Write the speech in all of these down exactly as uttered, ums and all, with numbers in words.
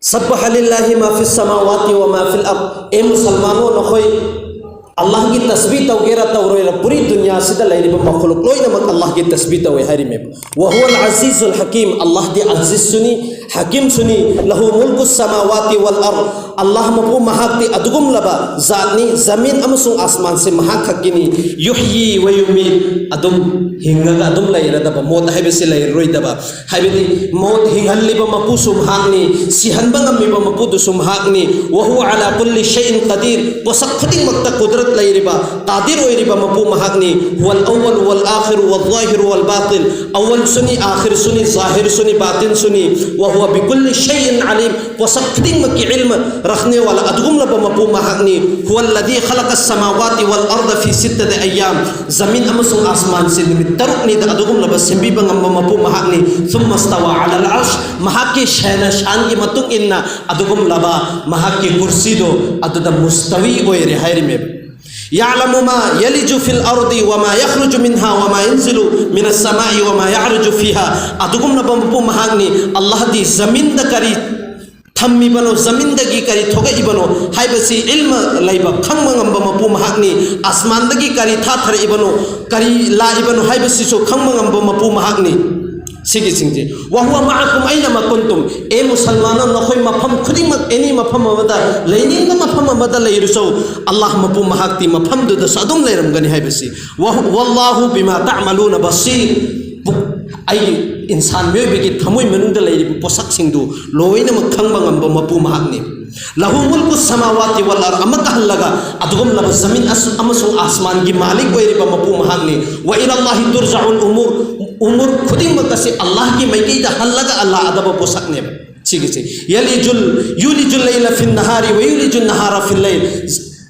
ꯁꯕꯍ ꯂꯤꯜꯂꯥꯍꯤ ꯃꯥ ꯐꯤꯁ ꯁꯃꯥꯋꯥꯇꯤ ꯋꯥ ꯃꯥ ꯐꯤꯜ ꯑꯔꯗ꯫ ꯑꯦ ꯃꯨꯁꯜꯃꯥꯟ, ꯅꯈꯣꯏ ꯑꯜꯂꯥꯍꯒꯤ ꯇꯁꯕꯤꯍ ꯇꯧꯒꯦꯔꯥ ꯇꯧꯔꯣꯏꯔꯥ, ꯄꯨꯔꯤ ꯗꯨꯅꯤꯌꯥꯁꯤꯗ ꯂꯩꯔꯤꯕ ꯃꯈꯂꯨꯛ ꯂꯣꯏꯅꯃꯛ ꯑꯜꯂꯥꯍꯒꯤ ꯇꯁꯕꯤꯍ ꯇꯧꯋꯦ ꯍꯥꯏꯔꯤꯃꯦꯕ꯫ ꯋꯥ ꯍꯨꯋꯜ ꯑꯖꯤꯖꯨꯜ ꯍꯀꯤꯝ, ꯑꯜꯂꯥꯍꯗꯤ ꯑꯖꯤꯖꯁꯨꯅꯤ, ꯍꯀꯤꯝꯁꯨꯅꯤ꯫ ꯂꯍꯨ ꯃꯨꯜꯀꯨꯁ ꯁꯃꯥꯋꯥꯇꯤ ꯋꯥꯜ ꯑꯔꯗ, ꯑꯜꯂꯥꯍ ꯃꯄꯨ ꯃꯍꯥꯛꯇꯤ ꯑꯗꯨꯒꯨꯝꯂꯕ ꯖꯥꯠꯅꯤ, ꯖꯃꯤꯟ ꯑꯃꯁꯨꯡ ꯑꯁꯃꯥꯟꯁꯦ ꯃꯍꯥꯛ ꯈꯛꯀꯤꯅꯤ꯫ ꯌꯨꯍꯌꯤ ꯋꯥ ꯌꯨꯃꯤꯠ, ꯑꯗꯨꯝ ꯍꯤꯡꯉꯒ ꯑꯗꯨꯝ ꯂꯩꯔꯗꯕ, ꯃꯣꯠ ꯍꯥꯏꯕꯁꯤ ꯂꯩꯔꯔꯣꯏꯗꯕ꯫ ꯍꯥꯏꯕꯗꯤ ꯃꯣꯠ ꯍꯤꯡꯍꯜꯂꯤꯕ ꯃꯄꯨꯁꯨ ꯃꯍꯥꯛꯅꯤ, ꯁꯤꯍꯟꯕ ꯉꯝꯃꯤꯕ ꯃꯄꯨꯗꯨꯁꯨ ꯃꯍꯥꯛꯅꯤ꯫ ꯋꯥ ꯍꯨꯋ ꯑꯂꯥ ꯀꯨꯜꯂꯤ ꯁꯩꯏꯟ ꯀꯗꯤꯔ, ꯄꯣꯠꯁꯛ ꯈꯨꯗꯤꯡꯃꯛꯇ ꯀꯨꯗꯔꯠ ꯂꯩꯔꯤꯕ, ꯀꯥꯗꯤꯔ ꯑꯣꯏꯔꯤꯕ ꯃꯄꯨ ꯃꯍꯥꯛꯅꯤ꯫ ꯍꯨꯋꯜ ꯑꯋ꯭ꯋꯜ ꯋꯥꯜ ꯑꯥꯈꯤꯔ ꯋꯥꯜ ꯖꯥꯍꯤꯔ ꯋꯥꯜ ꯕꯥꯇꯤꯟ, ꯑꯋ꯭ꯋꯜꯁꯨꯅꯤ, ꯑꯥꯈꯤꯔꯁꯨꯅꯤ, ꯖꯥꯍꯤꯔꯁꯨꯅꯤ, ꯕꯥꯇꯤꯟꯁꯨꯅꯤ꯫ ꯋꯥ ꯍꯨꯋ ꯕꯤꯀꯨꯜꯂꯤ ꯁꯩꯏꯟ ꯑꯂꯤꯝ, ꯄꯣꯠꯁꯛ ꯈꯨꯗꯤꯡꯃꯛꯀꯤ ꯏꯜꯃ ꯔꯈꯅꯦ ꯋꯥꯂꯥ ꯑꯗꯨꯒꯨꯝꯂꯕ ꯃꯄꯨ ꯃꯍꯥꯛꯅꯤ꯫ ꯍꯨꯋꯜꯂꯗꯤ ꯈꯂꯛꯀ ꯁꯃꯥꯋꯥꯇꯤ ꯋꯥꯜ ꯑꯔꯗ ꯐꯤ ꯁꯤꯠꯇꯇꯤ ꯑꯌꯥꯝ, ꯖꯃꯤꯟ ꯑꯃꯁꯨꯡ ꯑꯁꯃꯥꯟꯁꯤ ꯅꯨꯃꯤꯠ ꯇꯔꯨꯛꯅꯤꯗ ꯑꯗꯨꯒꯨꯝꯂꯕ ꯁꯦꯝꯕꯤꯕ ꯉꯝꯕ ꯃꯄꯨ ꯃꯍꯥꯛꯅꯤ꯫ ꯁꯨꯝꯃ ꯁ꯭ꯇꯥꯋꯥ ꯑꯂꯥꯜ ꯑꯔꯁ, ꯃꯍꯥꯛꯀꯤ ꯁꯦꯅ ꯁꯥꯟꯒꯤ ꯃꯇꯨꯡ ꯏꯟꯅ ꯑꯗꯨꯒꯨꯝꯂꯕ ꯃꯍꯥꯛꯀꯤ ꯀꯨꯔꯁꯤꯗꯣ ꯑꯗꯨꯗ ꯃꯨꯁꯇꯋꯤ ꯑꯣꯏꯔꯦ ꯍꯥꯏꯔꯤꯃꯦꯕ꯫ ꯌꯥꯂꯃꯨ ꯃꯥ ꯌꯂꯤꯖꯨ ꯐꯤꯜ ꯑꯔꯗꯤ ꯋꯥ ꯃꯥ ꯌꯈꯔꯨꯖꯨ ꯃꯤꯟꯍꯥ ꯋꯥ ꯃꯥ ꯌꯟꯖꯤꯂꯨ ꯃꯤꯅꯁ ꯁꯃꯥꯏ ꯋꯥ ꯃꯥ ꯌꯥꯔꯨꯖꯨ ꯐꯤꯍꯥ꯫ ꯑꯗꯨꯒꯨꯝꯂꯕ ꯃꯄꯨ ꯃꯍꯥꯛꯅꯤ꯫ ꯑꯜꯂꯥꯍꯗꯤ ꯖꯃꯤꯟꯗ ꯀꯔꯤ ꯊꯝꯃꯤꯕꯅꯣ, ꯖꯃꯤꯟꯗꯒꯤ ꯀꯔꯤ ꯊꯣꯛꯂꯛꯏꯕꯅꯣ ꯍꯥꯏꯕꯁꯤ ꯏꯜꯃ ꯂꯩꯕ, ꯈꯪꯕ ꯉꯝꯕ ꯃꯄꯨ ꯃꯍꯥꯛꯅꯤ꯫ ꯑꯁꯃꯥꯟꯗꯒꯤ ꯀꯔꯤ ꯊꯥꯊꯔꯛꯏꯕꯅꯣ, ꯀꯔꯤ ꯂꯥꯛꯏꯕꯅꯣ ꯍꯥꯏꯕꯁꯤꯁꯨ ꯈꯪꯕ ꯉꯝꯕ ꯃꯄꯨ ꯃꯍꯥꯛꯅꯤ꯫ ꯁꯤꯒꯤꯁꯤꯡꯁꯦ, "ꯋꯥ ꯍꯨꯋ ꯃꯥꯑꯀꯨꯝ ꯑꯩꯅꯃ ꯀꯨꯟꯇꯨꯝ", ꯑꯦ ꯃꯨꯁꯜꯃꯥꯟꯅ, ꯅꯈꯣꯏ ꯃꯐꯝ ꯈꯨꯗꯤꯡꯃꯛ, ꯑꯦꯅꯤ ꯃꯐꯝ ꯑꯃꯗ, ꯂꯩꯅꯤꯡꯕ ꯃꯐꯝ ꯑꯃꯗ ꯂꯩꯔꯁꯨ, ꯑꯜꯂꯥꯍ ꯃꯄꯨ ꯃꯍꯥꯛꯇꯤ ꯃꯐꯝꯗꯨꯗꯁꯨ ꯑꯗꯨꯝ ꯂꯩꯔꯝꯒꯅꯤ ꯍꯥꯏꯕꯁꯤ꯫ "ꯋꯥ ꯍꯨ-, ꯋꯥꯜꯂꯥꯍꯨ ꯕꯤꯃꯥ ꯇꯥꯃꯂꯨꯅ ꯕꯁꯤꯔ", ꯄꯨꯛ-, ꯑꯩꯒꯤ ꯏꯟꯁꯥꯟ ꯃꯤꯑꯣꯏꯕꯒꯤ ꯊꯃꯣꯏ ꯃꯅꯨꯡꯗ ꯂꯩꯔꯤꯕ ꯄꯣꯠꯁꯛꯁꯤꯡꯗꯨ ꯂꯣꯏꯅꯃꯛ ꯈꯪꯕ ꯉꯝꯕ ꯃꯄꯨ ꯃꯍꯥꯛꯅꯤ꯫ "ꯂꯍꯨ ꯃꯨꯜꯀꯨ ꯁꯃꯥꯋꯥꯇꯤ ꯋꯥꯜ ꯑꯔꯗ", ꯑꯃꯨꯛꯀ ꯍꯜꯂꯒ ꯑꯗꯨꯒꯨꯝꯂꯕ ꯖꯃꯤꯟ ꯑꯁ-, ꯑꯃꯁꯨꯡ ꯑꯁꯃꯥꯟꯒꯤ ꯃꯥꯂꯤꯛ ꯑꯣꯏꯔꯤꯕ ꯃꯄꯨ ꯃꯍꯥꯛꯅꯤ꯫ "ꯋꯥ ꯏꯂꯥꯜꯂꯥꯍꯤ ꯇꯨꯔꯖꯥꯎꯜ ꯎꯃꯨꯔ", ꯎꯃꯨꯔ ꯈꯨꯗꯤꯡꯃꯛ ꯑꯁꯤ ꯑꯜꯂꯥꯍꯒꯤ ꯃꯥꯏꯀꯩꯗ ꯍꯜꯂꯒ ꯂꯥꯛꯀꯗꯕ ꯄꯣꯠꯁꯛꯅꯦꯕ꯫ ꯁꯤꯒꯤꯁꯤ, "ꯌꯂꯤꯖꯨꯜ, ꯌꯨꯂꯤꯖꯨꯜ ꯂꯩꯂ ꯐꯤꯟ ꯅꯍꯥꯔꯤ ꯋꯥ ꯌꯨꯂꯤꯖꯨꯟ ꯅꯍꯥꯔ ꯐꯤꯜ ꯂꯩꯜ",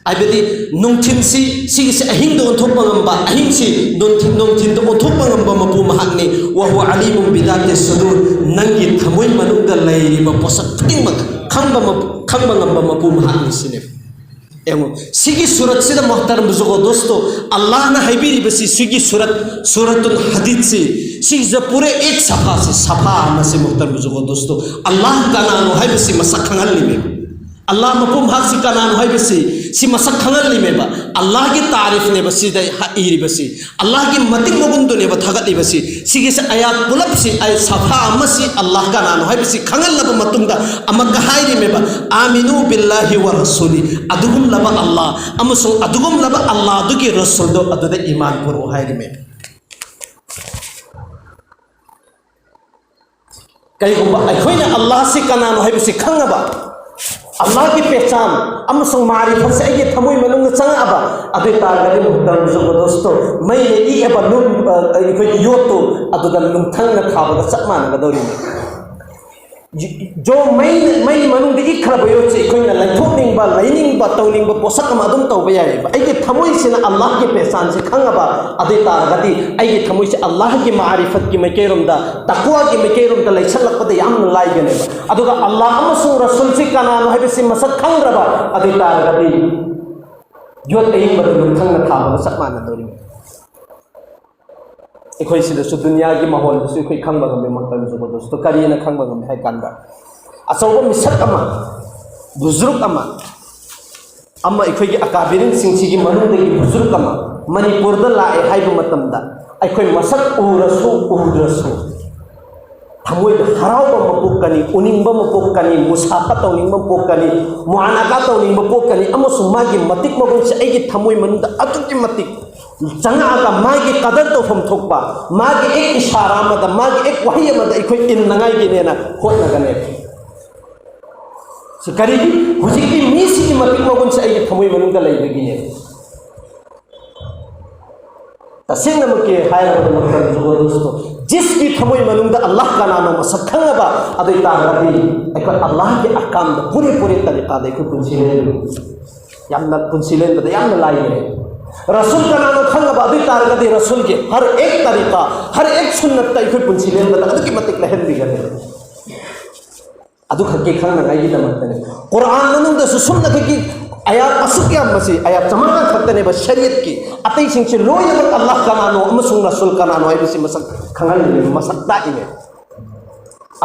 ꯍꯥꯏꯕꯗꯤ ꯅꯨꯡꯊꯤꯟꯁꯤ, ꯁꯤꯒꯤꯁꯤ ꯑꯍꯤꯡꯗ ꯑꯣꯟꯊꯣꯛꯄ ꯉꯝꯕ, ꯑꯍꯤꯡꯁꯤ ꯅꯨꯡꯊꯤꯟ, ꯅꯨꯡꯊꯤꯟꯗ ꯑꯣꯟꯊꯣꯛꯄ ꯉꯝꯕ ꯃꯄꯨ ꯃꯍꯥꯛꯅꯤ꯫ "ꯋꯥ ꯍꯨꯋ ꯑꯂꯤꯃꯨꯟ ꯕꯤꯗꯥꯇꯤ ꯁꯨꯗꯨꯔ", ꯅꯪꯒꯤ ꯊꯃꯣꯏ ꯃꯅꯨꯡꯗ ꯂꯩꯔꯤꯕ ꯄꯣꯠꯁꯛ ꯈꯨꯗꯤꯡꯃꯛ ꯈꯪꯕ ꯃꯄꯨ-, ꯈꯪꯕ ꯉꯝꯕ ꯃꯄꯨ ꯃꯍꯥꯛꯅꯤ ꯁꯤꯅꯦꯕ꯫ ꯌꯦꯡꯉꯨ, ꯁꯤꯒꯤ ꯁꯨꯔꯠꯁꯤꯗ, ꯃꯣꯍꯇꯔꯝ ꯕꯨꯖꯨꯔꯒꯣ ꯗꯣꯁꯇꯣ, ꯑꯜꯂꯥꯍꯅ ꯍꯥꯏꯕꯤꯔꯤꯕꯁꯤ, ꯁꯤꯒꯤ ꯁꯨꯔꯠ, ꯁꯨꯔꯠꯇꯨꯜ ꯍꯗꯤꯗꯁꯤ, ꯁꯤꯒꯤꯁꯤꯗ ꯄꯨꯔꯦ ꯑꯦꯛ ꯁꯐꯥꯁꯤ, ꯁꯐꯥ ꯑꯃꯁꯤ, ꯃꯣꯍꯇꯔꯝ ꯕꯨꯖꯨꯔꯒꯣ ꯗꯣꯁꯇꯣ, ꯑꯜꯂꯥꯍ ꯀꯅꯥꯅꯣ ꯍꯥꯏꯕꯁꯤ ꯃꯁꯛ ꯈꯪꯍꯜꯂꯤꯃꯦꯕ꯫ ꯑꯜꯂꯥꯍ ꯃꯄꯨ ꯃꯍꯥꯛꯁꯤ ꯀꯅꯥꯅꯣ ꯍꯥꯏꯕꯁꯤ, ꯁꯤ ꯃꯁꯛ ꯈꯪꯍꯜꯂꯤꯃꯦꯕ꯫ ꯑꯜꯂꯥꯍꯒꯤ ꯇꯥꯔꯤꯐꯅꯦꯕ ꯁꯤꯗ ꯏꯔꯤꯕꯁꯤ꯫ ꯑꯜꯂꯥꯍꯒꯤ ꯃꯇꯤꯛ ꯃꯒꯨꯟꯗꯨꯅꯦꯕ ꯊꯥꯒꯠꯂꯤꯕꯁꯤ꯫ ꯁꯤꯒꯤꯁꯤ ꯑꯌꯥꯠ ꯄꯨꯂꯞꯁꯤ, ꯑꯩ ꯁꯐꯥ ꯑꯃꯁꯤ ꯑꯜꯂꯥꯍ ꯀꯅꯥꯅꯣ ꯍꯥꯏꯕꯁꯤ ꯈꯪꯍꯜꯂꯕ ꯃꯇꯨꯡꯗ ꯑꯃꯨꯛꯀ ꯍꯥꯏꯔꯤꯃꯦꯕ, "ꯑꯥꯃꯤꯅꯨ ꯕꯤꯜꯂꯥꯍꯤ ꯋꯥ ꯔꯁꯨꯂꯤ", ꯑꯗꯨꯒꯨꯝꯂꯕ ꯑꯜꯂꯥꯍ ꯑꯃꯁꯨꯡ ꯑꯗꯨꯒꯨꯝꯂꯕ ꯑꯜꯂꯥꯍꯗꯨꯒꯤ ꯔꯁꯨꯜꯗꯣ ꯑꯗꯨꯗ ꯏꯃꯥꯟ ꯄꯨꯔꯛꯑꯣ ꯍꯥꯏꯔꯤꯃꯦ꯫ ꯀꯩꯒꯨꯝꯕ ꯑꯩꯈꯣꯏꯅ ꯑꯜꯂꯥꯍꯁꯤ ꯀꯅꯥꯅꯣ ꯍꯥꯏꯕꯁꯤ ꯈꯪꯉꯕ, ꯑꯜꯂꯥꯍꯒꯤ ꯄꯦꯆꯥꯟ ꯑꯃꯁꯨꯡ ꯃꯥꯔꯤꯐꯠꯁꯦ ꯑꯩꯒꯤ ꯊꯃꯣꯏ ꯃꯅꯨꯡꯗ ꯆꯪꯉꯛꯑꯕ, ꯑꯗꯨ ꯑꯣꯏ ꯇꯥꯔꯒꯗꯤ, ꯃꯨꯍꯇꯔꯝ ꯖꯕꯔꯗꯣꯁꯇꯣ, ꯃꯩꯅ ꯏꯛꯑꯕ ꯅꯨꯡ, ꯑ, ꯑꯩꯈꯣꯏꯒꯤ ꯌꯣꯠꯇꯨ ꯑꯗꯨꯗ ꯅꯨꯡꯊꯪꯅ ꯊꯥꯕꯒ ꯆꯞ ꯃꯥꯟꯅꯒꯗꯧꯔꯤꯅꯤ꯫ ꯖꯣ ꯃꯩ, ꯃꯩ ꯃꯅꯨꯡꯗ ꯏꯛꯈ꯭ꯔꯕ ꯌꯣꯠꯁꯦ ꯑꯩꯈꯣꯏꯅ ꯂꯩꯊꯣꯛꯅꯤꯡꯕ, ꯂꯩꯅꯤꯡꯕ, ꯇꯧꯅꯤꯡꯕ ꯄꯣꯠꯁꯛ ꯑꯃ ꯑꯗꯨꯝ ꯇꯧꯕ ꯌꯥꯏꯑꯕ꯫ ꯑꯩꯒꯤ ꯊꯃꯣꯏꯁꯤꯅ ꯑꯜꯂꯥꯍꯒꯤ ꯄꯦꯆꯥꯟꯁꯦ ꯈꯪꯉꯕ, ꯑꯗꯨ ꯑꯣꯏ ꯇꯥꯔꯒꯗꯤ ꯑꯩꯒꯤ ꯊꯃꯣꯏꯁꯦ ꯑꯜꯂꯥꯍꯒꯤ ꯃꯥꯔꯤꯐꯠꯀꯤ ꯃꯥꯏꯀꯩꯔꯣꯝꯗ, ꯇꯛꯋꯥꯒꯤ ꯃꯥꯏꯀꯩꯔꯣꯝꯗ ꯂꯩꯁꯜꯂꯛꯄꯗ ꯌꯥꯝꯅ ꯂꯥꯏꯒꯅꯦꯕ꯫ ꯑꯗꯨꯒ ꯑꯜꯂꯥꯍ ꯑꯃꯁꯨꯡ ꯔꯁꯨꯜꯁꯤ ꯀꯅꯥꯅꯣ ꯍꯥꯏꯕꯁꯤ ꯃꯁꯛ ꯈꯪꯗ꯭ꯔꯕ, ꯑꯗꯨ ꯑꯣꯏ ꯇꯥꯔꯒꯗꯤ ꯌꯣꯠ ꯑꯌꯤꯡꯕꯗ ꯅꯨꯡꯊꯪꯅ ꯊꯥꯕꯒ ꯆꯞ ꯃꯥꯟꯅꯗꯧꯔꯤꯕꯅꯤ꯫ ꯑꯩꯈꯣꯏ ꯁꯤꯗꯁꯨ ꯗꯨꯅꯤꯌꯥꯒꯤ ꯃꯥꯍꯣꯜꯗꯁꯨ ꯑꯩꯈꯣꯏ ꯈꯪꯕ ꯉꯝꯃꯤ, ꯃꯣꯍꯇꯔꯝ ꯖꯕꯔꯗꯣꯁꯇꯣ꯫ ꯀꯔꯤꯅ ꯈꯪꯕ ꯉꯝꯃꯤ ꯍꯥꯏ ꯀꯥꯟꯗ, ꯑꯆꯧꯕ ꯃꯤꯁꯛ ꯑꯃ, ꯕꯨꯖꯨꯔꯨꯛ ꯑꯃ, ꯑꯃ ꯑꯩꯈꯣꯏꯒꯤ ꯑꯀꯥꯕꯤꯔꯤꯟꯁꯤꯡꯁꯤꯒꯤ ꯃꯅꯨꯡꯗꯒꯤ ꯕꯨꯖꯨꯔꯨꯛ ꯑꯃ ꯃꯅꯤꯄꯨꯔꯗ ꯂꯥꯛꯑꯦ ꯍꯥꯏꯕ ꯃꯇꯝꯗ, ꯑꯩꯈꯣꯏ ꯃꯁꯛ ꯎꯔꯁꯨ ꯎꯗ꯭ꯔꯁꯨ ꯊꯃꯣꯏꯗ ꯍꯔꯥꯎꯕ ꯑꯃ ꯄꯣꯛꯀꯅꯤ, ꯎꯅꯤꯡꯕ ꯑꯃ ꯄꯣꯛꯀꯅꯤ, ꯃꯨꯁꯥꯐꯥ ꯇꯧꯅꯤꯡꯕ ꯑꯃ ꯄꯣꯛꯀꯅꯤ, ꯃꯨꯑꯥꯅꯥꯀꯥ ꯇꯧꯅꯤꯡꯕ ꯄꯣꯛꯀꯅꯤ, ꯑꯃꯁꯨꯡ ꯃꯥꯒꯤ ꯃꯇꯤꯛ ꯃꯒꯨꯟꯁꯦ ꯑꯩꯒꯤ ꯊꯃꯣꯏ ꯃꯅꯨꯡꯗ ꯑꯗꯨꯛꯀꯤ ꯃꯇꯤꯛ ꯆꯪꯉꯛꯑꯒ ꯃꯥꯒꯤ ꯀꯗꯔ ꯇꯧꯐꯝ ꯊꯣꯛꯄ, ꯃꯥꯒꯤ ꯑꯦꯛ ꯏꯁꯥꯔꯥ ꯑꯃꯗ, ꯃꯥꯒꯤ ꯑꯦꯛ ꯋꯥꯍꯩ ꯑꯃꯗ ꯑꯩꯈꯣꯏ ꯏꯟꯅꯉꯥꯏꯒꯤꯅꯦꯅ ꯍꯣꯠꯅꯒꯅꯦꯕ꯫ ꯁꯤ ꯀꯔꯤꯒꯤ? ꯍꯧꯖꯤꯛꯇꯤ ꯃꯤꯁꯤꯒꯤ ꯃꯇꯤꯛ ꯃꯒꯨꯟꯁꯦ ꯑꯩꯒꯤ ꯊꯃꯣꯏ ꯃꯅꯨꯡꯗ ꯂꯩꯕꯒꯤꯅꯦꯕ꯫ ꯇꯁꯦꯡꯅꯃꯛꯀꯤ ꯍꯥꯏꯔꯕꯗ, ꯃꯇꯝꯗꯨꯗ ꯖꯤꯁꯀꯤ ꯊꯃꯣꯏ ꯃꯅꯨꯡꯗ ꯑꯜꯂꯥꯍ ꯀꯅꯥꯅꯣ ꯃꯁꯛ ꯈꯪꯉꯕ, ꯑꯗꯨ ꯑꯣꯏ ꯇꯥꯔꯒꯗꯤ ꯑꯩꯈꯣꯏ ꯑꯜꯂꯥꯍꯒꯤ ꯑꯍꯀꯥꯝꯗ ꯄꯨꯔꯦ ꯄꯨꯔꯦ ꯇꯔꯤꯀꯥꯗ ꯑꯩꯈꯣꯏ ꯄꯨꯟꯁꯤ ꯂꯦꯟꯕ ꯌꯥꯝꯅ, ꯄꯨꯟꯁꯤ ꯂꯦꯟꯕꯗ ꯌꯥꯝꯅ ꯂꯥꯏꯒꯅꯤ꯫ ꯔꯁꯨꯜ ꯀꯅꯥꯅꯣ ꯈꯪꯉꯕ, ꯑꯗꯨ ꯑꯣꯏ ꯇꯥꯔꯒꯗꯤ ꯔꯁꯨꯜꯒꯤ ꯍꯔ ꯑꯦꯛ ꯇꯔꯤꯀꯥ, ꯍꯔ ꯑꯦꯛ ꯁꯨꯟꯅꯠꯇ ꯑꯩꯈꯣꯏ ꯄꯨꯟꯁꯤ ꯂꯦꯟꯕꯗ ꯑꯗꯨꯛꯀꯤ ꯃꯇꯤꯛ ꯂꯥꯏꯍꯟꯕꯤꯒꯅꯤ꯫ ꯑꯗꯨ ꯈꯛꯀꯤ ꯈꯪꯅꯉꯥꯏꯒꯤꯗꯃꯛꯇꯅꯤ꯫ ꯀꯨꯔꯥꯟ ꯃꯅꯨꯡꯗꯁꯨ ꯁꯨꯝꯅ ꯑꯩꯈꯣꯏꯒꯤ ꯑꯌꯥꯠ ꯑꯁꯨꯛ ꯌꯥꯝꯕꯁꯤ, ꯑꯌꯥꯠ ꯆꯃꯉꯥ ꯈꯛꯇꯅꯦꯕ ꯁꯔꯤꯌꯠꯀꯤ꯫ ꯑꯇꯩꯁꯤꯡꯁꯤ ꯂꯣꯏꯅꯃꯛ ꯑꯜꯂꯥꯍ ꯀꯅꯥꯅꯣ ꯑꯃꯁꯨꯡ ꯔꯁꯨꯜ ꯀꯅꯥꯅꯣ ꯍꯥꯏꯕꯁꯤ ꯃꯁꯛ ꯈꯪꯍꯜꯂꯤꯅꯦ, ꯃꯁꯛ ꯇꯥꯛꯏꯅꯦ꯫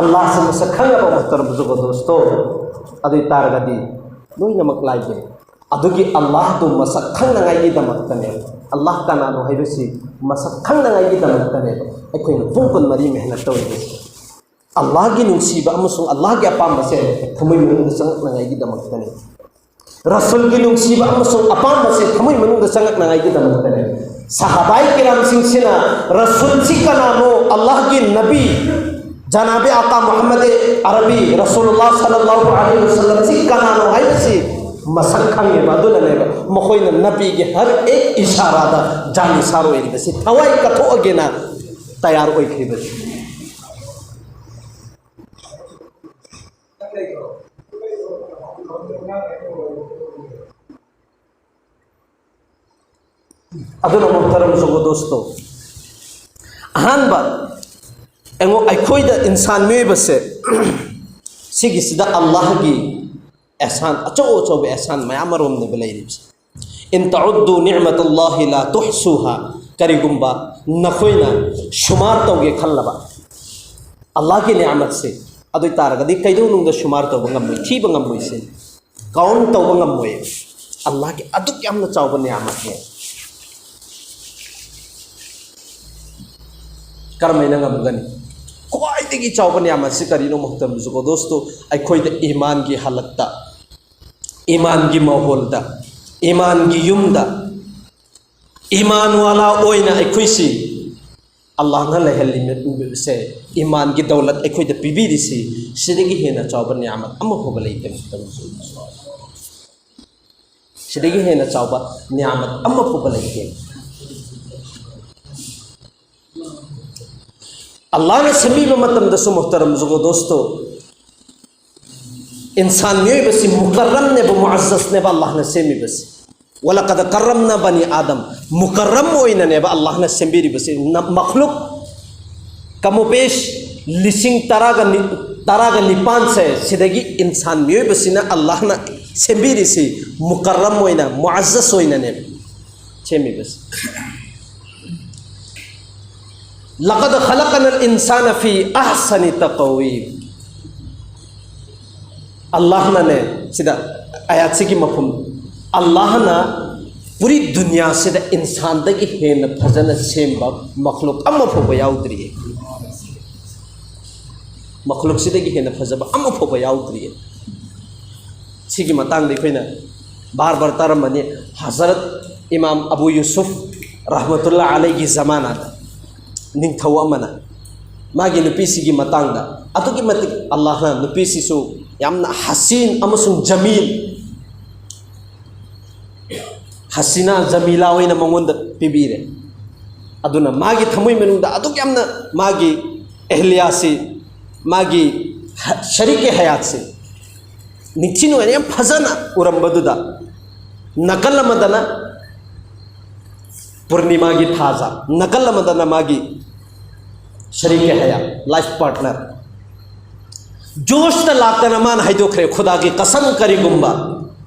ꯑꯜꯂꯥꯍꯁꯤ ꯃꯁꯛ ꯈꯪꯉꯕ ꯃꯨꯍꯇꯔꯝ ꯖꯨꯒꯣ ꯗꯣꯁꯇꯣ, ꯑꯗꯨ ꯑꯣꯏ ꯇꯥꯔꯒꯗꯤ ꯂꯣꯏꯅꯃꯛ ꯂꯥꯏꯒꯦ꯫ ꯑꯗꯨꯒꯤ ꯑꯜꯂꯥꯍꯗꯨ ꯃꯁꯛ ꯈꯪꯅꯉꯥꯏꯒꯤꯗꯃꯛꯇꯅꯦ, ꯑꯜꯂꯥꯍ ꯀꯅꯥꯅꯣ ꯍꯥꯏꯕꯁꯤ ꯃꯁꯛ ꯈꯪꯅꯉꯥꯏꯒꯤꯗꯃꯛꯇꯅꯦ ꯑꯩꯈꯣꯏꯅ ꯄꯨꯡ ꯀꯨꯟꯃꯔꯤ ꯃꯦꯍꯅꯠ ꯇꯧꯔꯤꯕꯁꯤ꯫ ꯑꯜꯂꯥꯍꯒꯤ ꯅꯨꯡꯁꯤꯕ ꯑꯃꯁꯨꯡ ꯑꯜꯂꯥꯍꯒꯤ ꯑꯄꯥꯝꯕꯁꯦ ꯊꯃꯣꯏ ꯃꯅꯨꯡꯗ ꯆꯪꯉꯛꯅꯉꯥꯏꯒꯤꯗꯃꯛꯇꯅꯦ꯫ ꯔꯁꯨꯜꯒꯤ ꯅꯨꯡꯁꯤꯕ ꯑꯃꯁꯨꯡ ꯑꯄꯥꯝꯕꯁꯦ ꯊꯃꯣꯏ ꯃꯅꯨꯡꯗ ꯆꯪꯉꯛꯅꯉꯥꯏꯒꯤꯗꯃꯛꯇꯅꯦ꯫ ꯁꯍꯥꯕꯥꯏ ꯀꯤꯔꯥꯝꯁꯤꯡꯁꯤꯅ ꯔꯁꯨꯜꯁꯤ ꯀꯅꯥꯅꯣ, ꯑꯜꯂꯥꯍꯒꯤ ꯅꯕꯤ ꯖꯅꯥꯕꯤ ꯑꯀꯥ ꯃꯨꯍꯝꯃꯗ ꯑꯔꯕꯤ ꯔꯁꯨꯜꯂꯥꯍ ꯁꯜꯂꯜꯂꯥꯍꯨ ꯑꯂꯩꯍꯤ ꯋꯁꯜꯂꯝꯁꯤ ꯀꯅꯥꯅꯣ ꯍꯥꯏꯕꯁꯤ ꯃꯁꯛ ꯈꯪꯉꯦꯕ꯫ ꯑꯗꯨꯅꯅꯦꯕ ꯃꯈꯣꯏꯅ ꯅꯕꯤꯒꯤ ꯍꯔ ꯑꯦꯛ ꯏꯁꯥꯔꯥꯗ ꯖꯥꯅꯤꯁꯥꯔ ꯑꯣꯏꯔꯤꯕꯁꯤ, ꯊꯋꯥꯏ ꯀꯠꯊꯣꯛꯑꯒꯦꯅ ꯇꯌꯥꯔ ꯑꯣꯏꯈ꯭ꯔꯤꯕꯁꯤ꯫ ꯑꯗꯨꯅ ꯃꯨꯍꯇꯔꯝ ꯖꯨꯒꯣ ꯗꯣꯁꯇꯣ, ꯑꯍꯥꯟꯕ ꯑꯩꯉꯣ-, ꯑꯩꯈꯣꯏꯗ ꯏꯟꯁꯥꯟ ꯃꯤꯑꯣꯏꯕꯁꯦ ꯁꯤꯒꯤꯁꯤꯗ ꯑꯜꯂꯥꯍꯒꯤ ꯑꯦꯍꯁꯥꯟ, ꯑꯆꯧ ꯑꯆꯧꯕ ꯑꯦꯍꯁꯥꯟ ꯃꯌꯥꯝ ꯑꯃꯔꯣꯝꯅꯦꯕ ꯂꯩꯔꯤꯕꯁꯦ꯫ "ꯏꯟ ꯇꯎꯗꯨ ꯅꯤꯃꯇꯜꯂꯥꯍꯤ ꯂꯥ ꯇꯨꯍꯁꯨꯍꯥ"꯫ ꯀꯔꯤꯒꯨꯝꯕ ꯅꯈꯣꯏꯅ ꯁꯨꯃꯥꯔ ꯇꯧꯒꯦ ꯈꯜꯂꯕ ꯑꯜꯂꯥꯍꯒꯤ ꯅꯤꯌꯥꯃꯠꯁꯦ, ꯑꯗꯨ ꯑꯣꯏ ꯇꯥꯔꯒꯗꯤ ꯀꯩꯗꯧꯅꯨꯡꯗ ꯁꯨꯃꯥꯔ ꯇꯧꯕ ꯉꯝꯃꯣꯏ, ꯊꯤꯕ ꯉꯝꯃꯣꯏ ꯁꯤꯅꯤ꯫ ꯀꯥꯎꯟ ꯇꯧꯕ ꯉꯝꯃꯣꯏ꯫ ꯑꯜꯂꯥꯍꯒꯤ ꯑꯗꯨꯛ ꯌꯥꯝꯅ ꯆꯥꯎꯕ ꯅꯤꯌꯥꯃꯠꯅꯦ꯫ ꯀꯔꯝꯍꯥꯏꯅ ꯉꯝꯒꯅꯤ? ꯈ꯭ꯋꯥꯏꯗꯒꯤ ꯆꯥꯎꯕ ꯅꯤꯌꯥꯃꯠꯁꯤ ꯀꯔꯤꯅꯣ? ꯃꯨꯍꯇꯔꯝ ꯖꯨꯒꯣ ꯗꯣꯁꯇꯣ, ꯑꯩꯈꯣꯏꯗ ꯏꯃꯥꯟꯒꯤ ꯍꯥꯂꯠꯇ, ꯏꯃꯥꯟꯒꯤ ꯃꯥꯍꯣꯜꯗ, ꯏꯃꯥꯟꯒꯤ ꯌꯨꯝꯗ, ꯏꯃꯥꯟ ꯋꯥꯂꯥ ꯑꯣꯏꯅ ꯑꯩꯈꯣꯏꯁꯤ ꯑꯜꯂꯥꯍꯅ ꯂꯩꯍꯜꯂꯤꯕꯁꯦ, ꯏꯃꯥꯟꯒꯤ ꯗꯧꯂꯠ ꯑꯩꯈꯣꯏꯗ ꯄꯤꯕꯤꯔꯤꯁꯤ, ꯁꯤꯗꯒꯤ ꯍꯦꯟꯅ ꯆꯥꯎꯕ ꯅꯤꯌꯥꯃꯠ ꯑꯃ ꯐꯥꯎꯕ ꯂꯩꯇꯦ꯫ ꯁꯤꯗꯒꯤ ꯍꯦꯟꯅ ꯆꯥꯎꯕ ꯅꯤꯌꯥꯃꯠ ꯑꯃ ꯐꯥꯎꯕ ꯂꯩꯇꯦ꯫ ꯑꯜꯂꯥꯍꯅ ꯁꯦꯝꯕꯤꯕ ꯃꯇꯝꯗꯁꯨ, ꯃꯨꯍꯇꯔꯝ ꯖꯨꯒꯣ ꯗꯣꯁꯇꯣ, ꯏꯟꯁꯥꯟ ꯃꯤꯑꯣꯏꯕꯁꯤ ꯃꯨꯀꯔꯔꯝꯅꯦꯕ, ꯃꯨꯑꯖꯖꯅꯦꯕ ꯑꯜꯂꯥꯍꯅ ꯁꯦꯝꯃꯤꯕꯁꯤ꯫ "ꯋꯂꯀꯗ ꯀꯔꯔꯝꯅ ꯕꯅꯤ ꯑꯥꯗꯝ", ꯃꯨꯀꯔꯔꯝ ꯑꯣꯏꯅꯅꯦꯕ ꯑꯜꯂꯥꯍꯅ ꯁꯦꯝꯕꯤꯔꯤꯕꯁꯤ꯫ ꯅ-, ꯃꯈꯂꯨꯛ ꯀꯃꯣꯕꯦꯁ ꯂꯤꯁꯤꯡ ꯇꯔꯥꯒ ꯅꯤ-, ꯇꯔꯥꯒ ꯅꯤꯄꯥꯟꯁꯦ ꯁꯤꯗꯒꯤ ꯏꯟꯁꯥꯟ ꯃꯤꯑꯣꯏꯕꯁꯤꯅ ꯑꯜꯂꯥꯍꯅ ꯁꯦꯝꯕꯤꯔꯤꯁꯤ ꯃꯨꯀꯔꯔꯝ ꯑꯣꯏꯅ, ꯃꯨꯑꯖꯖꯁ ꯑꯣꯏꯅꯅꯦ ꯁꯦꯝꯃꯤꯕꯁꯤ꯫ "ꯂꯀꯗ ꯈꯂꯛꯅꯜ ꯏꯟꯁꯥꯅ ꯐꯤ ꯑꯍꯁꯅꯤ ꯇꯛꯋꯤꯝ"꯫ ꯑꯜꯂꯥꯍꯅꯅꯦ, ꯁꯤꯗ ꯑꯌꯥꯠꯁꯤꯒꯤ ꯃꯐꯝ, ꯑꯜꯂꯥꯍꯅ ꯄꯨꯔꯤ ꯗꯨꯅꯤꯌꯥꯁꯤꯗ ꯏꯟꯁꯥꯟꯗꯒꯤ ꯍꯦꯟꯅ ꯐꯖꯅ ꯁꯦꯝꯕ ꯃꯈꯂꯨꯛ ꯑꯃ ꯐꯥꯎꯕ ꯌꯥꯎꯗ꯭ꯔꯤꯌꯦ꯫ ꯃꯈꯂꯨꯛꯁꯤꯗꯒꯤ ꯍꯦꯟꯅ ꯐꯖꯕ ꯑꯃ ꯐꯥꯎꯕ ꯌꯥꯎꯗ꯭ꯔꯤꯌꯦ꯫ ꯁꯤꯒꯤ ꯃꯇꯥꯡꯗ ꯑꯩꯈꯣꯏꯅ bar bar ꯇꯥꯔꯝꯃꯅꯤ, Hazrat ꯏꯃꯥꯝ Abu Yusuf ꯔꯍꯃꯇꯨꯜꯂꯥ ꯑꯂꯩꯒꯤ ꯖꯃꯥꯅꯥꯗ ꯅꯤꯡꯊꯧ ꯑꯃꯅ ꯃꯥꯒꯤ ꯅꯨꯄꯤꯁꯤꯒꯤ ꯃꯇꯥꯡꯗ ꯑꯗꯨꯛꯀꯤ ꯃꯇꯤꯛ ꯑꯜꯂꯥꯍꯅ ꯅꯨꯄꯤꯁꯤꯁꯨ ꯌꯥꯝꯅ ꯍꯁꯤꯟ ꯑꯃꯁꯨꯡ ꯖꯃꯤꯜ, ꯍꯁꯤꯅꯥ ꯖꯃꯤꯂꯥ ꯑꯣꯏꯅ ꯃꯉꯣꯟꯗ ꯄꯤꯕꯤꯔꯦ꯫ ꯑꯗꯨꯅ ꯃꯥꯒꯤ ꯊꯃꯣꯏ ꯃꯅꯨꯡꯗ ꯑꯗꯨꯛ ꯌꯥꯝꯅ ꯃꯥꯒꯤ ꯑꯍꯂꯤꯌꯥꯁꯤ, ꯃꯥꯒꯤ ꯍ-, ꯁꯔꯤꯛꯀꯤ ꯍꯌꯥꯠꯁꯤ ꯅꯤꯡꯊꯤ ꯅꯨꯡꯉꯥꯏꯅ ꯌꯥꯝ ꯐꯖꯅ ꯎꯔꯝꯕꯗꯨꯗ, ꯅꯥꯀꯜ ꯑꯃꯗꯅ ꯄꯨꯔꯅꯤꯃꯥꯒꯤ ꯊꯥꯖ, ꯅꯥꯀꯜ ꯑꯃꯗꯅ ꯃꯥꯒꯤ ꯁꯔꯤꯛꯀꯤ ꯍꯌꯥꯠ, ꯂꯥꯏꯐ ꯄꯥꯔꯠꯅꯔ꯫ ꯖꯣꯁꯇ ꯂꯥꯛꯇꯅ ꯃꯥꯅ ꯍꯥꯏꯗꯣꯛꯈ꯭ꯔꯦ, "ꯈꯨꯗꯥꯒꯤ ꯀꯁꯝ, ꯀꯔꯤꯒꯨꯝꯕ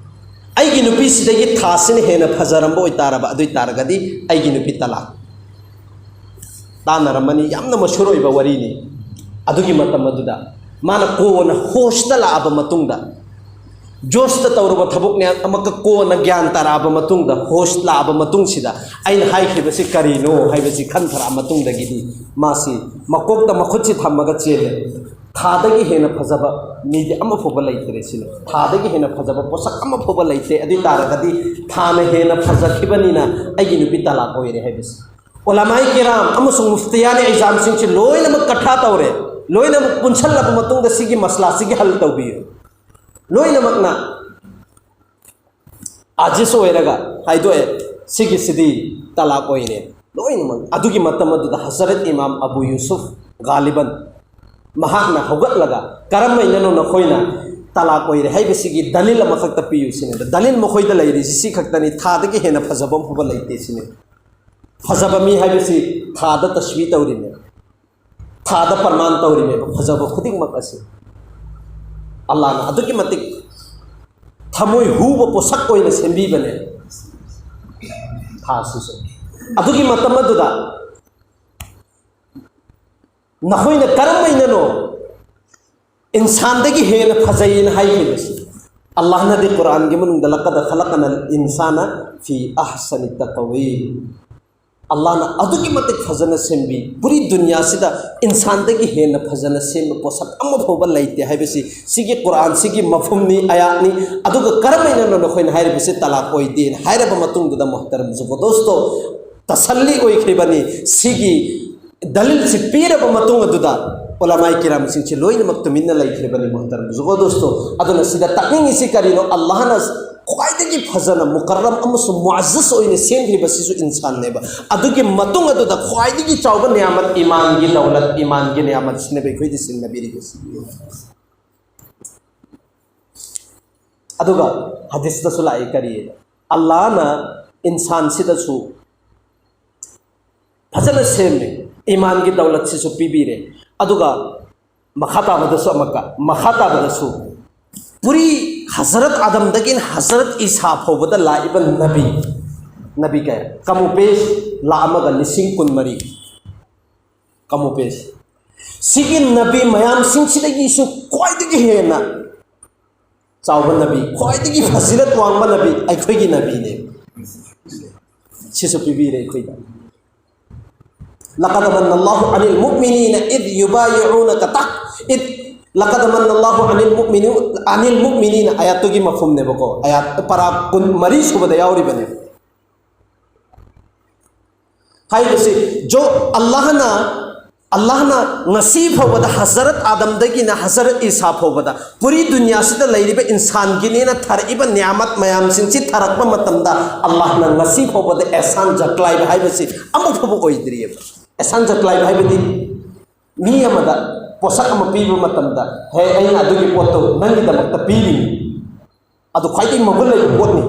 ꯑꯩꯒꯤ ꯅꯨꯄꯤꯁꯤꯗꯒꯤ ꯊꯥꯁꯤꯅ ꯍꯦꯟꯅ ꯐꯖꯔꯝꯕ ꯑꯣꯏꯇꯥꯔꯕ, ꯑꯗꯨ ꯑꯣꯏꯇꯥꯔꯒꯗꯤ ꯑꯩꯒꯤ ꯅꯨꯄꯤ ꯇꯂꯥꯛ"꯫ ꯇꯥꯟꯅꯔꯝꯃꯅꯤ, ꯌꯥꯝꯅ ꯃꯁꯍꯨꯔ ꯑꯣꯏꯕ ꯋꯥꯔꯤꯅꯤ꯫ ꯑꯗꯨꯒꯤ ꯃꯇꯝ ꯑꯗꯨꯗ ꯃꯥꯅ ꯀꯣꯟꯅ ꯍꯣꯁꯇ ꯂꯥꯛꯑꯕ ꯃꯇꯨꯡꯗ, ꯖꯣꯁꯇ ꯇꯧꯔꯕ ꯊꯕꯛꯅꯦ ꯑꯃꯛꯀ ꯀꯣꯟꯅ ꯒ꯭ꯌꯥꯟ ꯇꯥꯔꯛꯑꯕ ꯃꯇꯨꯡꯗ, ꯍꯣꯁ ꯂꯥꯛꯑꯕ ꯃꯇꯨꯡꯁꯤꯗ ꯑꯩꯅ ꯍꯥꯏꯈꯤꯕꯁꯤ ꯀꯔꯤꯅꯣ ꯍꯥꯏꯕꯁꯤ ꯈꯟꯊꯔꯛꯑ ꯃꯇꯨꯡꯗꯒꯤꯗꯤ ꯃꯥꯁꯤ ꯃꯀꯣꯛꯇ ꯃꯈꯨꯠꯁꯤ ꯊꯝꯃꯒ ꯆꯦꯜꯂꯦ꯫ "ꯊꯥꯗꯒꯤ ꯍꯦꯟꯅ ꯐꯖꯕ ꯃꯤꯗꯤ ꯑꯃ ꯐꯥꯎꯕ ꯂꯩꯇ꯭ꯔꯦ" ꯁꯤꯅꯤ꯫ "ꯊꯥꯗꯒꯤ ꯍꯦꯟꯅ ꯐꯖꯕ ꯄꯣꯠꯁꯛ ꯑꯃ ꯐꯥꯎꯕ ꯂꯩꯇꯦ, ꯑꯗꯨ ꯑꯣꯏ ꯇꯥꯔꯒꯗꯤ ꯊꯥꯅ ꯍꯦꯟꯅ ꯐꯖꯈꯤꯕꯅꯤꯅ ꯑꯩꯒꯤ ꯅꯨꯄꯤ ꯇꯂꯥꯛ ꯑꯣꯏꯔꯦ" ꯍꯥꯏꯕꯁꯤ꯫ ꯎꯂꯃꯥꯏ ꯀꯤꯔꯥꯝ ꯑꯃꯁꯨꯡ ꯃꯨꯐꯇꯤꯌꯥꯅꯤ ꯑꯩꯖꯥꯝꯁꯤꯡꯁꯤ ꯂꯣꯏꯅꯃꯛ ꯀꯊꯥ ꯇꯧꯔꯦ꯫ ꯂꯣꯏꯅꯃꯛ ꯄꯨꯟꯁꯜꯂꯕ ꯃꯇꯨꯡꯗ ꯁꯤꯒꯤ ꯃꯁꯂꯥꯁꯤꯒꯤ ꯍꯜ ꯇꯧꯕꯤꯌꯨ꯫ ꯂꯣꯏꯅꯃꯛꯅ ꯑꯥꯖꯤꯁ ꯑꯣꯏꯔꯒ ꯍꯥꯏꯗꯣꯛꯑꯦ, "ꯁꯤꯒꯤꯁꯤꯗꯤ ꯇꯂꯥꯛ ꯑꯣꯏꯔꯦ"꯫ ꯂꯣꯏꯅꯃꯛ꯫ ꯑꯗꯨꯒꯤ ꯃꯇꯝ ꯑꯗꯨꯗ ꯍꯖꯔꯠ ꯏꯃꯥꯝ ꯑꯕꯨ ꯌꯨꯁꯨꯐ ꯒꯥꯂꯤꯕꯟ ꯃꯍꯥꯛꯅ ꯍꯧꯒꯠꯂꯒ, "ꯀꯔꯝꯍꯥꯏꯅꯅꯣ ꯅꯈꯣꯏꯅ ꯇꯂꯥꯛ ꯑꯣꯏꯔꯦ ꯍꯥꯏꯕꯁꯤꯒꯤ ꯗꯂꯤꯜ ꯑꯃꯈꯛꯇ ꯄꯤꯌꯨ" ꯁꯤꯅꯦ꯫ "ꯗꯂꯤꯜ ꯃꯈꯣꯏꯗ ꯂꯩꯔꯤꯁꯤ ꯁꯤ ꯈꯛꯇꯅꯤ, ꯊꯥꯗꯒꯤ ꯍꯦꯟꯅ ꯐꯖꯕ ꯑꯃ ꯐꯥꯎꯕ ꯂꯩꯇꯦ" ꯁꯤꯅꯦ꯫ ꯐꯖꯕ ꯃꯤ ꯍꯥꯏꯕꯁꯤ ꯊꯥꯗ ꯇꯁꯕꯤ ꯇꯧꯔꯤꯅꯦ, ꯊꯥꯗ ꯄ꯭ꯔꯃꯥꯟ ꯇꯧꯔꯤꯅꯦꯕ ꯐꯖꯕ ꯈꯨꯗꯤꯡꯃꯛ ꯑꯁꯤ꯫ ꯑꯜꯂꯥꯍꯅ ꯑꯗꯨꯛꯀꯤ ꯃꯇꯤꯛ ꯊꯃꯣꯏ ꯍꯨꯕ ꯄꯣꯠꯁꯛ ꯑꯣꯏꯅ ꯁꯦꯝꯕꯤꯕꯅꯦ ꯊꯥꯁꯤꯁꯨ꯫ ꯑꯗꯨꯒꯤ ꯃꯇꯝ ꯑꯗꯨꯗ ꯅꯈꯣꯏꯅ ꯀꯔꯝꯍꯥꯏꯅꯅꯣ ꯏꯟꯁꯥꯟꯗꯒꯤ ꯍꯦꯟꯅ ꯐꯖꯩꯅ ꯍꯥꯏꯈꯤꯕꯁꯤ? ꯑꯜꯂꯥꯍꯅꯗꯤ ꯀꯨꯔꯥꯟꯒꯤ ꯃꯅꯨꯡꯗ "ꯂꯛꯀꯗ ꯈꯂꯛꯀꯅ ꯏꯟꯁꯥꯅ ꯐꯤ ꯑꯍꯁꯅꯤ ꯇꯛꯋꯤꯝ", ꯑꯜꯂꯥꯍꯅ ꯑꯗꯨꯛꯀꯤ ꯃꯇꯤꯛ ꯐꯖꯅ ꯁꯦꯝꯕꯤ꯫ ꯄꯨꯔꯤ ꯗꯨꯅꯤꯌꯥꯁꯤꯗ ꯏꯟꯁꯥꯟꯗꯒꯤ ꯍꯦꯟꯅ ꯐꯖꯅ ꯁꯦꯝꯕ ꯄꯣꯠꯁꯛ ꯑꯃ ꯐꯥꯎꯕ ꯂꯩꯇꯦ ꯍꯥꯏꯕꯁꯤ ꯁꯤꯒꯤ ꯀꯨꯔꯥꯟꯁꯤꯒꯤ ꯃꯐꯝꯅꯤ, ꯑꯌꯥꯠꯅꯤ꯫ ꯑꯗꯨꯒ ꯀꯔꯝꯍꯥꯏꯅꯅꯣ ꯅꯈꯣꯏꯅ ꯍꯥꯏꯔꯤꯕꯁꯤ ꯇꯂꯥꯛ ꯑꯣꯏꯗꯦꯅ ꯍꯥꯏꯔꯕ ꯃꯇꯨꯡꯗꯨꯗ, ꯃꯨꯍꯇꯔꯝ ꯖꯨꯒꯣ ꯗꯣꯁꯇꯣ, ꯇꯁꯜꯂꯤ ꯑꯣꯏꯈ꯭ꯔꯤꯕꯅꯤ꯫ ꯁꯤꯒꯤ ꯗꯂꯤꯜꯁꯤ ꯄꯤꯔꯕ ꯃꯇꯨꯡ ꯑꯗꯨꯗ ꯎꯂꯃꯥꯏ ꯀꯤꯔꯥꯝꯁꯤꯡꯁꯤ ꯂꯣꯏꯅꯃꯛ ꯇꯨꯃꯤꯟꯅ ꯂꯩꯈ꯭ꯔꯤꯕꯅꯤ, ꯃꯨꯍꯇꯔꯝ ꯖꯨꯒꯣ ꯗꯣꯁꯇꯣ꯫ ꯑꯗꯨꯅ ꯁꯤꯗ ꯇꯥꯛꯅꯤꯡꯉꯤꯁꯤ ꯀꯔꯤꯅꯣ? ꯑꯜꯂꯥꯍꯅ ꯈ꯭ꯋꯥꯏꯗꯒꯤ ꯐꯖꯅ ꯃꯨꯀꯔꯔꯝ ꯑꯃꯁꯨꯡ ꯃꯨꯑꯖꯖ ꯑꯣꯏꯅ ꯁꯦꯝꯈ꯭ꯔꯤꯕꯁꯤꯁꯨ ꯏꯟꯁꯥꯟꯅꯦꯕ꯫ ꯑꯗꯨꯒꯤ ꯃꯇꯨꯡ ꯑꯗꯨꯗ ꯈ꯭ꯋꯥꯏꯗꯒꯤ ꯆꯥꯎꯕ ꯅꯤꯌꯥꯃꯠ, ꯏꯃꯥꯟꯒꯤ ꯗꯧꯂꯠ, ꯏꯃꯥꯟꯒꯤ ꯅꯤꯌꯥꯃꯠꯁꯤꯅꯦꯕ ꯑꯩꯈꯣꯏꯗ ꯁꯤꯟꯅꯕꯤꯔꯤꯕꯁꯤ꯫ ꯑꯗꯨꯒ ꯍꯗꯤꯁꯇꯁꯨ ꯂꯥꯛꯏ ꯀꯔꯤ? ꯑꯜꯂꯥꯍꯅ ꯏꯟꯁꯥꯟꯁꯤꯗꯁꯨ ꯐꯖꯅ ꯁꯦꯝꯃꯦ, ꯏꯃꯥꯟꯒꯤ ꯗꯧꯂꯠꯁꯤꯁꯨ ꯄꯤꯕꯤꯔꯦ꯫ ꯑꯗꯨꯒ ꯃꯈꯥ ꯇꯥꯕꯗꯁꯨ ꯑꯃꯨꯛꯀ, ꯃꯈꯥ ꯇꯥꯕꯗꯁꯨ ꯄꯨꯔꯤ ꯍꯖꯔꯠ ꯑꯥꯗꯝꯗꯒꯤꯅ ꯍꯖꯔꯠ ꯏꯁꯥ ꯐꯥꯎꯕꯗ ꯂꯥꯛꯏꯕ ꯅꯕꯤ, ꯅꯕꯤ ꯀꯌꯥ? ꯀꯃꯣꯕꯦꯁ ꯂꯥꯛ ꯑꯃꯒ ꯂꯤꯁꯤꯡ ꯀꯨꯟꯃꯔꯤ꯫ ꯀꯃꯣꯕꯦꯁ꯫ ꯁꯤꯒꯤ ꯅꯕꯤ ꯃꯌꯥꯝꯁꯤꯡꯁꯤꯗꯒꯤꯁꯨ ꯈ꯭ꯋꯥꯏꯗꯒꯤ ꯍꯦꯟꯅ ꯆꯥꯎꯕ ꯅꯕꯤ, ꯈ꯭ꯋꯥꯏꯗꯒꯤ ꯐꯖꯤꯂꯠ ꯋꯥꯡꯕ ꯅꯕꯤ ꯑꯩꯈꯣꯏꯒꯤ ꯅꯕꯤꯅꯦ꯫ ꯁꯤꯁꯨ ꯄꯤꯕꯤꯔꯦ ꯑꯩꯈꯣꯏꯗ꯫ "لقد من الله على المؤمنين إذ يبايعونك تحت، إذ، لقد من الله على المؤمنين، على المؤمنين" ꯑꯌꯥꯠꯇꯨꯒꯤ ꯃꯐꯝꯅꯦꯕꯀꯣ꯫ ꯑꯌꯥꯠ ꯄꯔꯥ ꯀꯨꯟ ꯃꯔꯤ ꯁꯨꯕꯗ ꯌꯥꯎꯔꯤꯕꯅꯦ꯫ ꯍꯥꯏꯕꯁꯤ, ꯖꯣ, ꯑꯜꯂꯥꯍꯅ, ꯑꯜꯂꯥꯍꯅ ꯉꯁꯤ ꯐꯥꯎꯕꯗ ꯍꯖꯔꯠ ꯑꯥꯗꯝꯗꯒꯤꯅ ꯍꯖꯔꯠ ꯏꯁꯥ ꯐꯥꯎꯕꯗ ꯄꯨꯔꯤ ꯗꯨꯅꯤꯌꯥꯁꯤꯗ ꯂꯩꯔꯤꯕ ꯏꯟꯁꯥꯟꯒꯤꯅꯦꯅ ꯊꯥꯔꯛꯏꯕ ꯅꯤꯌꯥꯃꯠ ꯃꯌꯥꯝꯁꯤꯡꯁꯤ ꯊꯥꯔꯛꯄ ꯃꯇꯝꯗ ꯑꯜꯂꯥꯍꯅ ꯉꯁꯤ ꯐꯥꯎꯕꯗ ꯑꯦꯍꯁꯥꯟ ꯖꯇꯂꯥꯏꯕ ꯍꯥꯏꯕꯁꯤ ꯑꯃꯨꯛ ꯐꯥꯎꯕ ꯑꯣꯏꯗ꯭ꯔꯤꯑꯕ꯫ ꯑꯦꯍꯁꯥꯟ ꯖꯇꯂꯥꯏꯕ ꯍꯥꯏꯕꯗꯤ ꯃꯤ ꯑꯃꯗ ꯄꯣꯠꯁꯛ ꯑꯃ ꯄꯤꯕ ꯃꯇꯝꯗ, "ꯍꯦ, ꯑꯩꯅ ꯑꯗꯨꯒꯤ ꯄꯣꯠꯇꯨ ꯅꯪꯒꯤꯗꯃꯛꯇ ꯄꯤꯔꯤꯅꯤ, ꯑꯗꯨ ꯈ꯭ꯋꯥꯏꯗꯒꯤ ꯃꯒꯨꯟ ꯂꯩꯕ ꯄꯣꯠꯅꯤ,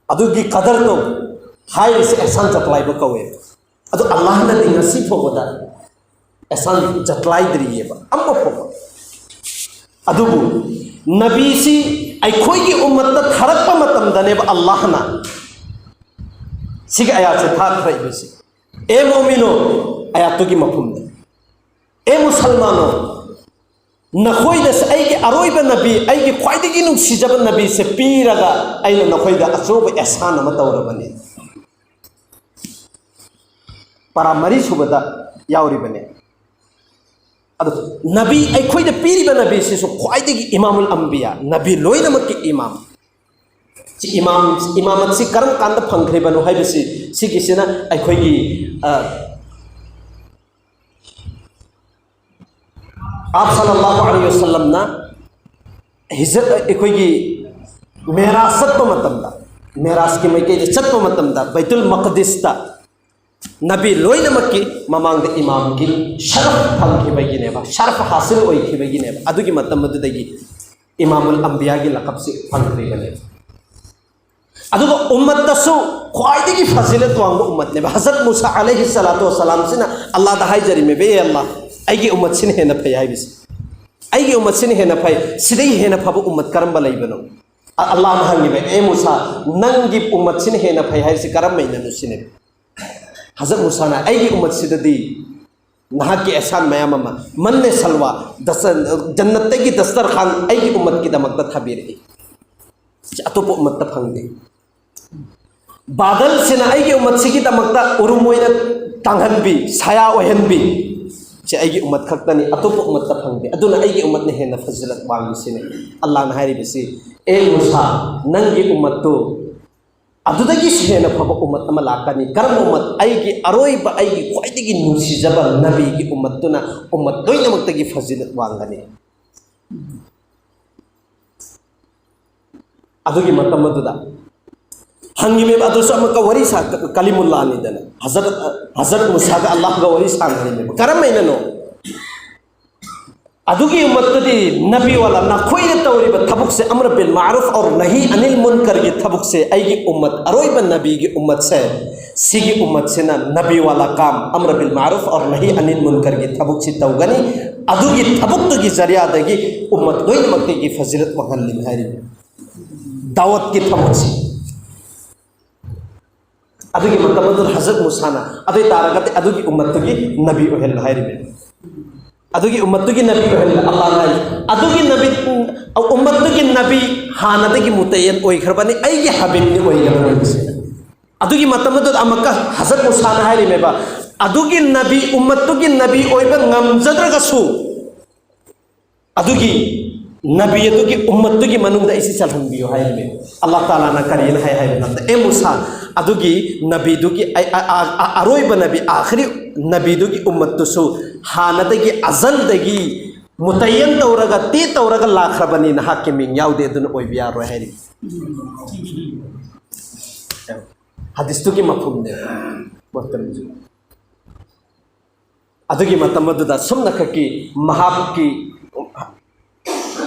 ꯑꯗꯨꯒꯤ ꯀꯗꯔ ꯇꯧ" ꯍꯥꯏꯔꯤꯁꯦ ꯑꯦꯍꯁꯥꯟ ꯖꯇꯂꯥꯏꯕ ꯀꯧꯋꯦ꯫ ꯑꯗꯣ ꯑꯜꯂꯥꯍꯅꯗꯤ ꯉꯁꯤ ꯐꯥꯎꯕꯗ ꯑꯦꯍꯁꯥꯟ ꯖꯇꯂꯥꯏꯗ꯭ꯔꯤꯑꯕ, ꯑꯃ ꯐꯥꯎꯕ꯫ ꯑꯗꯨꯕꯨ ꯅꯕꯤꯁꯤ ꯑꯩꯈꯣꯏꯒꯤ ꯎꯝꯃꯠꯇ ꯊꯥꯔꯛꯄ ꯃꯇꯝꯗꯅꯦꯕ ꯑꯜꯂꯥꯍꯅ ꯁꯤꯒꯤ ꯑꯌꯥꯠꯁꯦ ꯊꯥꯔꯛꯏꯕꯁꯤ꯫ ꯑꯦ ꯃꯣꯃꯤꯅꯣ, ꯑꯌꯥꯠꯇꯨꯒꯤ ꯃꯐꯝꯗ, ꯑꯦ ꯃꯨꯁꯜꯃꯥꯅꯣ, ꯅꯈꯣꯏꯗ ꯑꯩꯒꯤ ꯑꯔꯣꯏꯕ ꯅꯕꯤ, ꯑꯩꯒꯤ ꯈ꯭ꯋꯥꯏꯗꯒꯤ ꯅꯨꯡꯁꯤꯖꯕ ꯅꯕꯤꯁꯦ ꯄꯤꯔꯒ ꯑꯩꯅ ꯅꯈꯣꯏꯗ ꯑꯆꯧꯕ ꯑꯦꯍꯁꯥꯟ ꯑꯃ ꯇꯧꯔꯕꯅꯤ꯫ ꯄꯔꯥ ꯃꯔꯤ ꯁꯨꯕꯗ ꯌꯥꯎꯔꯤꯕꯅꯤ꯫ ꯑꯗꯨ ꯅꯕꯤ, ꯑꯩꯈꯣꯏꯗ ꯄꯤꯔꯤꯕ ꯅꯕꯤꯁꯤꯁꯨ ꯈ꯭ꯋꯥꯏꯗꯒꯤ ꯏꯃꯥꯃꯨꯜ ꯑꯝꯕꯤꯌꯥ, ꯅꯕꯤ ꯂꯣꯏꯅꯃꯛꯀꯤ ꯏꯃꯥꯝ꯫ ꯁꯤ ꯏꯃꯥꯝ, ꯏꯃꯥꯃꯠꯁꯤ ꯀꯔꯝ ꯀꯥꯟꯗ ꯐꯪꯈ꯭ꯔꯤꯕꯅꯣ ꯍꯥꯏꯕꯁꯤ, ꯁꯤꯒꯤꯁꯤꯅ ꯑꯩꯈꯣꯏꯒꯤ, ꯑ, ꯑꯥꯞ ꯁꯜꯂꯜꯂꯥꯍꯨ ꯑꯂꯩꯍꯤ ꯋꯁꯜꯂꯝꯅ ꯍꯤꯖꯔ, ꯑꯩꯈꯣꯏꯒꯤ ꯃꯦꯔꯥꯖ ꯆꯠꯄ ꯃꯇꯝꯗ, ꯃꯦꯔꯥꯖꯀꯤ ꯃꯥꯏꯀꯩꯗ ꯆꯠꯄ ꯃꯇꯝꯗ ꯕꯩꯇꯨꯜ ꯃꯛꯗꯤꯁꯇ ꯅꯕꯤ ꯂꯣꯏꯅꯃꯛꯀꯤ ꯃꯃꯥꯡꯗ ꯏꯃꯥꯝꯒꯤ ꯁꯔꯐ ꯐꯪꯈꯤꯕꯒꯤꯅꯦꯕ, ꯁꯔꯐ ꯍꯥꯁꯤꯜ ꯑꯣꯏꯈꯤꯕꯒꯤꯅꯦꯕ꯫ ꯑꯗꯨꯒꯤ ꯃꯇꯝ ꯑꯗꯨꯗꯒꯤ ꯏꯃꯥꯃꯨꯜ ꯑꯝꯕꯤꯌꯥꯒꯤ ꯂꯀꯞꯁꯤ ꯐꯪꯈ꯭ꯔꯤꯕꯅꯦꯕ꯫ ꯑꯗꯨꯒ ꯎꯝꯃꯠꯇꯁꯨ ꯈ꯭ꯋꯥꯏꯗꯒꯤ ꯐꯖꯤꯂꯠ ꯋꯥꯡꯕ ꯎꯝꯃꯠꯅꯦꯕ꯫ ꯍꯖꯔꯠ ꯃꯨꯁꯥ ꯑꯂꯩꯍꯤ ꯁꯂꯥꯇꯨ ꯋꯁꯂꯥꯝꯁꯤꯅ ꯑꯜꯂꯥꯗ ꯍꯥꯏꯖꯔꯤꯃꯦꯕ, "ꯑꯦ ꯑꯜꯂꯥ, ꯑꯩꯒꯤ ꯎꯝꯃꯠꯁꯤꯅ ꯍꯦꯟꯅ ꯐꯩ" ꯍꯥꯏꯕꯁꯤ꯫ "ꯑꯩꯒꯤ ꯎꯝꯃꯠꯁꯤꯅ ꯍꯦꯟꯅ ꯐꯩ, ꯁꯤꯗꯩ ꯍꯦꯟꯅ ꯐꯕ ꯎꯝꯃꯠ ꯀꯔꯝꯕ ꯂꯩꯕꯅꯣ?" ꯑ-, ꯑꯜꯂꯥꯅ ꯍꯪꯉꯤꯕ, "ꯑꯦ ꯃꯨꯁꯥ, ꯅꯪꯒꯤ ꯎꯝꯃꯠꯁꯤꯅ ꯍꯦꯟꯅ ꯐꯩ ꯍꯥꯏꯔꯤꯁꯤ ꯀꯔꯝꯕꯩꯅꯅꯣ?" ꯁꯤꯅꯦꯕ꯫ ꯍꯖꯔꯠ ꯃꯨꯁꯥꯅ, "ꯑꯩꯒꯤ ꯎꯝꯃꯠꯁꯤꯗꯗꯤ ꯅꯍꯥꯛꯀꯤ ꯑꯦꯍꯁꯥꯟ ꯃꯌꯥꯝ ꯑꯃ, ꯃꯟꯅꯦ ꯁꯜꯋꯥ, ꯗꯁ-, ꯖꯟꯅꯠꯇꯒꯤ ꯗꯁꯇꯔꯈꯥꯟ ꯑꯩꯒꯤ ꯎꯝꯃꯠꯀꯤꯗꯃꯛꯇ ꯊꯥꯕꯤꯔꯛꯏ꯫ ꯁꯤ ꯑꯇꯣꯞꯄ ꯎꯝꯃꯠꯇ ꯐꯪꯗꯦ꯫ ꯕꯥꯗꯜꯁꯤꯅ ꯑꯩꯒꯤ ꯎꯝꯃꯠꯁꯤꯒꯤꯗꯃꯛꯇ ꯎꯔꯨꯝ ꯑꯣꯏꯅ ꯇꯥꯡꯍꯟꯕꯤ, ꯁꯥꯌꯥ ꯑꯣꯏꯍꯟꯕꯤ, ꯁꯤ ꯑꯩꯒꯤ ꯎꯝꯃꯠ ꯈꯛꯇꯅꯤ, ꯑꯇꯣꯞꯄ ꯎꯝꯃꯠꯇ ꯐꯪꯗꯦ꯫ ꯑꯗꯨꯅ ꯑꯩꯒꯤ ꯎꯝꯃꯠꯅ ꯍꯦꯟꯅ ꯐꯖꯤꯂꯠ ꯋꯥꯡꯉꯤꯁꯤꯅꯤ꯫" ꯑꯜꯂꯥꯅ ꯍꯥꯏꯔꯤꯕꯁꯤ, "ꯑꯦ ꯃꯨꯁꯥ, ꯅꯪꯒꯤ ꯎꯝꯃꯠꯇꯨ ꯑꯗꯨꯗꯒꯤꯁꯨ ꯍꯦꯟꯅ ꯐꯕ ꯎꯝꯃꯠ ꯑꯃ ꯂꯥꯛꯀꯅꯤ꯫" ꯀꯔꯝꯕ ꯎꯝꯃꯠ? ꯑꯩꯒꯤ ꯑꯔꯣꯏꯕ, ꯑꯩꯒꯤ ꯈ꯭ꯋꯥꯏꯗꯒꯤ ꯅꯨꯡꯁꯤꯖꯕ ꯅꯕꯤꯒꯤ ꯎꯝꯃꯠꯇꯨꯅ ꯎꯝꯃꯠ ꯂꯣꯏꯅꯃꯛꯇꯒꯤ ꯐꯖꯤꯂꯠ ꯋꯥꯡꯒꯅꯤ꯫ ꯑꯗꯨꯒꯤ ꯃꯇꯝ ꯑꯗꯨꯗ ꯍꯪꯉꯤꯕ ꯑꯗꯨꯁꯨ ꯑꯃꯨꯛꯀ ꯋꯥꯔꯤ ꯁꯥ-, ꯀꯂꯤꯃꯨꯜꯂꯥꯅꯤꯗꯅ, ꯍꯖꯔꯠ, ꯍꯖꯔꯠ ꯃꯨꯁꯥꯒ ꯑꯜꯂꯥꯍꯒ ꯋꯥꯔꯤ ꯁꯥꯟꯅꯔꯤꯕ꯫ ꯀꯔꯝꯍꯥꯏꯅꯅꯣ? ꯑꯗꯨꯒꯤ ꯎꯝꯃꯠꯇꯨꯗꯤ ꯅꯕꯤ ꯋꯥꯂꯥ, ꯅꯈꯣꯏꯅ ꯇꯧꯔꯤꯕ ꯊꯕꯛꯁꯦ, ꯑꯃꯔ ꯕꯤꯜ ꯃꯥꯔꯨꯐ ꯑꯧꯔ ꯅꯍꯤ ꯑꯅꯤꯜ ꯃꯨꯟꯀꯔꯒꯤ ꯊꯕꯛꯁꯦ, ꯑꯩꯒꯤ ꯎꯝꯃꯠ, ꯑꯔꯣꯏꯕ ꯅꯕꯤꯒꯤ ꯎꯝꯃꯠꯁꯦ, ꯁꯤꯒꯤ ꯎꯝꯃꯠꯁꯤꯅ ꯅꯕꯤ ꯋꯥꯂꯥ ꯀꯥꯝ, ꯑꯃꯔ ꯕꯤꯜ ꯃꯥꯔꯨꯐ ꯑꯧꯔ ꯅꯍꯤ ꯑꯅꯤꯜ ꯃꯨꯟꯀꯔꯒꯤ ꯊꯕꯛꯁꯤ ꯇꯧꯒꯅꯤ꯫ ꯑꯗꯨꯒꯤ ꯊꯕꯛꯇꯨꯒꯤ ꯖꯔꯤꯌꯥꯗꯒꯤ ꯎꯝꯃꯠ ꯂꯣꯏꯅꯃꯛꯇꯒꯤ ꯐꯖꯤꯂꯠ ꯋꯥꯡꯍꯜꯂꯤꯅꯤ ꯍꯥꯏꯔꯤꯕ ꯗꯥꯋꯠꯀꯤ ꯊꯕꯛꯁꯤ꯫ ꯑꯗꯨꯒꯤ ꯃꯇꯝ ꯑꯗꯨꯗ ꯍꯖꯔꯠ ꯃꯨꯁꯥꯅ ꯑꯗꯨ ꯑꯣꯏ ꯇꯥꯔꯒꯗꯤ ꯑꯗꯨꯒꯤ ꯎꯝꯃꯠꯇꯨꯒꯤ ꯅꯕꯤ ꯑꯣꯏꯍꯜꯂꯣ ꯍꯥꯏꯔꯤꯕꯅꯤ꯫ ꯑꯗꯨꯒꯤ ꯎꯝꯃꯠꯇꯨꯒꯤ ꯅꯕꯤ ꯑꯣꯏꯍꯜꯂꯣ ꯑꯜꯂꯥꯍꯅ ꯍꯥꯏꯔꯤ꯫ ꯑꯗꯨꯒꯤ ꯅꯕꯤ, ꯎꯝꯃꯠꯇꯨꯒꯤ ꯅꯕꯤ ꯍꯥꯟꯅꯗꯒꯤ ꯃꯨꯇꯌꯟ ꯑꯣꯏꯈ꯭ꯔꯕꯅꯤ, ꯑꯩꯒꯤ ꯍꯕꯤꯕꯅꯤ ꯑꯣꯏꯒꯗꯕꯅꯤ꯫ ꯑꯗꯨꯒꯤ ꯃꯇꯝ ꯑꯗꯨꯗ ꯑꯃꯨꯛꯀ ꯍꯖꯔꯠ ꯃꯨꯁꯥꯅ ꯍꯥꯏꯔꯤꯃꯦꯕ, ꯑꯗꯨꯒꯤ ꯅꯕꯤ, ꯎꯝꯃꯠꯇꯨꯒꯤ ꯅꯕꯤ ꯑꯣꯏꯕ ꯉꯝꯖꯗ꯭ꯔꯒꯁꯨ ꯑꯗꯨꯒꯤ ꯅꯕꯤ ꯑꯗꯨꯒꯤ ꯎꯝꯃꯠꯇꯨꯒꯤ ꯃꯅꯨꯡꯗ ꯑꯩꯁꯤ ꯆꯜꯍꯟꯕꯤꯌꯨ ꯍꯥꯏꯔꯤꯃꯦ꯫ ꯑꯜꯂꯥꯍ ꯇꯥꯂꯥꯅ ꯀꯔꯤꯅ ꯍꯥꯏ ꯍꯥꯏꯕ ꯃꯇꯝꯗ, ꯑꯦ ꯃꯨꯁꯥ, ꯑꯗꯨꯒꯤ ꯅꯕꯤꯗꯨꯒꯤ ꯑ-, ꯑ-, ꯑ-, ꯑ-, ꯑꯔꯣꯏꯕ ꯅꯕꯤ, ꯑꯥꯈꯤꯔꯤ ꯅꯕꯤꯗꯨꯒꯤ ꯎꯝꯃꯠꯇꯨꯁꯨ ꯍꯥꯟꯅꯗꯒꯤ, ꯑꯖꯜꯗꯒꯤ ꯃꯨꯇꯌꯟ ꯇꯧꯔꯒ, ꯇꯤ ꯇꯧꯔꯒ ꯂꯥꯛꯈ꯭ꯔꯕꯅꯤ, ꯅꯍꯥꯛꯀꯤ ꯃꯤꯡ ꯌꯥꯎꯗꯦ, ꯑꯗꯨꯅ ꯑꯣꯏꯕ ꯌꯥꯔꯣꯏ ꯍꯥꯏꯔꯤ꯫ ꯍꯗꯤꯁꯇꯨꯒꯤ ꯃꯐꯍꯨꯝꯅꯦ꯫ ꯑꯗꯨꯒꯤ ꯃꯇꯝ ꯑꯗꯨꯗ ꯁꯨꯝꯅꯈꯛꯀꯤ ꯃꯍꯥꯛꯀꯤ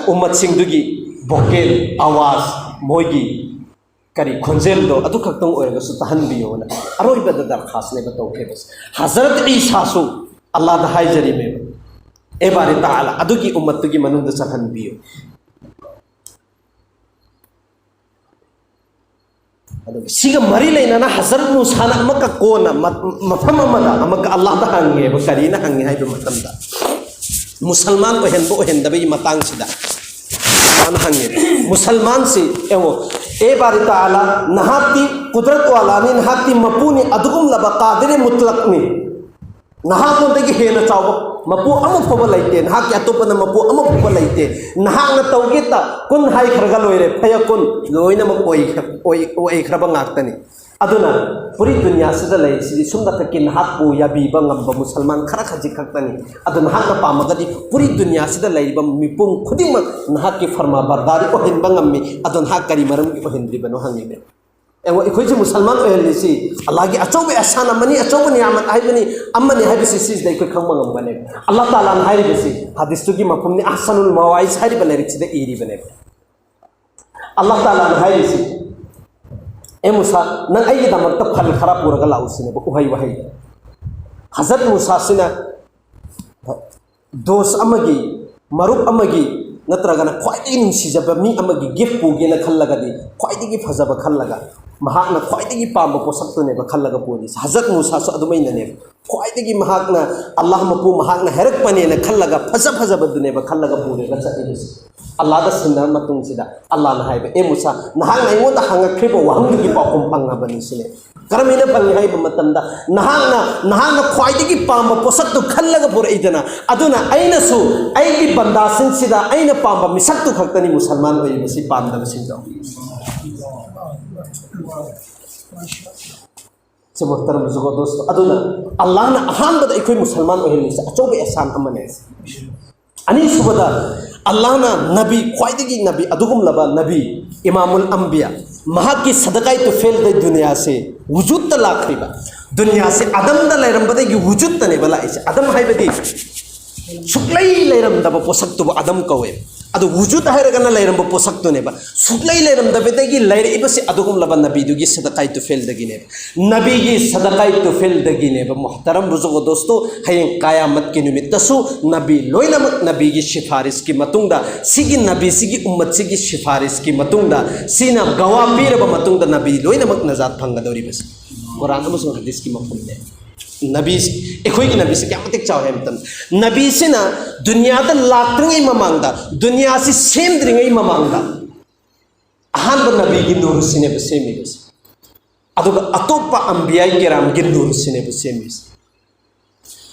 ꯎꯝꯃꯠꯁꯤꯡꯗꯨꯒꯤ ꯚꯣꯀꯦꯜ, ꯑꯋꯥꯖ, ꯃꯣꯏꯒꯤ ꯀꯔꯤ ꯈꯣꯟꯖꯦꯜꯗꯣ ꯑꯗꯨ ꯈꯛꯇꯪ ꯑꯣꯏꯔꯒꯁꯨ ꯇꯥꯍꯟꯕꯤꯌꯣꯅ ꯑꯔꯣꯏꯕꯗ ꯗꯔꯈꯥꯁꯅꯦꯕ ꯇꯧꯈꯤꯕꯁꯦ꯫ ꯍꯖꯔꯠ ꯏꯁꯥꯁꯨ ꯑꯜꯂꯥꯗ ꯍꯥꯏꯖꯔꯤꯃꯦꯕ, "ꯑꯦ ꯕꯥꯔꯤ ꯇꯥꯂꯥ, ꯑꯗꯨꯒꯤ ꯎꯝꯃꯠꯇꯨꯒꯤ ꯃꯅꯨꯡꯗ ꯆꯜꯍꯟꯕꯤꯌꯨ"꯫ ꯑꯗꯨꯒ ꯁꯤꯒ ꯃꯔꯤ ꯂꯩꯅꯅ ꯍꯖꯔꯠ ꯃꯨꯁꯥꯅ ꯑꯃꯨꯛꯀ ꯀꯣꯟꯅ ꯃ-, ꯃꯐꯝ ꯑꯃꯗ ꯑꯃꯨꯛꯀ ꯑꯜꯂꯥꯍꯗ ꯍꯪꯉꯦꯕ, ꯀꯔꯤꯅ ꯍꯪꯉꯦ ꯍꯥꯏꯕ ꯃꯇꯝꯗ, ꯃꯨꯁꯜꯃꯥꯟ ꯑꯣꯏꯍꯟꯕ ꯑꯣꯏꯍꯟꯗꯕꯒꯤ ꯃꯇꯥꯡꯁꯤꯗ ꯃꯥꯅ ꯍꯪꯉꯦꯕ, ꯃꯨꯁꯜꯃꯥꯟꯁꯤ ꯌꯦꯡꯉꯣ, "ꯑꯦ ꯕꯥꯔꯤ ꯇꯥꯂꯥ, ꯅꯍꯥꯛꯇꯤ ꯀꯨꯗꯔꯠ ꯋꯥꯂꯥꯅꯤ, ꯅꯍꯥꯛꯇꯤ ꯃꯄꯨꯅꯤ, ꯑꯗꯨꯒꯨꯝꯂꯕ ꯀꯥꯗꯤꯔꯦ ꯃꯨꯇꯂꯛꯅꯤ꯫ ꯅꯍꯥꯛꯉꯣꯟꯗꯒꯤ ꯍꯦꯟꯅ ꯆꯥꯎꯕ ꯃꯄꯨ ꯑꯃ ꯐꯥꯎꯕ ꯂꯩꯇꯦ, ꯅꯍꯥꯛꯀꯤ ꯑꯇꯣꯞꯄꯅ ꯃꯄꯨ ꯑꯃ ꯐꯥꯎꯕ ꯂꯩꯇꯦ꯫ ꯅꯍꯥꯛꯅ ꯇꯧꯒꯦꯇ ꯀꯨꯟ ꯍꯥꯏꯈ꯭ꯔꯒ ꯂꯣꯏꯔꯦ, ꯐꯌꯀꯨꯟ, ꯂꯣꯏꯅꯃꯛ ꯑꯣꯏꯈ꯭ꯔ-, ꯑꯣꯏ-, ꯑꯣꯏꯈ꯭ꯔꯕ ꯉꯥꯛꯇꯅꯤ꯫ ꯑꯗꯨꯅ ꯄꯨꯔꯤ ꯗꯨꯅꯤꯌꯥꯁꯤꯗ ꯂꯩꯔꯤꯁꯤꯗꯤ ꯁꯨꯝꯅ ꯈꯛꯀꯤ ꯅꯍꯥꯛꯄꯨ ꯌꯥꯕꯤꯕ ꯉꯝꯕ ꯃꯨꯁꯜꯃꯥꯟ ꯈꯔ ꯈꯖꯤꯛ ꯈꯛꯇꯅꯤ꯫ ꯑꯗꯨ ꯅꯍꯥꯛꯅ ꯄꯥꯝꯃꯒꯗꯤ ꯄꯨꯔꯤ ꯗꯨꯅꯤꯌꯥꯁꯤꯗ ꯂꯩꯔꯤꯕ ꯃꯤꯄꯨꯝ ꯈꯨꯗꯤꯡꯃꯛ ꯅꯍꯥꯛꯀꯤ ꯐꯔꯃꯥꯕꯔꯗꯥꯔꯤ ꯑꯣꯏꯍꯟꯕ ꯉꯝꯃꯤ꯫ ꯑꯗꯣ ꯅꯍꯥꯛ ꯀꯔꯤ ꯃꯔꯝꯒꯤ ꯑꯣꯏꯍꯟꯗ꯭ꯔꯤꯕꯅꯣ?" ꯍꯪꯉꯤꯅꯦ꯫ ꯑꯦ, ꯑꯩꯈꯣꯏꯁꯦ ꯃꯨꯁꯜꯃꯥꯟ ꯑꯣꯏꯍꯜꯂꯤꯁꯤ ꯑꯜꯂꯥꯍꯒꯤ ꯑꯆꯧꯕ ꯑꯦꯍꯁꯥꯟ ꯑꯃꯅꯤ, ꯑꯆꯧꯕ ꯅꯤꯌꯥꯃꯠ ꯍꯥꯏꯕꯅꯤ, ꯑꯃꯅꯤ ꯍꯥꯏꯕꯁꯤ ꯁꯤꯁꯤꯗ ꯑꯩꯈꯣꯏ ꯈꯪꯕ ꯉꯝꯒꯅꯦꯕ꯫ ꯑꯜꯂꯥꯍ ꯇꯥꯂꯥꯅ ꯍꯥꯏꯔꯤꯕꯁꯤ ꯍꯗꯤꯁꯇꯨꯒꯤ ꯃꯐꯝꯅꯤ, ꯑꯍꯁꯅꯨꯜ ꯃꯋꯥꯏꯁ ꯍꯥꯏꯔꯤꯕ ꯂꯥꯏꯔꯤꯛꯁꯤꯗ ꯏꯔꯤꯕꯅꯦꯕ꯫ ꯑꯜꯂꯥꯍ ꯇꯥꯂꯥꯅ ꯍꯥꯏꯔꯤꯁꯤ, "ꯑꯦ ꯃꯨꯁꯥ, ꯅꯪ ꯑꯩꯒꯤꯗꯃꯛꯇ ꯐꯜ ꯈꯔ ꯄꯨꯔꯒ ꯂꯥꯛꯎ" ꯁꯤꯅꯦꯕ, ꯎꯍꯩ ꯋꯥꯍꯩ꯫ ꯍꯖꯔꯠ ꯃꯨꯁꯥꯁꯤꯅ ꯗꯣꯁ ꯑꯃꯒꯤ, ꯃꯔꯨꯞ ꯑꯃꯒꯤ, ꯅꯠꯇ꯭ꯔꯒꯅ ꯈ꯭ꯋꯥꯏꯗꯒꯤ ꯅꯨꯡꯁꯤꯖꯕ ꯃꯤ ꯑꯃꯒꯤ ꯒꯤꯐ ꯄꯨꯒꯦꯅ ꯈꯜꯂꯒꯗꯤ, ꯈ꯭ꯋꯥꯏꯗꯒꯤ ꯐꯖꯕ ꯈꯜꯂꯒ, ꯃꯍꯥꯛꯅ ꯈ꯭ꯋꯥꯏꯗꯒꯤ ꯄꯥꯝꯕ ꯄꯣꯠꯁꯛꯇꯨꯅꯦꯕ ꯈꯜꯂꯒ ꯄꯨꯔꯤꯁꯦ꯫ ꯍꯖꯔꯠ ꯃꯨꯁꯥꯁꯨ ꯑꯗꯨꯃꯥꯏꯅꯅꯦꯕ꯫ ꯈ꯭ꯋꯥꯏꯗꯒꯤ ꯃꯍꯥꯛꯅ, ꯑꯜꯂꯥꯍ ꯃꯄꯨ ꯃꯍꯥꯛꯅ ꯍꯥꯏꯔꯛꯄꯅꯦꯅ ꯈꯜꯂꯒ, ꯐꯖ ꯐꯖꯕꯗꯨꯅꯦꯕ ꯈꯜꯂꯒ ꯄꯨꯔꯒ ꯆꯠꯂꯤꯕꯁꯦ꯫ ꯑꯜꯂꯥꯍꯗ ꯁꯤꯟꯅꯔ ꯃꯇꯨꯡꯁꯤꯗ ꯑꯜꯂꯥꯍꯅ ꯍꯥꯏꯕ, "ꯑꯦ ꯃꯨꯁꯥ, ꯅꯍꯥꯛꯅ ꯑꯩꯉꯣꯟꯗ ꯍꯪꯉꯛꯈ꯭ꯔꯤꯕ ꯋꯥꯍꯪꯗꯨꯒꯤ ꯄꯥꯎꯈꯨꯝ ꯐꯪꯉꯕꯅꯤ" ꯁꯤꯅꯦ꯫ ꯀꯔꯝꯍꯥꯏꯅ ꯐꯪꯉꯤ ꯍꯥꯏꯕ ꯃꯇꯝꯗ, ꯅꯍꯥꯛꯅ, ꯅꯍꯥꯛꯅ ꯈ꯭ꯋꯥꯏꯗꯒꯤ ꯄꯥꯝꯕ ꯄꯣꯠꯁꯛꯇꯨ ꯈꯜꯂꯒ ꯄꯨꯔꯛꯏꯗꯅ, ꯑꯗꯨꯅ ꯑꯩꯅꯁꯨ ꯑꯩꯒꯤ ꯕꯟꯗꯥꯁꯤꯡꯁꯤꯗ ꯑꯩꯅ ꯄꯥꯝꯕ ꯃꯤꯁꯛꯇꯨ ꯈꯛꯇꯅꯤ ꯃꯨꯁꯜꯃꯥꯟ ꯑꯣꯏꯔꯤꯕꯁꯤ, ꯄꯥꯝꯗꯕꯁꯤꯡꯗꯣ꯫ ꯁꯦ ꯃꯨꯍꯇꯔꯝ ꯕꯨꯖꯨꯔꯒ ꯗꯣꯁꯇꯣ, ꯑꯗꯨꯅ ꯑꯜꯂꯥꯍꯅ ꯑꯍꯥꯟꯕꯗ ꯑꯩꯈꯣꯏ ꯃꯨꯁꯜꯃꯥꯟ ꯑꯣꯏꯍꯜꯂꯤꯁꯦ ꯑꯆꯧꯕ ꯑꯦꯍꯁꯥꯟ ꯑꯃꯅꯦ꯫ ꯑꯅꯤꯁꯨꯕꯗ, ꯑꯜꯂꯥꯍꯅ ꯅꯕꯤ, ꯈ꯭ꯋꯥꯏꯗꯒꯤ ꯅꯕꯤ, ꯑꯗꯨꯒꯨꯝꯂꯕ ꯅꯕꯤ, ꯏꯃꯥꯃꯨꯜ ꯑꯝꯕꯤꯌꯥ, ꯃꯍꯥꯛꯀꯤ ꯁꯗꯀꯥꯏ ꯇꯨꯐꯦꯜꯗ ꯗꯨꯅꯤꯌꯥꯁꯦ ꯋꯨꯖꯨꯗꯇ ꯂꯥꯛꯈꯤꯕ꯫ ꯗꯨꯅꯤꯌꯥꯁꯦ ꯑꯗꯝꯗ ꯂꯩꯔꯝꯕꯗꯒꯤ ꯋꯨꯖꯨꯗꯇꯅꯦꯕ ꯂꯥꯛꯏꯁꯦ꯫ ꯑꯗꯝ ꯍꯥꯏꯕꯗꯤ ꯁꯨꯛꯂꯩ ꯂꯩꯔꯝꯗꯕ ꯄꯣꯠꯁꯛꯇꯨꯕꯨ ꯑꯗꯝ ꯀꯧꯋꯦ꯫ ꯑꯗꯨ ꯋꯨꯖꯨꯗ ꯍꯥꯏꯔꯒꯅ ꯂꯩꯔꯝꯕ ꯄꯣꯠꯁꯛꯇꯨꯅꯦꯕ꯫ ꯁꯨꯛꯂꯩ ꯂꯩꯔꯝꯗꯕꯗꯒꯤ ꯂꯩꯔꯛꯏꯕꯁꯤ ꯑꯗꯨꯒꯨꯝꯂꯕ ꯅꯕꯤꯗꯨꯒꯤ ꯁꯗꯀꯥꯏ ꯇꯨꯐꯦꯜꯗꯒꯤꯅꯦꯕ꯫ ꯅꯕꯤꯒꯤ ꯁꯗꯀꯥꯏ ꯇꯨꯐꯦꯜꯗꯒꯤꯅꯦꯕ, ꯃꯨꯍꯇꯔꯝ ꯕꯨꯖꯨꯔꯒ ꯗꯣꯁꯇꯣ, ꯍꯌꯦꯡ ꯀꯌꯥꯃꯠꯀꯤ ꯅꯨꯃꯤꯠꯇꯁꯨ ꯅꯕꯤ ꯂꯣꯏꯅꯃꯛ ꯅꯕꯤꯒꯤ ꯁꯤꯐꯥꯔꯤꯁꯀꯤ ꯃꯇꯨꯡꯗ, ꯁꯤꯒꯤ ꯅꯕꯤ, ꯁꯤꯒꯤ ꯎꯝꯃꯠꯁꯤꯒꯤ ꯁꯤꯐꯥꯔꯤꯁꯀꯤ ꯃꯇꯨꯡꯗ, ꯁꯤꯅ ꯒꯋꯥ ꯄꯤꯔꯕ ꯃꯇꯨꯡꯗ ꯅꯕꯤ ꯂꯣꯏꯅꯃꯛ ꯅꯖꯥꯠ ꯐꯪꯒꯗꯧꯔꯤꯕꯁꯤ ꯀꯨꯔꯥꯟ ꯑꯃꯁꯨꯡ ꯍꯗꯤꯁꯀꯤ ꯃꯐꯝꯅꯦ꯫ ꯅꯕꯤ, ꯑꯩꯈꯣꯏꯒꯤ ꯅꯕꯤꯁꯤ ꯀꯌꯥꯃꯇꯤꯛ ꯆꯥꯎꯏ ꯍꯥꯏꯕ ꯃꯇꯝꯗ, ꯅꯕꯤꯁꯤꯅ ꯗꯨꯅꯤꯌꯥꯗ ꯂꯥꯛꯇ꯭ꯔꯤꯉꯩ ꯃꯃꯥꯡꯗ, ꯗꯨꯅꯤꯌꯥꯁꯤ ꯁꯦꯝꯗ꯭ꯔꯤꯉꯩ ꯃꯃꯥꯡꯗ, ꯑꯍꯥꯟꯕ ꯅꯕꯤꯒꯤ ꯅꯨꯔꯁꯤꯅꯦꯕ ꯁꯦꯝꯃꯤꯕꯁꯦ꯫ ꯑꯗꯨꯒ ꯑꯇꯣꯞꯄ ꯑꯝꯕꯤꯌꯥꯏ ꯀꯦꯔꯥꯝꯒꯤ ꯅꯨꯔꯁꯤꯅꯦꯕ ꯁꯦꯝꯃꯤꯁꯦ꯫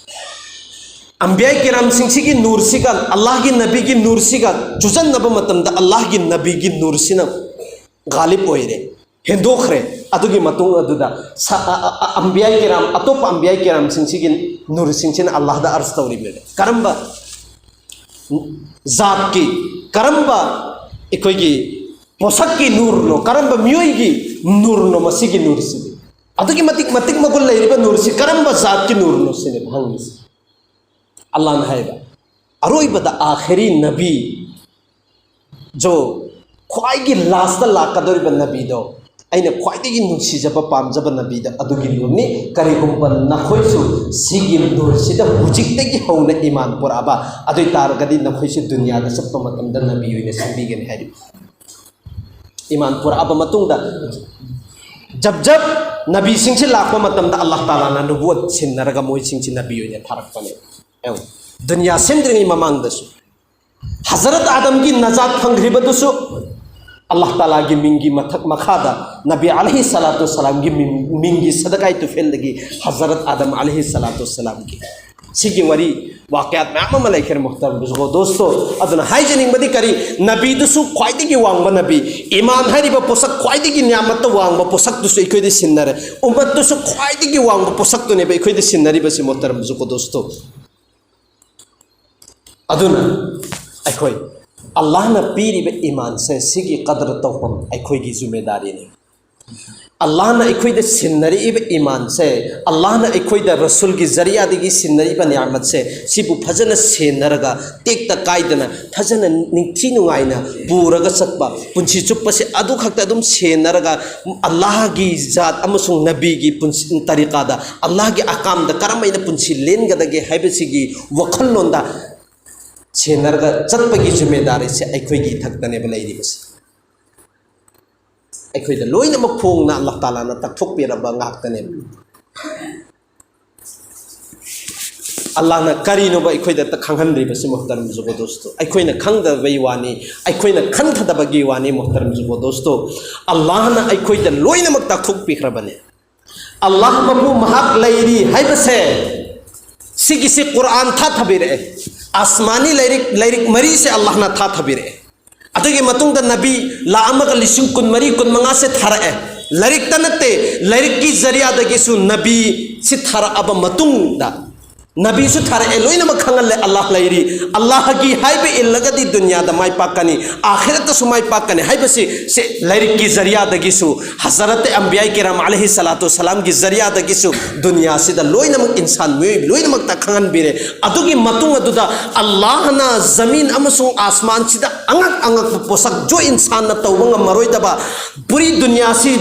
ꯑꯝꯕꯤꯌꯥꯏ ꯀꯦꯔꯥꯝꯁꯤꯡꯁꯤꯒꯤ ꯅꯨꯔꯁꯤꯒ ꯑꯜꯂꯥꯍꯒꯤ ꯅꯕꯤꯒꯤ ꯅꯨꯔꯁꯤꯒ ꯆꯨꯁꯟꯅꯕ ꯃꯇꯝꯗ, ꯑꯜꯂꯥꯍꯒꯤ ꯅꯕꯤꯒꯤ ꯅꯨꯔꯁꯤꯅ ꯒꯥꯂꯤꯕ ꯑꯣꯏꯔꯦ, ꯍꯦꯟꯗꯣꯛꯈ꯭ꯔꯦ꯫ ꯑꯗꯨꯒꯤ ꯃꯇꯨꯡ ꯑꯗꯨꯗ ꯁ-, ꯑ-, ꯑ-, ꯑ-, ꯑꯝꯕꯤꯌꯥꯏ ꯀꯦꯔꯥꯝ, ꯑꯇꯣꯞꯄ ꯑꯝꯕꯤꯌꯥꯏ ꯀꯦꯔꯥꯝꯁꯤꯡꯁꯤꯒꯤ ꯅꯨꯔꯁꯤꯡꯁꯤꯅ ꯑꯜꯂꯥꯍꯗ ꯑꯔꯖ ꯇꯧꯔꯤꯕꯅꯦ, "ꯀꯔꯝꯕ ꯖꯥꯠꯀꯤ, ꯀꯔꯝꯕ ꯑꯩꯈꯣꯏꯒꯤ ꯄꯣꯠꯁꯛꯀꯤ ꯅꯨꯔꯅꯣ, ꯀꯔꯝꯕ ꯃꯤꯑꯣꯏꯒꯤ ꯅꯨꯔꯅꯣ ꯃꯁꯤꯒꯤ ꯅꯨꯔꯁꯤꯗꯤ?" ꯑꯗꯨꯛꯀꯤ ꯃꯇꯤꯛ, ꯃꯇꯤꯛ ꯃꯒꯨꯟ ꯂꯩꯔꯤꯕ ꯅꯨꯔꯁꯤ ꯀꯔꯝꯕ ꯖꯥꯠꯀꯤ ꯅꯨꯔꯅꯣ ꯁꯤꯅꯦꯕ ꯍꯪꯉꯤꯁꯦ꯫ ꯑꯜꯂꯥꯍꯅ ꯍꯥꯏꯕ, ꯑꯔꯣꯏꯕꯗ ꯑꯥꯈꯤꯔꯤ ꯅꯕꯤ, ꯖꯣ, ꯈ꯭ꯋꯥꯏꯒꯤ ꯂꯥꯁꯇ ꯂꯥꯛꯀꯗꯧꯔꯤꯕ ꯅꯕꯤꯗꯣ, ꯑꯩꯅ ꯈ꯭ꯋꯥꯏꯗꯒꯤ ꯅꯨꯡꯁꯤꯖꯕ, ꯄꯥꯝꯖꯕ ꯅꯕꯤꯗ ꯑꯗꯨꯒꯤ ꯅꯨꯔꯅꯤ꯫ ꯀꯔꯤꯒꯨꯝꯕ ꯅꯈꯣꯏꯁꯨ ꯁꯤꯒꯤ ꯅꯨꯔꯁꯤꯗ ꯍꯧꯖꯤꯛꯇꯒꯤ ꯍꯧꯅ ꯏꯃꯥꯟ ꯄꯨꯔꯛꯑꯕ, ꯑꯗꯨ ꯑꯣꯏ ꯇꯥꯔꯒꯗꯤ ꯅꯈꯣꯏꯁꯨ ꯗꯨꯅꯤꯌꯥꯗ ꯆꯠꯄ ꯃꯇꯝꯗ ꯅꯕꯤ ꯑꯣꯏꯅ ꯁꯦꯝꯕꯤꯒꯅꯤ ꯍꯥꯏꯔꯤ꯫ ꯏꯃꯥꯟ ꯄꯨꯔꯛꯑꯕ ꯃꯇꯨꯡꯗ, ꯖꯕ ꯖꯕ ꯅꯕꯤꯁꯤꯡꯁꯤ ꯂꯥꯛꯄ ꯃꯇꯝꯗ, ꯑꯜꯂꯥꯍ ꯇꯥꯂꯥꯅ ꯅꯨꯕꯨꯋꯠ ꯁꯤꯟꯅꯔꯒ ꯃꯣꯏꯁꯤꯡꯁꯤ ꯅꯕꯤ ꯑꯣꯏꯅ ꯊꯥꯔꯛꯄꯅꯦ꯫ ꯌꯦꯡꯉꯨ, ꯗꯨꯅꯤꯌꯥ ꯁꯦꯝꯗ꯭ꯔꯤꯉꯩ ꯃꯃꯥꯡꯗꯁꯨ ꯍꯖꯔꯠ ꯑꯥꯗꯝꯒꯤ ꯅꯖꯥꯠ ꯐꯪꯈ꯭ꯔꯤꯕꯗꯨꯁꯨ ꯑꯜꯂꯥꯍ ꯇꯥꯂꯥꯒꯤ ꯃꯤꯡꯒꯤ ꯃꯊꯛ ꯃꯈꯥꯗ ꯅꯕꯤ ꯑꯂꯩꯍꯤ ꯁꯂꯥꯇꯨ ꯁꯂꯥꯝꯒꯤ ꯃꯤꯡ, ꯃꯤꯡꯒꯤ ꯁꯗꯀꯥꯏ ꯇꯨꯐꯦꯜꯗꯒꯤ ꯍꯖꯔꯠ ꯑꯥꯗꯝ ꯑꯂꯩꯍꯤ ꯁꯂꯥꯇꯨ ꯁꯂꯥꯝꯒꯤ꯫ ꯁꯤꯒꯤ ꯋꯥꯔꯤ ꯋꯥꯀꯌꯥꯠ ꯃꯌꯥꯝ ꯑꯃ ꯂꯩꯈ꯭ꯔꯦ, ꯃꯨꯍꯇꯔꯝ ꯕꯨꯖꯨꯔꯒꯣ ꯗꯣꯁꯇꯣ꯫ ꯑꯗꯨꯅ ꯍꯥꯏꯖꯅꯤꯡꯕꯗꯤ ꯀꯔꯤ? ꯅꯕꯤꯗꯨꯁꯨ ꯈ꯭ꯋꯥꯏꯗꯒꯤ ꯋꯥꯡꯕ ꯅꯕꯤ, ꯏꯃꯥꯟ ꯍꯥꯏꯔꯤꯕ ꯄꯣꯠꯁꯛ ꯈ꯭ꯋꯥꯏꯗꯒꯤ ꯅꯤꯌꯥꯃꯠꯇ ꯋꯥꯡꯕ ꯄꯣꯠꯁꯛꯇꯨꯁꯨ ꯑꯩꯈꯣꯏꯗ ꯁꯤꯟꯅꯔꯦ, ꯎꯝꯃꯠꯇꯨꯁꯨ ꯈ꯭ꯋꯥꯏꯗꯒꯤ ꯋꯥꯡꯕ ꯄꯣꯠꯁꯛꯇꯨꯅꯦꯕ ꯑꯩꯈꯣꯏꯗ ꯁꯤꯟꯅꯔꯤꯕꯁꯤ, ꯃꯨꯍꯇꯔꯝ ꯕꯨꯖꯨꯔꯒꯣ ꯗꯣꯁꯇꯣ꯫ ꯑꯗꯨꯅ ꯑꯩꯈꯣꯏ ꯑꯜꯂꯥꯍꯅ ꯄꯤꯔꯤꯕ ꯏꯃꯥꯟꯁꯦ, ꯁꯤꯒꯤ ꯀꯗꯔ ꯇꯧꯐꯝ ꯑꯩꯈꯣꯏꯒꯤ ꯖꯨꯃꯦꯗꯥꯔꯤꯅꯤ꯫ ꯑꯜꯂꯥꯍꯅ ꯑꯩꯈꯣꯏꯗ ꯁꯤꯟꯅꯔꯛꯏꯕ ꯏꯃꯥꯟꯁꯦ, ꯑꯜꯂꯥꯍꯅ ꯑꯩꯈꯣꯏꯗ ꯔꯁꯨꯜꯒꯤ ꯖꯔꯤꯌꯥꯗꯒꯤ ꯁꯤꯟꯅꯔꯤꯕ ꯅꯤꯌꯥꯃꯠꯁꯦ, ꯁꯤꯕꯨ ꯐꯖꯅ ꯁꯦꯟꯅꯔꯒ, ꯇꯦꯛꯇ ꯀꯥꯏꯗꯅ ꯐꯖꯅ ꯅꯤꯡꯊꯤ ꯅꯨꯡꯉꯥꯏꯅ ꯄꯨꯔꯒ ꯆꯠꯄ, ꯄꯨꯟꯁꯤ ꯆꯨꯞꯄꯁꯦ ꯑꯗꯨ ꯈꯛꯇ ꯑꯗꯨꯝ ꯁꯦꯟꯅꯔꯒ, ꯑꯜꯂꯥꯍꯒꯤ ꯖꯥꯠ ꯑꯃꯁꯨꯡ ꯅꯕꯤꯒꯤ ꯄꯨꯟꯁꯤ ꯇꯔꯤꯀꯥꯗ, ꯑꯜꯂꯥꯍꯒꯤ ꯑꯀꯥꯝꯗ ꯀꯔꯝꯍꯥꯏꯅ ꯄꯨꯟꯁꯤ ꯂꯦꯟꯒꯗꯒꯦ ꯍꯥꯏꯕꯁꯤꯒꯤ ꯋꯥꯈꯜꯂꯣꯟꯗ ꯁꯦꯟꯅꯔꯒ ꯆꯠꯄꯒꯤ ꯖꯤꯝꯃꯦꯗꯥꯔꯤꯁꯦ ꯑꯩꯈꯣꯏꯒꯤ ꯏꯊꯛꯇꯅꯦꯕ ꯂꯩꯔꯤꯕꯁꯦ꯫ ꯑꯩꯈꯣꯏꯗ ꯂꯣꯏꯅꯃꯛ ꯐꯣꯡꯅ ꯑꯜꯂꯥꯍ ꯇꯥꯂꯥꯅ ꯇꯥꯛꯊꯣꯛꯄꯤꯔꯕ ꯉꯥꯛꯇꯅꯦꯕ꯫ ꯑꯜꯂꯥꯍꯅ ꯀꯔꯤꯅꯣꯕ ꯑꯩꯈꯣꯏꯗ ꯈꯪꯍꯟꯗ꯭ꯔꯤꯕꯁꯤ, ꯃꯨꯍꯇꯔꯝ ꯖꯨꯒꯣꯗꯣꯁꯇꯣ? ꯑꯩꯈꯣꯏꯅ ꯈꯪꯗꯕꯒꯤ ꯋꯥꯅꯤ, ꯑꯩꯈꯣꯏꯅ ꯈꯟꯊꯗꯕꯒꯤ ꯋꯥꯅꯤ, ꯃꯨꯍꯇꯔꯝ ꯖꯨꯒꯣꯗꯣꯁꯇꯣ꯫ ꯑꯜꯂꯥꯍꯅ ꯑꯩꯈꯣꯏꯗ ꯂꯣꯏꯅꯃꯛ ꯇꯥꯛꯊꯣꯛꯄꯤꯈ꯭ꯔꯕꯅꯦ꯫ ꯑꯜꯂꯥꯍ ꯃꯄꯨ ꯃꯍꯥꯛ ꯂꯩꯔꯤ ꯍꯥꯏꯕꯁꯦ, ꯁꯤꯒꯤꯁꯤ ꯀꯨꯔꯥꯟ ꯊꯥꯊꯕꯤꯔꯛꯑꯦ꯫ ꯑꯁꯃꯥꯅꯤ ꯂꯥꯏꯔꯤꯛ, ꯂꯥꯏꯔꯤꯛ ꯃꯔꯤꯁꯦ ꯑꯜꯂꯥꯍꯅ ꯊꯥꯊꯕꯤꯔꯛꯑꯦ꯫ ꯑꯗꯨꯒꯤ ꯃꯇꯨꯡꯗ ꯅꯕꯤ ꯂꯥꯛ ꯑꯃꯒ ꯂꯤꯁꯤꯡ ꯀꯨꯟꯃꯔꯤ, ꯀꯨꯟꯃꯉꯥꯁꯦ ꯊꯥꯔꯛꯑꯦ꯫ ꯂꯥꯏꯔꯤꯛꯇ ꯅꯠꯇꯦ, ꯂꯥꯏꯔꯤꯛꯀꯤ ꯖꯔꯤꯌꯥꯗꯒꯤꯁꯨ ꯅꯕꯤꯁꯤ ꯊꯥꯔꯛꯑꯕ ꯃꯇꯨꯡꯗ, ꯅꯕꯤꯁꯨ ꯊꯥꯔꯛꯑꯦ, ꯂꯣꯏꯅꯃꯛ ꯈꯪꯍꯜꯂꯦ꯫ ꯑꯜꯂꯥꯍ ꯂꯩꯔꯤ, ꯑꯜꯂꯥꯍꯒꯤ ꯍꯥꯏꯕ ꯏꯜꯂꯒꯗꯤ ꯗꯨꯅꯤꯌꯥꯗ ꯃꯥꯏ ꯄꯥꯛꯀꯅꯤ, ꯑꯥꯈꯤꯔꯠꯇꯁꯨ ꯃꯥꯏ ꯄꯥꯛꯀꯅꯤ ꯍꯥꯏꯕꯁꯤ ꯁꯦ ꯂꯥꯏꯔꯤꯛꯀꯤ ꯖꯔꯤꯌꯥꯗꯒꯤꯁꯨ, ꯍꯖꯔꯠ ꯑꯝꯕꯤꯌꯥ ꯀꯤꯔꯥꯝ ꯑꯂꯩꯍꯤ ꯁꯂꯥꯇꯨ ꯁꯂꯥꯝꯒꯤ ꯖꯔꯤꯌꯥꯗꯒꯤꯁꯨ ꯗꯨꯅꯤꯌꯥꯁꯤꯗ ꯂꯣꯏꯅꯃꯛ ꯏꯟꯁꯥꯟ ꯃꯤꯑꯣꯏ ꯂꯣꯏꯅꯃꯛꯇ ꯈꯪꯍꯟꯕꯤꯔꯦ꯫ ꯑꯗꯨꯒꯤ ꯃꯇꯨꯡ ꯑꯗꯨꯗ ꯑꯜꯂꯥꯍꯅ ꯖꯃꯤꯟ ꯑꯃꯁꯨꯡ ꯑꯥꯁꯃꯥꯟꯁꯤꯗ ꯑꯉꯛ ꯑꯉꯛꯄ ꯄꯣꯠꯁꯛ ꯖꯣ ꯏꯟꯁꯥꯟꯅ ꯇꯧꯕ ꯉꯝꯃꯔꯣꯏꯗꯕ ꯄꯨꯔꯤ ꯗꯨꯅꯤꯌꯥꯁꯤ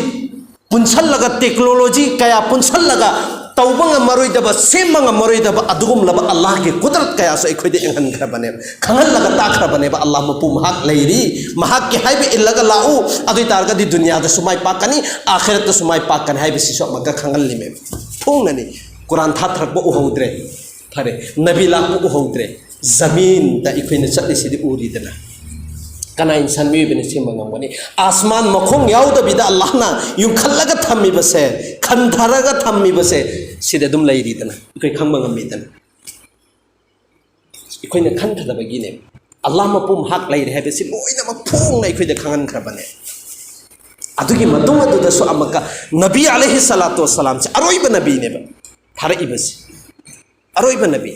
ꯄꯨꯟꯁꯜꯂꯒ, ꯇꯦꯛꯅꯣꯂꯣꯖꯤ ꯀꯌꯥ ꯄꯨꯟꯁꯜꯂꯒ ꯇꯧꯕ ꯉꯝꯃꯔꯣꯏꯗꯕ, ꯁꯦꯝꯕ ꯉꯝꯃꯔꯣꯏꯗꯕ ꯑꯗꯨꯒꯨꯝꯂꯕ ꯑꯜꯂꯥꯍꯒꯤ ꯀꯨꯗꯔꯠ ꯀꯌꯥꯁꯨ ꯑꯩꯈꯣꯏꯗ ꯏꯪꯍꯟꯈ꯭ꯔꯕꯅꯦꯕ, ꯈꯪꯍꯜꯂꯒ ꯇꯥꯛꯈ꯭ꯔꯕꯅꯦꯕ꯫ ꯑꯜꯂꯥꯍ ꯃꯄꯨ ꯃꯍꯥꯛ ꯂꯩꯔꯤ, ꯃꯍꯥꯛꯀꯤ ꯍꯥꯏꯕ ꯏꯜꯂꯒ ꯂꯥꯛꯎ, ꯑꯗꯨ ꯑꯣꯏ ꯇꯥꯔꯒꯗꯤ ꯗꯨꯅꯤꯌꯥꯗꯁꯨ ꯃꯥꯏ ꯄꯥꯛꯀꯅꯤ, ꯑꯥꯈꯤꯔꯠꯇꯁꯨ ꯃꯥꯏ ꯄꯥꯛꯀꯅꯤ ꯍꯥꯏꯕꯁꯤꯁꯨ ꯑꯃꯨꯛꯀ ꯈꯪꯍꯜꯂꯤꯃꯦꯕ꯫ ꯐꯣꯡꯅꯅꯤ, ꯀꯨꯔꯥꯟ ꯊꯥꯊꯔꯛꯄ ꯎꯍꯧꯗ꯭ꯔꯦ, ꯐꯔꯦ, ꯅꯕꯤ ꯂꯥꯛꯄ ꯎꯍꯧꯗ꯭ꯔꯦ, ꯖꯃꯤꯟꯗ ꯑꯩꯈꯣꯏꯅ ꯆꯠꯂꯤꯁꯤꯗꯤ ꯎꯔꯤꯗꯅ꯫ ꯀꯅꯥ ꯏꯟꯁꯥꯟ ꯃꯤꯑꯣꯏꯕꯅ ꯁꯦꯝꯕ ꯉꯝꯒꯅꯤ? ꯑꯥꯁꯃꯥꯟ ꯃꯈꯣꯡ ꯌꯥꯎꯗꯕꯤꯗ ꯑꯜꯂꯥꯍꯅ ꯌꯨꯡꯈꯠꯂꯒ ꯊꯝꯃꯤꯕꯁꯦ, ꯈꯟꯊꯔꯒ ꯊꯝꯃꯤꯕꯁꯦ, ꯁꯤꯗ ꯑꯗꯨꯝ ꯂꯩꯔꯤꯗꯅ, ꯑꯩꯈꯣꯏ ꯈꯪꯕ ꯉꯝꯃꯤꯗꯅ꯫ ꯑꯩꯈꯣꯏꯅ ꯈꯟꯊꯗꯕꯒꯤꯅꯦ꯫ ꯑꯜꯂꯥꯍ ꯃꯄꯨ ꯃꯍꯥꯛ ꯂꯩꯔꯦ ꯍꯥꯏꯕꯁꯤ ꯂꯣꯏꯅꯃꯛ ꯐꯣꯡꯅ ꯑꯩꯈꯣꯏꯗ ꯈꯪꯍꯟꯈ꯭ꯔꯕꯅꯦ꯫ ꯑꯗꯨꯒꯤ ꯃꯇꯨꯡ ꯑꯗꯨꯗꯁꯨ ꯑꯃꯨꯛꯀ ꯅꯕꯤ ꯑꯂꯩꯍꯤ ꯁꯂꯥꯇꯨ ꯋꯁꯁꯂꯥꯝꯁꯦ ꯑꯔꯣꯏꯕ ꯅꯕꯤꯅꯦꯕ ꯊꯥꯔꯛꯏꯕꯁꯤ, ꯑꯔꯣꯏꯕ ꯅꯕꯤ꯫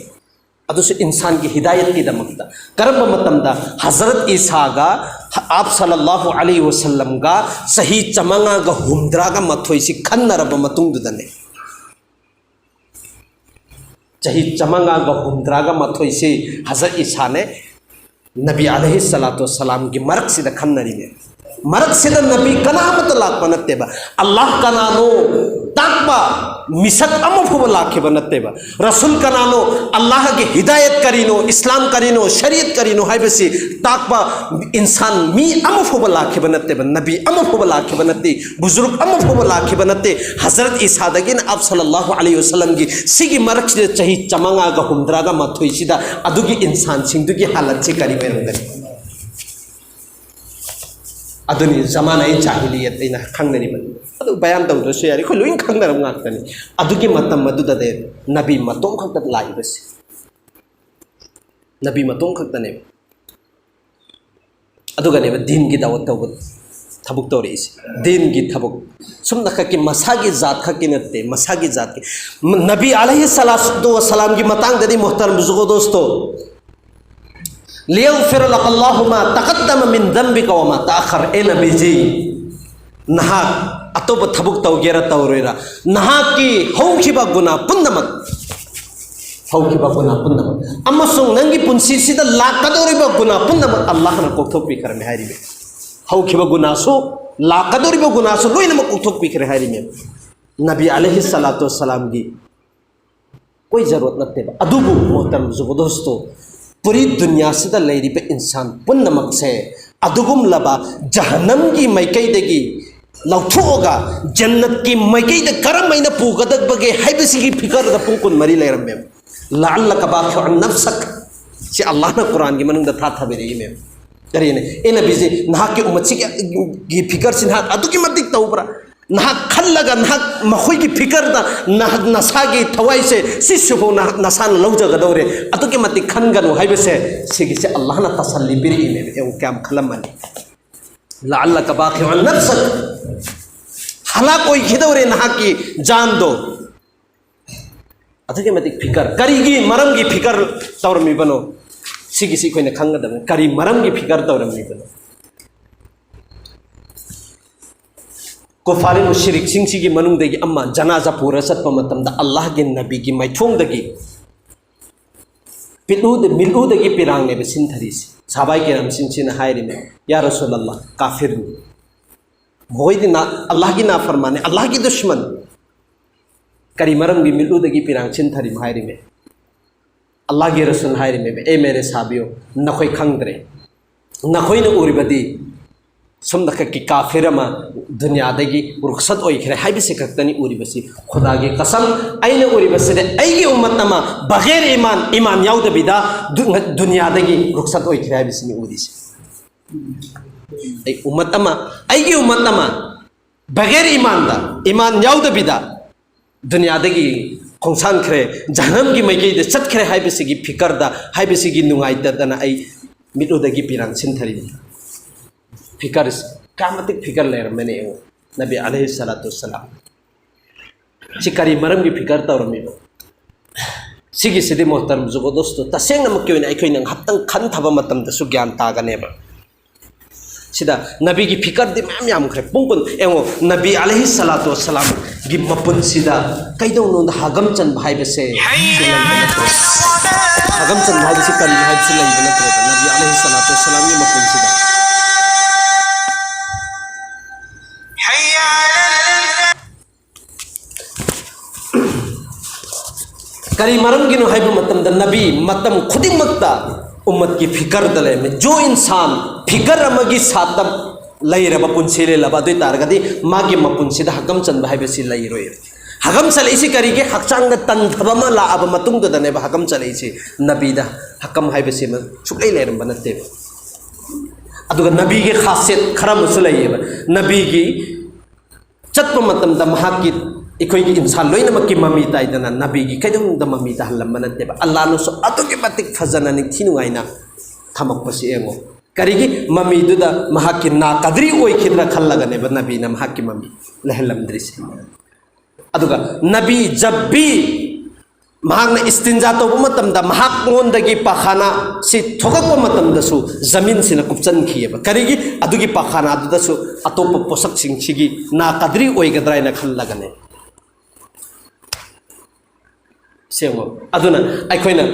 ꯑꯗꯨꯁꯨ ꯏꯟꯁꯥꯟꯒꯤ ꯍꯤꯗꯥꯌꯠꯀꯤꯗꯃꯛꯇ꯫ ꯀꯔꯝꯕ ꯃꯇꯝꯗ? ꯍꯖꯔꯠ ꯏꯁꯥꯒ ꯑꯥꯞ ꯁꯜꯂꯜꯂꯥꯍꯨ ꯑꯂꯩꯍꯤ ꯋꯁꯜꯂꯝꯒ ꯆꯍꯤ ꯆꯥꯃꯉꯥꯒ ꯍꯨꯝꯗ꯭ꯔꯥꯒ ꯃꯥꯊꯣꯏꯁꯤ ꯈꯟꯅꯔꯕ ꯃꯇꯨꯡꯗꯨꯗꯅꯦ꯫ ꯆꯍꯤ ꯆꯥꯃꯉꯥꯒ ꯍꯨꯝꯗ꯭ꯔꯥꯒ ꯃꯥꯊꯣꯏꯁꯤ ꯍꯖꯔꯠ ꯏꯁꯥꯅꯦ ꯅꯕꯤ ꯑꯂꯩꯍꯤ ꯁꯂꯥꯇꯨ ꯁꯂꯥꯝꯒꯤ ꯃꯔꯛꯁꯤꯗ ꯈꯟꯅꯔꯤꯅꯦ꯫ ꯃꯔꯛꯁꯤꯗ ꯅꯕꯤ ꯀꯅꯥ ꯑꯃꯠꯇ ꯂꯥꯛꯄ ꯅꯠꯇꯦꯕ, ꯑꯜꯂꯥꯍ ꯀꯅꯥꯅꯣ ꯇꯥꯛꯄ ꯃꯤꯁꯛ ꯑꯃ ꯐꯥꯎꯕ ꯂꯥꯛꯈꯤꯕ ꯅꯠꯇꯦꯕ꯫ ꯔꯁꯨꯜ ꯀꯅꯥꯅꯣ, ꯑꯜꯂꯥꯍꯒꯤ ꯍꯤꯗꯥꯌꯠ ꯀꯔꯤꯅꯣ, ꯏꯁꯂꯥꯝ ꯀꯔꯤꯅꯣ, ꯁꯔꯤꯌꯠ ꯀꯔꯤꯅꯣ ꯍꯥꯏꯕꯁꯤ ꯇꯥꯛꯄ ꯏꯟꯁꯥꯟ ꯃꯤ ꯑꯃ ꯐꯥꯎꯕ ꯂꯥꯛꯈꯤꯕ ꯅꯠꯇꯦꯕ, ꯅꯕꯤ ꯑꯃ ꯐꯥꯎꯕ ꯂꯥꯛꯈꯤꯕ ꯅꯠꯇꯦ, ꯕꯨꯖꯨꯔꯨꯛ ꯑꯃ ꯐꯥꯎꯕ ꯂꯥꯛꯈꯤꯕ ꯅꯠꯇꯦ꯫ ꯍꯖꯔꯠ ꯏꯁꯥꯗꯒꯤꯅ ꯑꯥꯞ ꯁꯜꯂꯜꯂꯥꯍꯨ ꯑꯂꯩꯍꯤ ꯋꯁꯜꯂꯝꯒꯤ ꯁꯤꯒꯤ ꯃꯔꯛꯁꯤꯗ ꯆꯍꯤ ꯆꯥꯃꯉꯥꯒ ꯍꯨꯝꯗ꯭ꯔꯥꯒ ꯃꯥꯊꯣꯏꯁꯤꯗ ꯑꯗꯨꯒꯤ ꯏꯟꯁꯥꯟꯁꯤꯡꯗꯨꯒꯤ ꯍꯥꯂꯠꯁꯤ ꯀꯔꯤ ꯑꯣꯏꯔꯝꯒꯅꯤ? ꯑꯗꯨꯅꯤ ꯖꯃꯥꯅꯥꯏ ꯖꯥꯍꯤꯂꯤꯌꯠ ꯑꯩꯅ ꯈꯪꯅꯔꯤꯕꯅꯤ꯫ ꯑꯗꯨ ꯕꯌꯥꯟ ꯇꯧꯗ꯭ꯔꯁꯨ ꯌꯥꯔꯦ, ꯑꯩꯈꯣꯏ ꯂꯣꯏ ꯈꯪꯅꯔꯕ ꯉꯥꯛꯇꯅꯤ꯫ ꯑꯗꯨꯒꯤ ꯃꯇꯝ ꯑꯗꯨꯗꯗꯤ ꯅꯕꯤ ꯃꯇꯣꯝ ꯈꯛꯇ ꯂꯥꯛꯏꯕꯁꯦ, ꯅꯕꯤ ꯃꯇꯣꯝ ꯈꯛꯇꯅꯦꯕ꯫ ꯑꯗꯨꯒꯅꯦꯕ ꯗꯤꯟꯒꯤ ꯗꯥꯋꯠ ꯇꯧꯕꯗꯣ꯫ ꯊꯕꯛ ꯇꯧꯔꯛꯏꯁꯦ, ꯗꯤꯟꯒꯤ ꯊꯕꯛ꯫ ꯁꯨꯝꯅ ꯈꯛꯀꯤ ꯃꯁꯥꯒꯤ ꯖꯥꯠ ꯈꯛꯀꯤ ꯅꯠꯇꯦ, ꯃꯁꯥꯒꯤ ꯖꯥꯠꯀꯤ꯫ ꯅꯕꯤ ꯑꯂꯩꯍꯤ ꯁꯂꯥꯇꯨ ꯋꯁꯂꯥꯝꯒꯤ ꯃꯇꯥꯡꯗꯗꯤ, ꯃꯣꯍꯇꯔꯝ ꯕꯨꯖꯨꯔꯒ ꯗꯣꯁꯇꯣ, "ꯂꯤꯌꯒꯐꯤꯔ ꯂꯀ ꯑꯜꯂꯥꯍꯨ ꯃꯥ ꯇꯀꯗꯗꯃ ꯃꯤꯟ ꯗꯝꯕꯤꯀ ꯋ ꯃꯥ ꯇꯥꯈꯔ"꯫ ꯑꯦ ꯅꯕꯤꯖꯤ, ꯅꯍꯥꯛ ꯑꯇꯣꯞꯄ ꯊꯕꯛ ꯇꯧꯒꯦꯔꯥ ꯇꯧꯔꯣꯏꯔꯥ, ꯅꯍꯥꯛꯀꯤ ꯍꯧꯈꯤꯕ ꯒꯨꯅꯥ ꯄꯨꯝꯅꯃꯛ, ꯍꯧꯈꯤꯕ ꯒꯨꯅꯥ ꯄꯨꯝꯅꯃꯛ ꯑꯃꯁꯨꯡ ꯅꯪꯒꯤ ꯄꯨꯟꯁꯤꯁꯤꯗ ꯂꯥꯛꯀꯗꯧꯔꯤꯕ ꯒꯨꯅꯥ ꯄꯨꯝꯅꯃꯛ ꯑꯜꯂꯥꯍꯅ ꯀꯣꯛꯊꯣꯛꯄꯤꯈ꯭ꯔꯃꯤ ꯍꯥꯏꯔꯤꯕ꯫ ꯍꯧꯈꯤꯕ ꯒꯨꯅꯥꯁꯨ, ꯂꯥꯛꯀꯗꯧꯔꯤꯕ ꯒꯨꯅꯥꯁꯨ ꯂꯣꯏꯅꯃꯛ ꯀꯣꯛꯊꯣꯛꯄꯤꯈ꯭ꯔꯦ ꯍꯥꯏꯔꯤꯃꯦ꯫ ꯅꯕꯤ ꯑꯂꯩꯍꯤ ꯁꯂꯥꯇꯨ ꯋꯁꯂꯥꯝꯒꯤ ꯀꯣꯏ ꯖꯔꯨꯔꯠ ꯅꯠꯇꯦꯕ꯫ ꯑꯗꯨꯕꯨ ꯃꯣꯍꯇꯔꯝ ꯕꯨꯖꯨꯔꯒ ꯗꯣꯁꯇꯣ, ꯄꯨꯔꯤ ꯗꯨꯅꯤꯌꯥꯁꯤꯗ ꯂꯩꯔꯤꯕ ꯏꯟꯁꯥꯟ ꯄꯨꯝꯅꯃꯛꯁꯦ ꯑꯗꯨꯒꯨꯝꯂꯕ ꯖꯍꯟꯅꯝꯒꯤ ꯃꯥꯏꯀꯩꯗꯒꯤ ꯂꯧꯊꯣꯛꯑꯒ ꯖꯟꯅꯠꯀꯤ ꯃꯥꯏꯀꯩꯗ ꯀꯔꯝ ꯍꯥꯏꯅ ꯄꯨꯒꯗꯕꯒꯦ ꯍꯥꯏꯕꯁꯤꯒꯤ ꯐꯤꯀꯔꯗ ꯄꯨꯡ ꯀꯨꯟꯃꯔꯤ ꯂꯩꯔꯝꯃꯦꯕ꯫ "ꯂꯑꯜꯂꯀ ꯕꯥꯈꯤꯎꯟ ꯅꯐꯁꯛ"꯫ ꯁꯤ ꯑꯜꯂꯥꯍꯅ ꯀꯨꯔꯥꯟꯒꯤ ꯃꯅꯨꯡꯗ ꯊꯥꯊꯕꯤꯔꯛꯏꯃꯦꯕ꯫ ꯀꯔꯤꯅꯦ? "ꯑꯦ ꯅꯕꯤꯖꯤ, ꯅꯍꯥꯛꯀꯤ ꯎꯃꯠꯁꯤꯒꯤ ꯒꯤ ꯐꯤꯀꯔꯁꯤ ꯅꯍꯥꯛ ꯑꯗꯨꯛꯀꯤ ꯃꯇꯤꯛ ꯇꯧꯕ꯭ꯔꯥ? ꯅꯍꯥꯛ ꯈꯜꯂꯒ ꯅꯍꯥꯛ ꯃꯈꯣꯏꯒꯤ ꯐꯤꯀꯔꯗ ꯅꯍꯥꯛ ꯅꯁꯥꯒꯤ ꯊꯋꯥꯏꯁꯦ ꯁꯤꯁꯤꯐꯥꯎ ꯅꯍꯥꯛ ꯅꯁꯥꯅ ꯂꯧꯖꯒꯗꯧꯔꯦ, ꯑꯗꯨꯛꯀꯤ ꯃꯇꯤꯛ ꯈꯟꯒꯅꯨ" ꯍꯥꯏꯕꯁꯦ, ꯁꯤꯒꯤꯁꯦ ꯑꯜꯂꯥꯍꯅ ꯇꯁꯜꯂꯤ ꯄꯤꯔꯛꯏꯅꯦꯕ꯫ ꯌꯦꯡꯉꯨ ꯀꯌꯥꯝ ꯈꯜꯂꯝꯃꯅꯤ꯫ "ꯂꯑꯜꯂꯀ ꯕꯥꯈꯤꯎꯟ ꯅꯐꯁꯛ"꯫ ꯍꯂꯥꯛ ꯑꯣꯏꯈꯤꯗꯧꯔꯦ ꯅꯍꯥꯛꯀꯤ ꯖꯥꯟꯗꯣ꯫ ꯑꯗꯨꯛꯀꯤ ꯃꯇꯤꯛ ꯐꯤꯀꯔ, ꯀꯔꯤꯒꯤ ꯃꯔꯝꯒꯤ ꯐꯤꯀꯔ ꯇꯧꯔꯝꯃꯤꯕꯅꯣ? ꯁꯤꯒꯤꯁꯤ ꯑꯩꯈꯣꯏꯅ ꯈꯪꯒꯗꯕꯅꯤ, ꯀꯔꯤ ꯃꯔꯝꯒꯤ ꯐꯤꯀꯔ ꯇꯧꯔꯝꯃꯤꯕꯅꯣ? ꯀꯨꯐꯥꯔꯤ ꯃꯨꯁꯤꯔꯤꯛꯁꯤꯡꯁꯤꯒꯤ ꯃꯅꯨꯡꯗꯒꯤ ꯑꯃ ꯖꯅꯥꯖꯥ ꯄꯨꯔ ꯆꯠꯄ ꯃꯇꯝꯗ ꯑꯜꯂꯥꯍꯒꯤ ꯅꯕꯤꯒꯤ ꯃꯥꯏꯊꯣꯡꯗꯒꯤ ꯄꯤꯠꯂꯨꯗ-, ꯃꯤꯠꯂꯨꯗꯒꯤ ꯄꯤꯔꯥꯡꯅꯦꯕ ꯁꯤꯟꯊꯔꯤꯁꯤ꯫ ꯁꯍꯥꯕꯥꯏ ꯀꯤꯔꯥꯝꯁꯤꯡꯁꯤꯅ ꯍꯥꯏꯔꯤꯅꯦ, "ꯌꯥ ꯔꯁꯨꯂꯜꯂꯥꯍ, ꯀꯥꯐꯤꯔꯅꯤ, ꯃꯈꯣꯏꯗꯤ ꯅꯥ-, ꯑꯜꯂꯥꯍꯒꯤ ꯅꯥꯐꯔꯃꯥꯟꯅꯤ, ꯑꯜꯂꯥꯍꯒꯤ ꯗꯨꯁꯃꯟ꯫ ꯀꯔꯤ ꯃꯔꯝꯒꯤ ꯃꯤꯠꯂꯨꯗꯒꯤ ꯄꯤꯔꯥꯡ ꯁꯤꯟꯊꯔꯤꯃꯣ?" ꯍꯥꯏꯔꯤꯃꯦ꯫ ꯑꯜꯂꯥꯍꯒꯤ ꯔꯁꯨꯜ ꯍꯥꯏꯔꯤꯃꯦꯕ, "ꯑꯦ ꯃꯦꯔꯦ ꯁꯥꯕꯤꯌꯣ, ꯅꯈꯣꯏ ꯈꯪꯗ꯭ꯔꯦ꯫ ꯅꯈꯣꯏꯅ ꯎꯔꯤꯕꯗꯤ ꯁꯣꯝꯗ ꯈꯛꯀꯤ ꯀꯥꯐꯤꯔ ꯑꯃ ꯗꯨꯅꯤꯌꯥꯗꯒꯤ ꯔꯨꯈꯁꯠ ꯑꯣꯏꯈ꯭ꯔꯦ ꯍꯥꯏꯕꯁꯤ ꯈꯛꯇꯅꯤ ꯎꯔꯤꯕꯁꯤ꯫ ꯈꯨꯗꯥꯒꯤ ꯀꯁꯝ, ꯑꯩꯅ ꯎꯔꯤꯕꯁꯤꯗꯤ ꯑꯩꯒꯤ ꯎꯝꯃꯠ ꯑꯃ ꯕꯒꯦꯔ ꯏꯃꯥꯟ, ꯏꯃꯥꯟ ꯌꯥꯎꯗꯕꯤꯗ ꯗꯨ-, ꯗꯨꯅꯤꯌꯥꯗꯒꯤ ꯔꯨꯈꯁꯠ ꯑꯣꯏꯈ꯭ꯔꯦ ꯍꯥꯏꯕꯁꯤꯅꯤ ꯎꯔꯤꯁꯤ꯫ ꯑꯩ ꯎꯝꯃꯠ ꯑꯃ, ꯑꯩꯒꯤ ꯎꯝꯃꯠ ꯑꯃ ꯕꯒꯦꯔ ꯏꯃꯥꯟꯗ, ꯏꯃꯥꯟ ꯌꯥꯎꯗꯕꯤꯗ ꯗꯨꯅꯤꯌꯥꯗꯒꯤ ꯈꯣꯡꯁꯥꯟꯈ꯭ꯔꯦ, ꯖꯍꯟꯅꯝꯒꯤ ꯃꯥꯏꯀꯩꯗ ꯆꯠꯈ꯭ꯔꯦ ꯍꯥꯏꯕꯁꯤꯒꯤ ꯐꯤꯀꯔꯗ, ꯍꯥꯏꯕꯁꯤꯒꯤ ꯅꯨꯡꯉꯥꯏꯇꯗꯅ ꯑꯩ ꯃꯤꯠꯂꯨꯗꯒꯤ ꯄꯤꯔꯥꯡ ꯁꯤꯟꯊꯔꯤꯕꯅꯤ"꯫ ꯐꯤꯀꯔꯁꯦ ꯀꯌꯥꯃꯇꯤꯛ ꯐꯤꯀꯔ ꯂꯩꯔꯝꯃꯦꯅ ꯌꯦꯡꯉꯨ, ꯅꯕꯤ ꯑꯂꯩꯍꯤ ꯁꯂꯥꯇꯨ ꯋꯁꯁꯂꯥꯝ꯫ ꯁꯤ ꯀꯔꯤ ꯃꯔꯝꯒꯤ ꯐꯤꯀꯔ ꯇꯧꯔꯝꯃꯤꯕ? ꯁꯤꯒꯤꯁꯤꯗꯤ ꯃꯣꯍꯇꯔꯝ ꯖꯨꯒꯣꯗꯣꯁꯇꯣ, ꯇꯁꯦꯡꯅꯃꯛꯀꯤ ꯑꯣꯏꯅ ꯑꯩꯈꯣꯏꯅ ꯉꯥꯏꯍꯥꯛꯇꯪ ꯈꯟꯊꯕ ꯃꯇꯝꯗꯁꯨ ꯒ꯭ꯌꯥꯟ ꯇꯥꯒꯅꯦꯕ꯫ ꯁꯤꯗ ꯅꯕꯤꯒꯤ ꯐꯤꯀꯔꯗꯤ ꯃꯌꯥꯝ ꯌꯥꯝꯈ꯭ꯔꯦ, ꯄꯨꯡ ꯀꯨꯟ꯫ ꯌꯦꯡꯉꯣ, ꯅꯕꯤ ꯑꯂꯩꯍꯤ ꯁꯂꯥꯇꯨ ꯋꯁꯁꯂꯥꯝꯒꯤ ꯃꯄꯨꯟꯁꯤꯗ ꯀꯩꯗꯧꯅꯨꯡꯗ ꯍꯥꯒꯝ ꯆꯟꯕ ꯍꯥꯏꯕꯁꯦ ꯁꯤ ꯂꯩꯕ ꯅꯠꯇ꯭ꯔꯦ꯫ ꯍꯥꯒꯝ ꯆꯟꯕ ꯍꯥꯏꯕꯁꯤ ꯀꯔꯤꯅꯣ ꯍꯥꯏꯕꯁꯤ ꯂꯩꯕ ꯅꯠꯇ꯭ꯔꯦꯕ ꯅꯕꯤ ꯑꯂꯩꯍꯤ ꯁꯂꯥꯇꯨ ꯋꯁꯁꯂꯥꯝꯒꯤ ꯃꯄꯨꯟꯁꯤꯗ꯫ ꯀꯔꯤ ꯃꯔꯝꯒꯤꯅꯣ ꯍꯥꯏꯕ ꯃꯇꯝꯗ, ꯅꯕꯤ ꯃꯇꯝ ꯈꯨꯗꯤꯡꯃꯛꯇ ꯎꯝꯃꯠꯀꯤ ꯐꯤꯀꯔꯗ ꯂꯩꯔꯝꯃꯤ꯫ ꯖꯣ ꯏꯟꯁꯥꯟ ꯐꯤꯀꯔ ꯑꯃꯒꯤ ꯁꯥꯇꯝ ꯂꯩꯔꯕ, ꯄꯨꯟꯁꯤ ꯂꯦꯜꯂꯕ, ꯑꯗꯨ ꯑꯣꯏ ꯇꯥꯔꯒꯗꯤ ꯃꯥꯒꯤ ꯃꯄꯨꯟꯁꯤꯗ ꯍꯛꯀꯝ ꯆꯟꯕ ꯍꯥꯏꯕꯁꯤ ꯂꯩꯔꯣꯏ꯫ ꯍꯛꯀꯝ ꯆꯜꯂꯛꯏꯁꯤ ꯀꯔꯤꯒꯤ? ꯍꯛꯆꯥꯡꯗ ꯇꯟꯊꯕ ꯑꯃ ꯂꯥꯛꯑꯕ ꯃꯇꯨꯡꯗꯨꯗꯅꯦꯕ ꯍꯛꯀꯝ ꯆꯜꯂꯛꯏꯁꯤ꯫ ꯅꯕꯤꯗ ꯍꯛꯀꯝ ꯍꯥꯏꯕꯁꯤ ꯑꯃ ꯁꯨꯛꯂꯩ ꯂꯩꯔꯝꯕ ꯅꯠꯇꯦꯕ꯫ ꯑꯗꯨꯒ ꯅꯕꯤꯒꯤ ꯈꯥꯁꯤꯌꯠ ꯈꯔ ꯑꯃꯁꯨ ꯂꯩꯌꯦꯕ꯫ ꯅꯕꯤꯒꯤ ꯆꯠꯄ ꯃꯇꯝꯗ ꯃꯍꯥꯛꯀꯤ, ꯑꯩꯈꯣꯏꯒꯤ ꯏꯟꯁꯥꯟ ꯂꯣꯏꯅꯃꯛꯀꯤ ꯃꯃꯤ ꯇꯥꯏꯗꯅ, ꯅꯕꯤꯒꯤ ꯀꯩꯗꯧꯅꯨꯡꯗ ꯃꯃꯤ ꯇꯥꯍꯜꯂꯝꯕ ꯅꯠꯇꯦꯕ꯫ ꯑꯜꯂꯥꯍꯅꯁꯨ ꯑꯗꯨꯛꯀꯤ ꯃꯇꯤꯛ ꯐꯖꯅ ꯅꯤꯡꯊꯤ ꯅꯨꯡꯉꯥꯏꯅ ꯊꯝꯃꯛꯄꯁꯤ ꯌꯦꯡꯉꯣ꯫ ꯀꯔꯤꯒꯤ? ꯃꯃꯤꯗꯨꯗ ꯃꯍꯥꯛꯀꯤ ꯅꯥꯀꯗ꯭ꯔꯤ ꯑꯣꯏꯈꯤꯗ꯭ꯔꯥ ꯈꯜꯂꯒꯅꯦꯕ ꯅꯕꯤꯅ ꯃꯍꯥꯛꯀꯤ ꯃꯃꯤ ꯂꯩꯍꯜꯂꯝꯗ꯭ꯔꯤꯁꯦ꯫ ꯑꯗꯨꯒ ꯅꯕꯤ ꯖꯕꯤ ꯃꯍꯥꯛꯅ ꯏꯁꯇꯤꯟꯖꯥ ꯇꯧꯕ ꯃꯇꯝꯗ ꯃꯍꯥꯛꯉꯣꯟꯗꯒꯤ ꯄꯥꯈꯥꯅꯥꯁꯤ ꯊꯣꯛꯂꯛꯄ ꯃꯇꯝꯗꯁꯨ ꯖꯃꯤꯟꯁꯤꯅ ꯀꯨꯞꯁꯟꯈꯤꯑꯕ꯫ ꯀꯔꯤꯒꯤ? ꯑꯗꯨꯒꯤ ꯄꯥꯈꯥꯅꯥꯗꯨꯗꯁꯨ ꯑꯇꯣꯞꯄ ꯄꯣꯠꯁꯛꯁꯤꯡꯁꯤꯒꯤ ꯅꯥꯀꯗ꯭ꯔꯤ ꯑꯣꯏꯒꯗ꯭ꯔꯥ ꯍꯥꯏꯅ ꯈꯜꯂꯒꯅꯦ꯫ ꯁꯦꯡꯕ꯫ ꯑꯗꯨꯅ ꯑꯩꯈꯣꯏꯅ,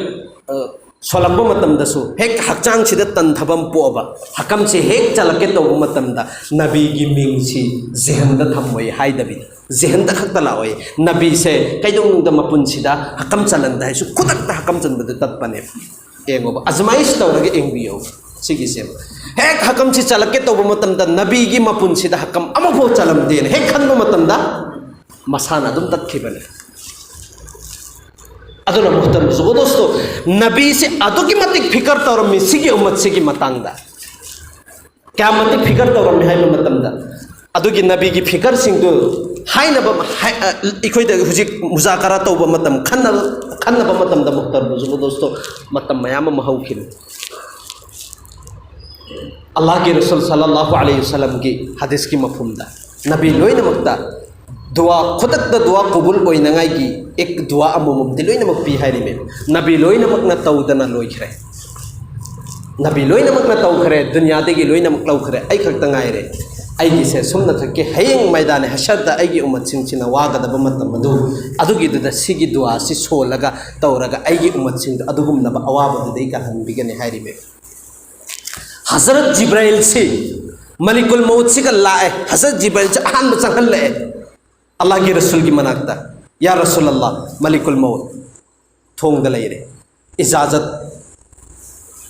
ꯑ, ꯁꯣꯜꯂꯛꯄ ꯃꯇꯝꯗꯁꯨ ꯍꯦꯛ ꯍꯛꯆꯥꯡꯁꯤꯗ ꯇꯟꯊꯕ ꯑꯃ ꯄꯣꯛꯑꯕ, ꯍꯛꯀꯝꯁꯦ ꯍꯦꯛ ꯆꯜꯂꯛꯀꯦ ꯇꯧꯕ ꯃꯇꯝꯗ ꯅꯕꯤꯒꯤ ꯃꯤꯡꯁꯤ ꯖꯤꯍꯟꯗ ꯊꯝꯃꯣꯏ ꯍꯥꯏꯗꯕꯤꯗ, ꯖꯤꯍꯟꯗ ꯈꯛꯇ ꯂꯥꯛꯑꯣꯏ꯫ ꯅꯕꯤꯁꯦ ꯀꯩꯗꯧꯅꯨꯡꯗ ꯃꯄꯨꯟꯁꯤꯗ ꯍꯛꯀꯝ ꯆꯜꯍꯟꯗꯦ ꯍꯥꯏꯁꯨ ꯈꯨꯗꯛꯇ ꯍꯛꯀꯝ ꯆꯟꯕꯗ ꯇꯠꯄꯅꯦꯕ꯫ ꯌꯦꯡꯉꯣꯕ, ꯑꯖꯃꯥꯏꯁ ꯇꯧꯔꯒ ꯌꯦꯡꯕꯤꯌꯣ꯫ ꯁꯤꯒꯤꯁꯦ ꯍꯦꯛ ꯍꯛꯀꯝꯁꯤ ꯆꯜꯂꯛꯀꯦ ꯇꯧꯕ ꯃꯇꯝꯗ ꯅꯕꯤꯒꯤ ꯃꯄꯨꯟꯁꯤꯗ ꯍꯛꯀꯝ ꯑꯃꯐꯥꯎ ꯆꯜꯂꯝꯗꯦꯅ ꯍꯦꯛ ꯈꯟꯕ ꯃꯇꯝꯗ ꯃꯁꯥꯅ ꯑꯗꯨꯝ ꯇꯠꯈꯤꯕꯅꯦ꯫ ꯑꯗꯨꯅ ꯃꯨꯍꯇꯔꯝ ꯖꯨꯒꯣꯗꯣꯁꯇꯣ, ꯅꯕꯤꯁꯤ ꯑꯗꯨꯛꯀꯤ ꯃꯇꯤꯛ ꯐꯤꯀꯔ ꯇꯧꯔꯝꯃꯤ ꯁꯤꯒꯤ ꯎꯝꯃꯠꯁꯤꯒꯤ ꯃꯇꯥꯡꯗ꯫ ꯀꯌꯥꯝ ꯃꯇꯤꯛ ꯐꯤꯀꯔ ꯇꯧꯔꯝꯃꯤ ꯍꯥꯏꯕ ꯃꯇꯝꯗ, ꯑꯗꯨꯒꯤ ꯅꯕꯤꯒꯤ ꯐꯤꯀꯔꯁꯤꯡꯗꯨ ꯍꯥꯏꯅꯕ, ꯍꯥꯏ-, ꯑ, ꯑꯩꯈꯣꯏꯗ ꯍꯧꯖꯤꯛ ꯃꯨꯖꯥꯀꯔꯥ ꯇꯧꯕ ꯃꯇꯝ, ꯈꯟꯅ-, ꯈꯟꯅꯕ ꯃꯇꯝꯗ ꯃꯨꯍꯇꯔꯝ ꯖꯨꯒꯣꯗꯣꯁꯇꯣ ꯃꯇꯝ ꯃꯌꯥꯝ ꯑꯃ ꯍꯧꯈꯤꯕꯅꯤ꯫ ꯑꯜꯂꯥꯍꯒꯤ ꯔꯁꯨꯜ ꯁꯜꯂꯜꯂꯥꯍꯨ ꯑꯂꯩꯍꯤ ꯋꯁꯜꯂꯝꯒꯤ ꯍꯗꯤꯁꯀꯤ ꯃꯐꯝꯗ ꯅꯕꯤ ꯂꯣꯏꯅꯃꯛꯇ ꯗꯨꯋꯥ, ꯈꯨꯗꯛꯇ ꯗꯨꯋꯥ ꯀꯕꯨꯜ ꯑꯣꯏꯅꯉꯥꯏꯒꯤ ꯑꯦꯛ ꯗꯨꯋꯥ ꯑꯃꯃꯝꯗꯤ ꯂꯣꯏꯅꯃꯛ ꯄꯤ ꯍꯥꯏꯔꯤꯃꯦ꯫ ꯅꯕꯤ ꯂꯣꯏꯅꯃꯛꯅ ꯇꯧꯗꯅ ꯂꯣꯏꯈ꯭ꯔꯦ꯫ ꯅꯕꯤ ꯂꯣꯏꯅꯃꯛꯅ ꯇꯧꯈ꯭ꯔꯦ, ꯗꯨꯅꯤꯌꯥꯗꯒꯤ ꯂꯣꯏꯅꯃꯛ ꯂꯧꯈ꯭ꯔꯦ, ꯑꯩ ꯈꯛꯇ ꯉꯥꯏꯔꯦ꯫ ꯑꯩꯒꯤꯁꯦ ꯁꯨꯝꯅ ꯈꯛꯀꯤ ꯍꯌꯦꯡ ꯃꯩꯗꯥꯅꯦ ꯍꯁꯔꯗ ꯑꯩꯒꯤ ꯎꯝꯃꯠꯁꯤꯡꯁꯤꯅ ꯋꯥꯒꯗꯕ ꯃꯇꯝ ꯑꯗꯨ, ꯑꯗꯨꯒꯤꯗꯨꯗ ꯁꯤꯒꯤ ꯗꯨꯋꯥꯁꯤ ꯁꯣꯜꯂꯒ ꯇꯧꯔꯒ ꯑꯩꯒꯤ ꯎꯝꯃꯠꯁꯤꯡꯗꯨ ꯑꯗꯨꯒꯨꯝꯂꯕ ꯑꯋꯥꯕꯗꯨꯗꯒꯤ ꯀꯜꯍꯟꯕꯤꯒꯅꯤ ꯍꯥꯏꯔꯤꯃꯦ꯫ ꯍꯖꯔꯠ ꯖꯤꯕ꯭ꯔꯥꯏꯜꯁꯤ ꯃꯂꯤꯀꯨꯜ ꯃꯧꯠꯁꯤꯒ ꯂꯥꯛꯑꯦ꯫ ꯍꯖꯔꯠ ꯖꯤꯕ꯭ꯔꯥꯏꯜꯁꯤ ꯑꯍꯥꯟꯕ ꯆꯪꯍꯜꯂꯛꯑꯦ ꯑꯜꯂꯥꯍꯒꯤ ꯔꯁꯨꯜꯒꯤ ꯃꯅꯥꯛꯇ꯫ "ꯌꯥ ꯔꯁꯨꯜ ꯑꯜꯂꯥꯍ, ꯃꯂꯤꯀꯨꯜ ꯃꯧꯠ ꯊꯣꯡꯗ ꯂꯩꯔꯦ, ꯏꯖꯥꯖꯠ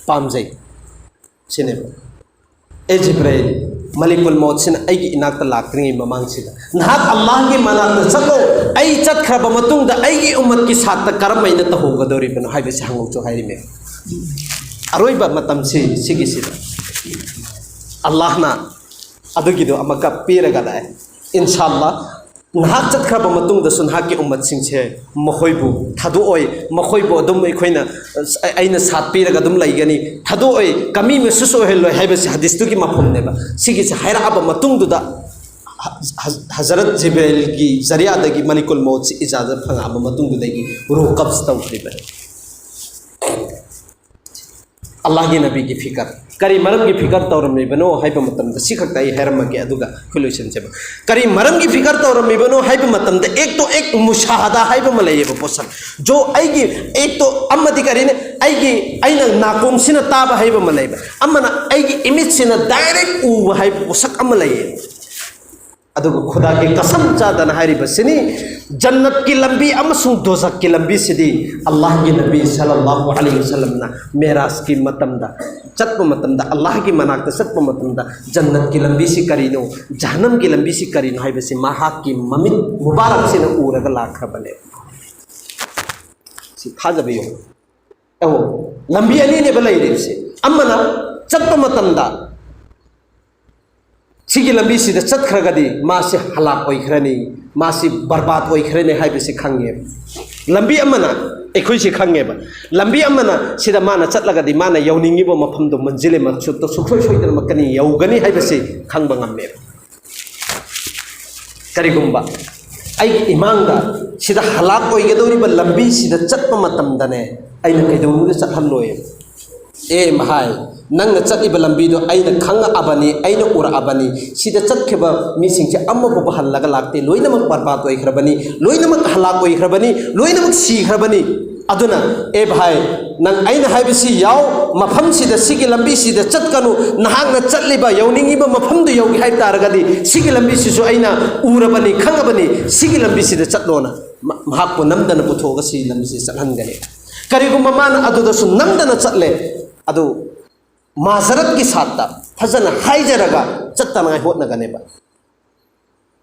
ꯄꯥꯝꯖꯩ" ꯁꯤꯅꯦꯕ꯫ "ꯑꯦ ꯖꯤꯕ꯭ꯔꯥꯏꯜ, ꯃꯂꯤꯀꯨꯜ ꯃꯧꯠꯁꯤꯅ ꯑꯩꯒꯤ ꯏꯅꯥꯛꯇ ꯂꯥꯛꯇ꯭ꯔꯤꯉꯩ ꯃꯃꯥꯡꯁꯤꯗ ꯅꯍꯥꯛ ꯑꯜꯂꯥꯍꯒꯤ ꯃꯅꯥꯛꯇ ꯆꯠꯂꯣ, ꯑꯩ ꯆꯠꯈ꯭ꯔꯕ ꯃꯇꯨꯡꯗ ꯑꯩꯒꯤ ꯎꯝꯃꯠꯀꯤ ꯁꯥꯠꯇ ꯀꯔꯝ ꯍꯥꯏꯅ ꯇꯧꯍꯧꯒꯗꯧꯔꯤꯕꯅꯣ ꯍꯥꯏꯕꯁꯤ ꯍꯪꯉꯨꯆꯣ" ꯍꯥꯏꯔꯤꯃꯦ꯫ ꯑꯔꯣꯏꯕ ꯃꯇꯝꯁꯤ ꯁꯤꯒꯤꯁꯤꯗ ꯑꯜꯂꯥꯍꯅ ꯑꯗꯨꯒꯤꯗꯣ ꯑꯃꯨꯛꯀ ꯄꯤꯔꯒ ꯂꯥꯛꯑꯦ꯫ "ꯏꯟꯁꯥ ꯑꯜꯂꯥꯍ, ꯅꯍꯥꯛ ꯆꯠꯈ꯭ꯔꯕ ꯃꯇꯨꯡꯗꯁꯨ ꯅꯍꯥꯛꯀꯤ ꯎꯝꯃꯠꯁꯤꯡꯁꯦ ꯃꯈꯣꯏꯕꯨ ꯊꯥꯗꯣꯛꯑꯣꯏ, ꯃꯈꯣꯏꯕꯨ ꯑꯗꯨꯝ ꯑꯩꯈꯣꯏꯅ, ꯑꯩꯅ ꯁꯥꯠꯄꯤꯔꯒ ꯑꯗꯨꯝ ꯂꯩꯒꯅꯤ, ꯊꯥꯗꯣꯛꯑꯣꯏ, ꯀꯃꯤ ꯃꯍꯁꯨꯁ ꯑꯣꯏꯍꯜꯂꯣꯏ" ꯍꯥꯏꯕꯁꯤ ꯍꯗꯤꯁꯇꯨꯒꯤ ꯃꯐꯝꯅꯦꯕ꯫ ꯁꯤꯒꯤꯁꯦ ꯍꯥꯏꯔꯛꯑꯕ ꯃꯇꯨꯡꯗꯨꯗ ꯍ-, ꯍ-, ꯍꯖꯔꯠ ꯖꯤꯕ꯭ꯔꯥꯏꯜꯒꯤ ꯖꯔꯤꯌꯥꯗꯒꯤ ꯃꯂꯤꯀꯨꯜ ꯃꯧꯠꯁꯤ ꯏꯖꯥꯖꯠ ꯐꯪꯉꯛꯑꯕ ꯃꯇꯨꯡꯗꯨꯗꯒꯤ ꯔꯨꯍ ꯀꯕꯖ ꯇꯧꯈ꯭ꯔꯤꯕꯅꯤ꯫ ꯑꯜꯂꯥꯍꯒꯤ ꯅꯕꯤꯒꯤ ꯐꯤꯀꯔ꯫ ꯀꯔꯤ ꯃꯔꯝꯒꯤ ꯐꯤꯀꯔ ꯇꯧꯔꯝꯃꯤꯕꯅꯣ ꯍꯥꯏꯕ ꯃꯇꯝꯗ, ꯁꯤ ꯈꯛꯇ ꯑꯩ ꯍꯥꯏꯔꯝꯃꯒꯦ, ꯑꯗꯨꯒ ꯑꯩꯈꯣꯏ ꯂꯣꯏꯁꯤꯟꯁꯦꯕ꯫ ꯀꯔꯤ ꯃꯔꯝꯒꯤ ꯐꯤꯀꯔ ꯇꯧꯔꯝꯃꯤꯕꯅꯣ ꯍꯥꯏꯕ ꯃꯇꯝꯗ, ꯑꯦꯛ ꯇꯣ ꯑꯦꯛ ꯃꯨꯁꯥꯍꯗꯥ ꯍꯥꯏꯕ ꯑꯃ ꯂꯩꯌꯦꯕ, ꯄꯣꯠꯁꯛ꯫ ꯖꯣ, ꯑꯩꯒꯤ ꯑꯦꯛ ꯇꯣ ꯑꯃꯗꯤ ꯀꯔꯤꯅꯤ? ꯑꯩꯒꯤ, ꯑꯩꯅ ꯅꯥꯀꯣꯡꯁꯤꯅ ꯇꯥꯕ ꯍꯥꯏꯕ ꯑꯃ ꯂꯩꯕ, ꯑꯃꯅ ꯑꯩꯒꯤ ꯏꯃꯤꯠꯁꯤꯅ ꯗꯥꯏꯔꯦꯛ ꯎꯕ ꯍꯥꯏꯕ ꯄꯣꯠꯁꯛ ꯑꯃ ꯂꯩꯌꯦ꯫ ꯑꯗꯨꯒ ꯈꯨꯗꯥꯒꯤ ꯀꯁꯝ ꯆꯥꯗꯅ ꯍꯥꯏꯔꯤꯕꯁꯤꯅꯤ, ꯖꯟꯅꯠꯀꯤ ꯂꯝꯕꯤ ꯑꯃꯁꯨꯡ ꯗꯣꯖꯛꯀꯤ ꯂꯝꯕꯤꯁꯤꯗꯤ ꯑꯜꯂꯥꯍꯒꯤ ꯅꯕꯤ ꯁꯜꯂꯜꯂꯥꯍꯨ ꯑꯂꯩꯍꯤ ꯋꯁꯜꯂꯝꯅ ꯃꯦꯔꯥꯖꯀꯤ ꯃꯇꯝꯗ ꯆꯠꯄ ꯃꯇꯝꯗ, ꯑꯜꯂꯥꯍꯒꯤ ꯃꯅꯥꯛꯇ ꯆꯠꯄ ꯃꯇꯝꯗ, ꯖꯟꯅꯠꯀꯤ ꯂꯝꯕꯤꯁꯤ ꯀꯔꯤꯅꯣ, ꯖꯍꯟꯅꯝꯒꯤ ꯂꯝꯕꯤꯁꯤ ꯀꯔꯤꯅꯣ ꯍꯥꯏꯕꯁꯤ ꯃꯍꯥꯛꯀꯤ ꯃꯃꯤꯠ ꯃꯨꯕꯥꯔꯛꯁꯤꯅ ꯎꯔꯒ ꯂꯥꯛꯈ꯭ꯔꯕꯅꯦ꯫ ꯁꯤ ꯊꯥꯖꯕ ꯌꯦꯡꯉꯨ꯫ ꯑꯣ, ꯂꯝꯕꯤ ꯑꯅꯤꯅꯦꯕ ꯂꯩꯔꯤꯕꯁꯦ꯫ ꯑꯃꯅ ꯆꯠꯄ ꯃꯇꯝꯗ ꯁꯤꯒꯤ ꯂꯝꯕꯤꯁꯤꯗ ꯆꯠꯈ꯭ꯔꯒꯗꯤ ꯃꯥꯁꯦ ꯍꯂꯥꯛ ꯑꯣꯏꯈ꯭ꯔꯅꯤ, ꯃꯥꯁꯤ ꯕꯔꯕꯥꯗ ꯑꯣꯏꯈ꯭ꯔꯅꯤ ꯍꯥꯏꯕꯁꯤ ꯈꯪꯉꯦꯕ꯫ ꯂꯝꯕꯤ ꯑꯃꯅ, ꯑꯩꯈꯣꯏꯁꯤ ꯈꯪꯉꯦꯕ, ꯂꯝꯕꯤ ꯑꯃꯅ ꯁꯤꯗ ꯃꯥꯅ ꯆꯠꯂꯒꯗꯤ ꯃꯥꯅ ꯌꯧꯅꯤꯡꯉꯤꯕ ꯃꯐꯝꯗꯣ ꯃꯟꯖꯤꯜ ꯃꯛꯁꯨꯗꯇꯣ ꯁꯨꯡꯁꯣꯏ ꯁꯣꯏꯗꯅꯃꯛꯀꯅꯤ, ꯌꯧꯒꯅꯤ ꯍꯥꯏꯕꯁꯤ ꯈꯪꯕ ꯉꯝꯃꯦꯕ꯫ ꯀꯔꯤꯒꯨꯝꯕ ꯑꯩꯒꯤ ꯏꯃꯥꯡꯗ ꯁꯤꯗ ꯍꯂꯥꯛ ꯑꯣꯏꯒꯗꯧꯔꯤꯕ ꯂꯝꯕꯤꯁꯤꯗ ꯆꯠꯄ ꯃꯇꯝꯗꯅꯦ, ꯑꯩꯅ ꯀꯩꯗꯧꯅꯨꯡꯗ ꯆꯠꯍꯜꯂꯣꯏꯕ꯫ ꯑꯦ ꯃꯍꯥꯏ, ꯅꯪꯅ ꯆꯠꯂꯤꯕ ꯂꯝꯕꯤꯗꯣ ꯑꯩꯅ ꯈꯪꯉꯛꯑꯕꯅꯤ, ꯑꯩꯅ ꯎꯔꯛꯑꯕꯅꯤ꯫ ꯁꯤꯗ ꯆꯠꯈꯤꯕ ꯃꯤꯁꯤꯡꯁꯦ ꯑꯃꯐꯥꯎꯕ ꯍꯜꯂꯒ ꯂꯥꯛꯇꯦ, ꯂꯣꯏꯅꯃꯛ ꯕꯔꯕꯥꯗ ꯑꯣꯏꯈ꯭ꯔꯕꯅꯤ, ꯂꯣꯏꯅꯃꯛ ꯍꯂꯥꯛ ꯑꯣꯏꯈ꯭ꯔꯕꯅꯤ, ꯂꯣꯏꯅꯃꯛ ꯁꯤꯈ꯭ꯔꯕꯅꯤ꯫ ꯑꯗꯨꯅ ꯑꯦ ꯚꯥꯏ, ꯅꯪ ꯑꯩꯅ ꯍꯥꯏꯕꯁꯤ ꯌꯥꯎ, ꯃꯐꯝꯁꯤꯗ, ꯁꯤꯒꯤ ꯂꯝꯕꯤꯁꯤꯗ ꯆꯠꯀꯅꯨ꯫ ꯅꯍꯥꯛꯅ ꯆꯠꯂꯤꯕ, ꯌꯧꯅꯤꯡꯉꯤꯕ ꯃꯐꯝꯗꯨ ꯌꯧꯒꯦ ꯍꯥꯏꯕ ꯇꯥꯔꯒꯗꯤ ꯁꯤꯒꯤ ꯂꯝꯕꯤꯁꯤꯁꯨ ꯑꯩꯅ ꯎꯔꯕꯅꯤ, ꯈꯪꯉꯕꯅꯤ, ꯁꯤꯒꯤ ꯂꯝꯕꯤꯁꯤꯗ ꯆꯠꯂꯣꯅ ꯃ-, ꯃꯍꯥꯛꯄꯨ ꯅꯝꯗꯅ ꯄꯨꯊꯣꯛꯑꯒ ꯁꯤꯒꯤ ꯂꯝꯕꯤꯁꯤꯗ ꯆꯠꯍꯟꯒꯅꯤ꯫ ꯀꯔꯤꯒꯨꯝꯕ ꯃꯥꯅ ꯑꯗꯨꯗꯁꯨ ꯅꯝꯗꯅ ꯆꯠꯂꯦ, ꯑꯗꯨ ꯃꯥꯖꯔꯠꯀꯤ ꯁꯥꯠꯇ ꯐꯖꯅ ꯍꯥꯏꯖꯔꯒ ꯆꯠꯇꯅꯉꯥꯏ ꯍꯣꯠꯅꯒꯅꯦꯕ꯫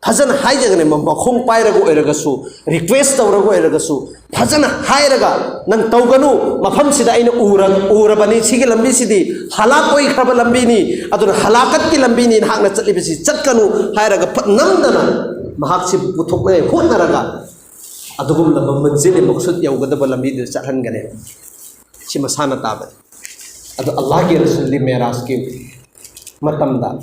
ꯐꯖꯅ ꯍꯥꯏꯖꯒꯅꯦꯕ, ꯃꯈꯣꯡ ꯄꯥꯏꯔꯒ ꯑꯣꯏꯔꯒꯁꯨ, ꯔꯤꯀ꯭ꯋꯦꯁ ꯇꯧꯔꯒ ꯑꯣꯏꯔꯒꯁꯨ, ꯐꯖꯅ ꯍꯥꯏꯔꯒ, "ꯅꯪ ꯇꯧꯒꯅꯨ, ꯃꯐꯝꯁꯤꯗ ꯑꯩꯅ ꯎꯔ-, ꯎꯔꯕꯅꯤ, ꯁꯤꯒꯤ ꯂꯝꯕꯤꯁꯤꯗꯤ ꯍꯂꯥꯛ ꯑꯣꯏꯈ꯭ꯔꯕ ꯂꯝꯕꯤꯅꯤ, ꯑꯗꯨꯅ ꯍꯂꯥꯀꯠꯀꯤ ꯂꯝꯕꯤꯅꯤ, ꯅꯍꯥꯛꯅ ꯆꯠꯂꯤꯕꯁꯤ ꯆꯠꯀꯅꯨ" ꯍꯥꯏꯔꯒ ꯐꯠ ꯅꯝꯗꯅ ꯃꯍꯥꯛꯁꯤ ꯄꯨꯊꯣꯛꯅꯉꯥꯏ ꯍꯣꯠꯅꯔꯒ ꯑꯗꯨꯒꯨꯝꯂꯕ ꯃꯟꯖꯤꯜ ꯃꯛꯁꯨꯗ ꯌꯧꯒꯗꯕ ꯂꯝꯕꯤꯗꯨꯗ ꯆꯠꯍꯟꯒꯅꯦꯕ꯫ ꯁꯤ ꯃꯁꯥꯅ ꯇꯥꯕꯅꯤ꯫ ꯑꯗꯣ ꯑꯜꯂꯥꯍꯒꯤ ꯔꯁꯨꯜꯗꯤ ꯃꯦꯔꯥꯖꯀꯤ ꯃꯇꯝꯗ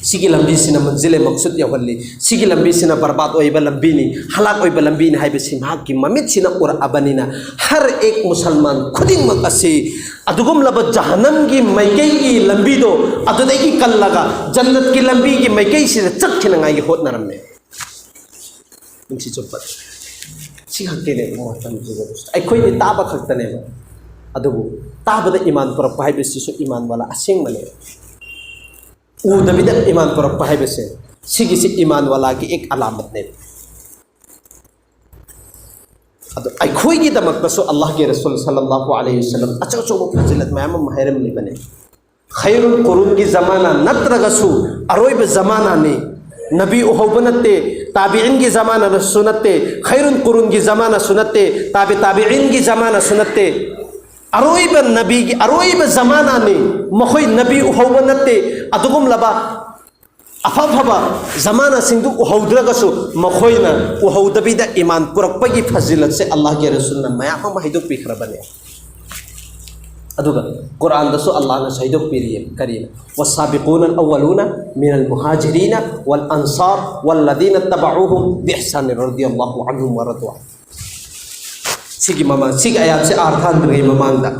ꯁꯤꯒꯤ ꯂꯝꯕꯤꯁꯤꯅ ꯃꯟꯖꯤꯜ ꯃꯛꯁꯨꯗ ꯌꯧꯍꯜꯂꯤ, ꯁꯤꯒꯤ ꯂꯝꯕꯤꯁꯤꯅ ꯕꯔꯕꯥꯗ ꯑꯣꯏꯕ ꯂꯝꯕꯤꯅꯤ, ꯍꯂꯥꯛ ꯑꯣꯏꯕ ꯂꯝꯕꯤꯅꯤ ꯍꯥꯏꯕꯁꯤ ꯃꯍꯥꯛꯀꯤ ꯃꯃꯤꯠꯁꯤꯅ ꯎꯔꯛꯑꯕꯅꯤꯅ, ꯍꯔ ꯑꯦꯛ ꯃꯨꯁꯜꯃꯥꯟ ꯈꯨꯗꯤꯡꯃꯛ ꯑꯁꯤ ꯑꯗꯨꯒꯨꯝꯂꯕ ꯖꯍꯟꯅꯝꯒꯤ ꯃꯥꯏꯀꯩꯒꯤ ꯂꯝꯕꯤꯗꯣ ꯑꯗꯨꯗꯒꯤ ꯀꯜꯂꯒ ꯖꯟꯅꯠꯀꯤ ꯂꯝꯕꯤꯒꯤ ꯃꯥꯏꯀꯩꯁꯤꯗ ꯆꯠꯈꯤꯅꯉꯥꯏꯒꯤ ꯍꯣꯠꯅꯔꯝꯃꯦ꯫ ꯄꯨꯟꯁꯤ ꯆꯨꯞꯄ ꯁꯤ ꯈꯛꯇꯅꯦꯕ ꯃꯇꯝꯁꯤꯗ꯫ ꯑꯩꯈꯣꯏꯗꯤ ꯇꯥꯕ ꯈꯛꯇꯅꯦꯕ, ꯑꯗꯨꯕꯨ ꯇꯥꯕꯗ ꯏꯃꯥꯟ ꯄꯨꯔꯛꯄ ꯍꯥꯏꯕꯁꯤꯁꯨ ꯏꯃꯥꯟ ꯋꯥꯂꯥ ꯑꯁꯦꯡꯕꯅꯦꯕ꯫ ꯎꯗꯕꯤꯗ ꯏꯃꯥꯟ ꯄꯨꯔꯛꯄ ꯍꯥꯏꯕꯁꯦ, ꯁꯤꯒꯤꯁꯤ ꯏꯃꯥꯟ ꯋꯥꯂꯥꯒꯤ ꯑꯦꯛ ꯑꯂꯥꯃꯠꯅꯦꯕ꯫ ꯑꯗꯣ ꯑꯩꯈꯣꯏꯒꯤꯗꯃꯛꯇꯁꯨ ꯑꯜꯂꯥꯍꯒꯤ ꯔꯁꯨꯜ ꯁꯜꯂꯜꯂꯥꯍꯨ ꯑꯂꯩꯍꯤ ꯋꯁꯜꯂꯝ ꯑꯆꯧ ꯑꯆꯧꯕ ꯐꯖꯤꯂꯠ ꯃꯌꯥꯝ ꯑꯃ ꯍꯥꯏꯔꯝꯂꯤꯕꯅꯤ꯫ ꯈꯩꯔꯨꯜ ꯀꯨꯔꯨꯟꯒꯤ ꯖꯃꯥꯅꯥ ꯅꯠꯇ꯭ꯔꯒꯁꯨ ꯑꯔꯣꯏꯕ ꯖꯃꯥꯅꯥꯅꯤ꯫ ꯅꯕꯤ ꯎꯍꯧꯕ ꯅꯠꯇꯦ, ꯇꯥꯕꯤꯏꯟꯒꯤ ꯖꯃꯥꯅꯥꯁꯨ ꯅꯠꯇꯦ, ꯈꯩꯔꯨꯜ ꯀꯨꯔꯨꯟꯒꯤ ꯖꯃꯥꯅꯥꯁꯨ ꯅꯠꯇꯦ, ꯇꯥꯕꯤ ꯇꯥꯕꯤꯏꯟꯒꯤ ꯖꯃꯥꯅꯥꯁꯨ ꯅꯠꯇꯦ꯫ ꯑꯔꯣꯏꯕ ꯅꯕꯤꯒꯤ ꯑꯔꯣꯏꯕ ꯖꯃꯥꯅꯥꯅꯤ꯫ ꯃꯈꯣꯏ ꯅꯕꯤ ꯎꯍꯧꯕ ꯅꯠꯇꯦ꯫ ꯑꯗꯨꯒꯨꯝꯂꯕ ꯑꯐ ꯑꯐꯕ ꯖꯃꯥꯅꯥꯁꯤꯡꯗꯨ ꯎꯍꯧꯗ꯭ꯔꯒꯁꯨ, ꯃꯈꯣꯏꯅ ꯎꯍꯧꯗꯕꯤꯗ ꯏꯃꯥꯟ ꯄꯨꯔꯛꯄꯒꯤ ꯐꯖꯤꯂꯠꯁꯦ ꯑꯜꯂꯥꯍꯒꯤ ꯔꯁꯨꯜꯅ ꯃꯌꯥꯝ ꯑꯃ ꯍꯥꯏꯗꯣꯛꯄꯤꯈ꯭ꯔꯕꯅꯦ꯫ ꯑꯗꯨꯒ ꯀꯨꯔꯥꯟꯗꯁꯨ ꯑꯜꯂꯥꯍꯅ ꯍꯥꯏꯗꯣꯛꯄꯤꯔꯤꯌꯦ, ꯀꯔꯤꯅ? والسابقون الأولون من المهاجرين والأنصار والذين اتبعوهم بإحسان رضي الله عنهم ورضوا عنه꯫ ꯁꯤꯒꯤ ꯃꯃꯥꯡ, ꯁꯤꯒꯤ ꯑꯌꯥꯠꯁꯦ ꯑꯥꯔꯊ ꯍꯟꯗ꯭ꯔꯤꯉꯩ ꯃꯃꯥꯡꯗ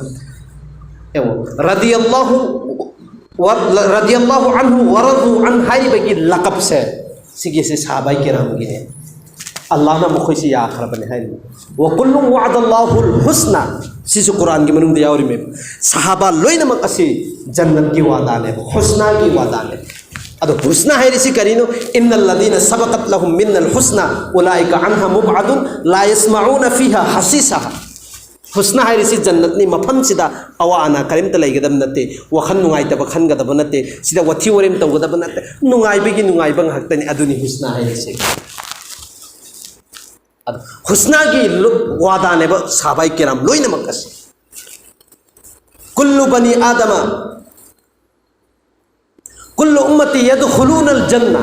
ꯌꯦꯡꯉꯣ, ꯔꯗꯤꯌꯜꯂꯥꯍꯨ ꯋ-, ꯔꯗꯤꯌꯜꯂꯥꯍꯨ ꯑꯟꯍꯨ ꯋꯔꯗꯨ ꯑꯟ ꯍꯥꯏꯔꯤꯕꯒꯤ ꯂꯀꯞꯁꯦ, ꯁꯤꯒꯤꯁꯦ ꯁꯥꯍꯥꯕꯥꯏ ꯀꯤꯔꯥꯝꯒꯤꯅꯦ꯫ ꯑꯜꯂꯥꯍꯅ ꯃꯈꯣꯏꯁꯤ ꯌꯥꯈ꯭ꯔꯕꯅꯦ ꯍꯥꯏꯔꯤꯅꯦ꯫ ꯋꯀꯨꯜꯂꯨ ꯋꯥꯗꯜꯂꯥꯍꯨꯜ ꯍꯨꯁꯅ, ꯁꯤꯁꯨ ꯀꯨꯔꯥꯟꯒꯤ ꯃꯅꯨꯡꯗ ꯌꯥꯎꯔꯤꯃꯦꯕ꯫ ꯁꯥꯍꯥꯕꯥ ꯂꯣꯏꯅꯃꯛ ꯑꯁꯤ ꯖꯟꯅꯠꯀꯤ ꯋꯥꯗꯥꯅꯦꯕ, ꯍꯨꯁꯅꯥꯒꯤ ꯋꯥꯗꯥꯅꯦꯕ꯫ ꯑꯗꯣ ꯍꯨꯁꯅꯥ ꯍꯥꯏꯔꯤꯁꯤ ꯀꯔꯤꯅꯣ? "ꯏꯟꯅꯜꯂꯗꯤꯅ ꯁꯕꯀꯠ ꯂꯍꯨꯝ ꯃꯤꯟꯅꯜ ꯍꯨꯁꯅꯥ ꯎꯂꯥꯏꯀ ꯑꯟꯍ ꯃꯨꯕꯥꯗꯨꯟ ꯂꯥ ꯌꯁꯃꯥꯎꯅ ꯐꯤꯍ ꯍꯁꯤꯁꯍ"꯫ ꯍꯨꯁꯅꯥ ꯍꯥꯏꯔꯤꯁꯤ ꯖꯟꯅꯠꯅꯤ, ꯃꯐꯝꯁꯤꯗ ꯑꯋꯥ ꯑꯅꯥ ꯀꯔꯤꯝꯇ ꯂꯩꯒꯗꯕ ꯅꯠꯇꯦ, ꯋꯥꯈꯜ ꯅꯨꯡꯉꯥꯏꯇꯕ ꯈꯟꯒꯗꯕ ꯅꯠꯇꯦ, ꯁꯤꯗ ꯋꯥꯊꯤ ꯋꯥꯔꯦꯝ ꯇꯧꯒꯗꯕ ꯅꯠꯇꯦ, ꯅꯨꯡꯉꯥꯏꯕꯒꯤ ꯅꯨꯡꯉꯥꯏꯕ ꯉꯥꯛꯇꯅꯤ꯫ ꯑꯗꯨꯅꯤ ꯍꯨꯁꯅꯥ ꯍꯥꯏꯔꯤꯁꯦ꯫ ꯑꯗꯣ ꯍꯨꯁꯅꯥꯒꯤ ꯂꯨ-, ꯋꯥꯗꯥꯅꯦꯕ ꯁꯥꯍꯥꯕꯥꯏ ꯀꯤꯔꯥꯝ ꯂꯣꯏꯅꯃꯛ ꯑꯁꯤ꯫ "ꯀꯨꯜꯂꯨ ꯕꯅꯤ ꯑꯥꯗꯃ, ꯀꯨꯜꯂꯨ ꯎꯝꯃꯇꯤ ꯌꯗꯈꯨꯂꯨꯅꯜ ꯖꯟꯅ"꯫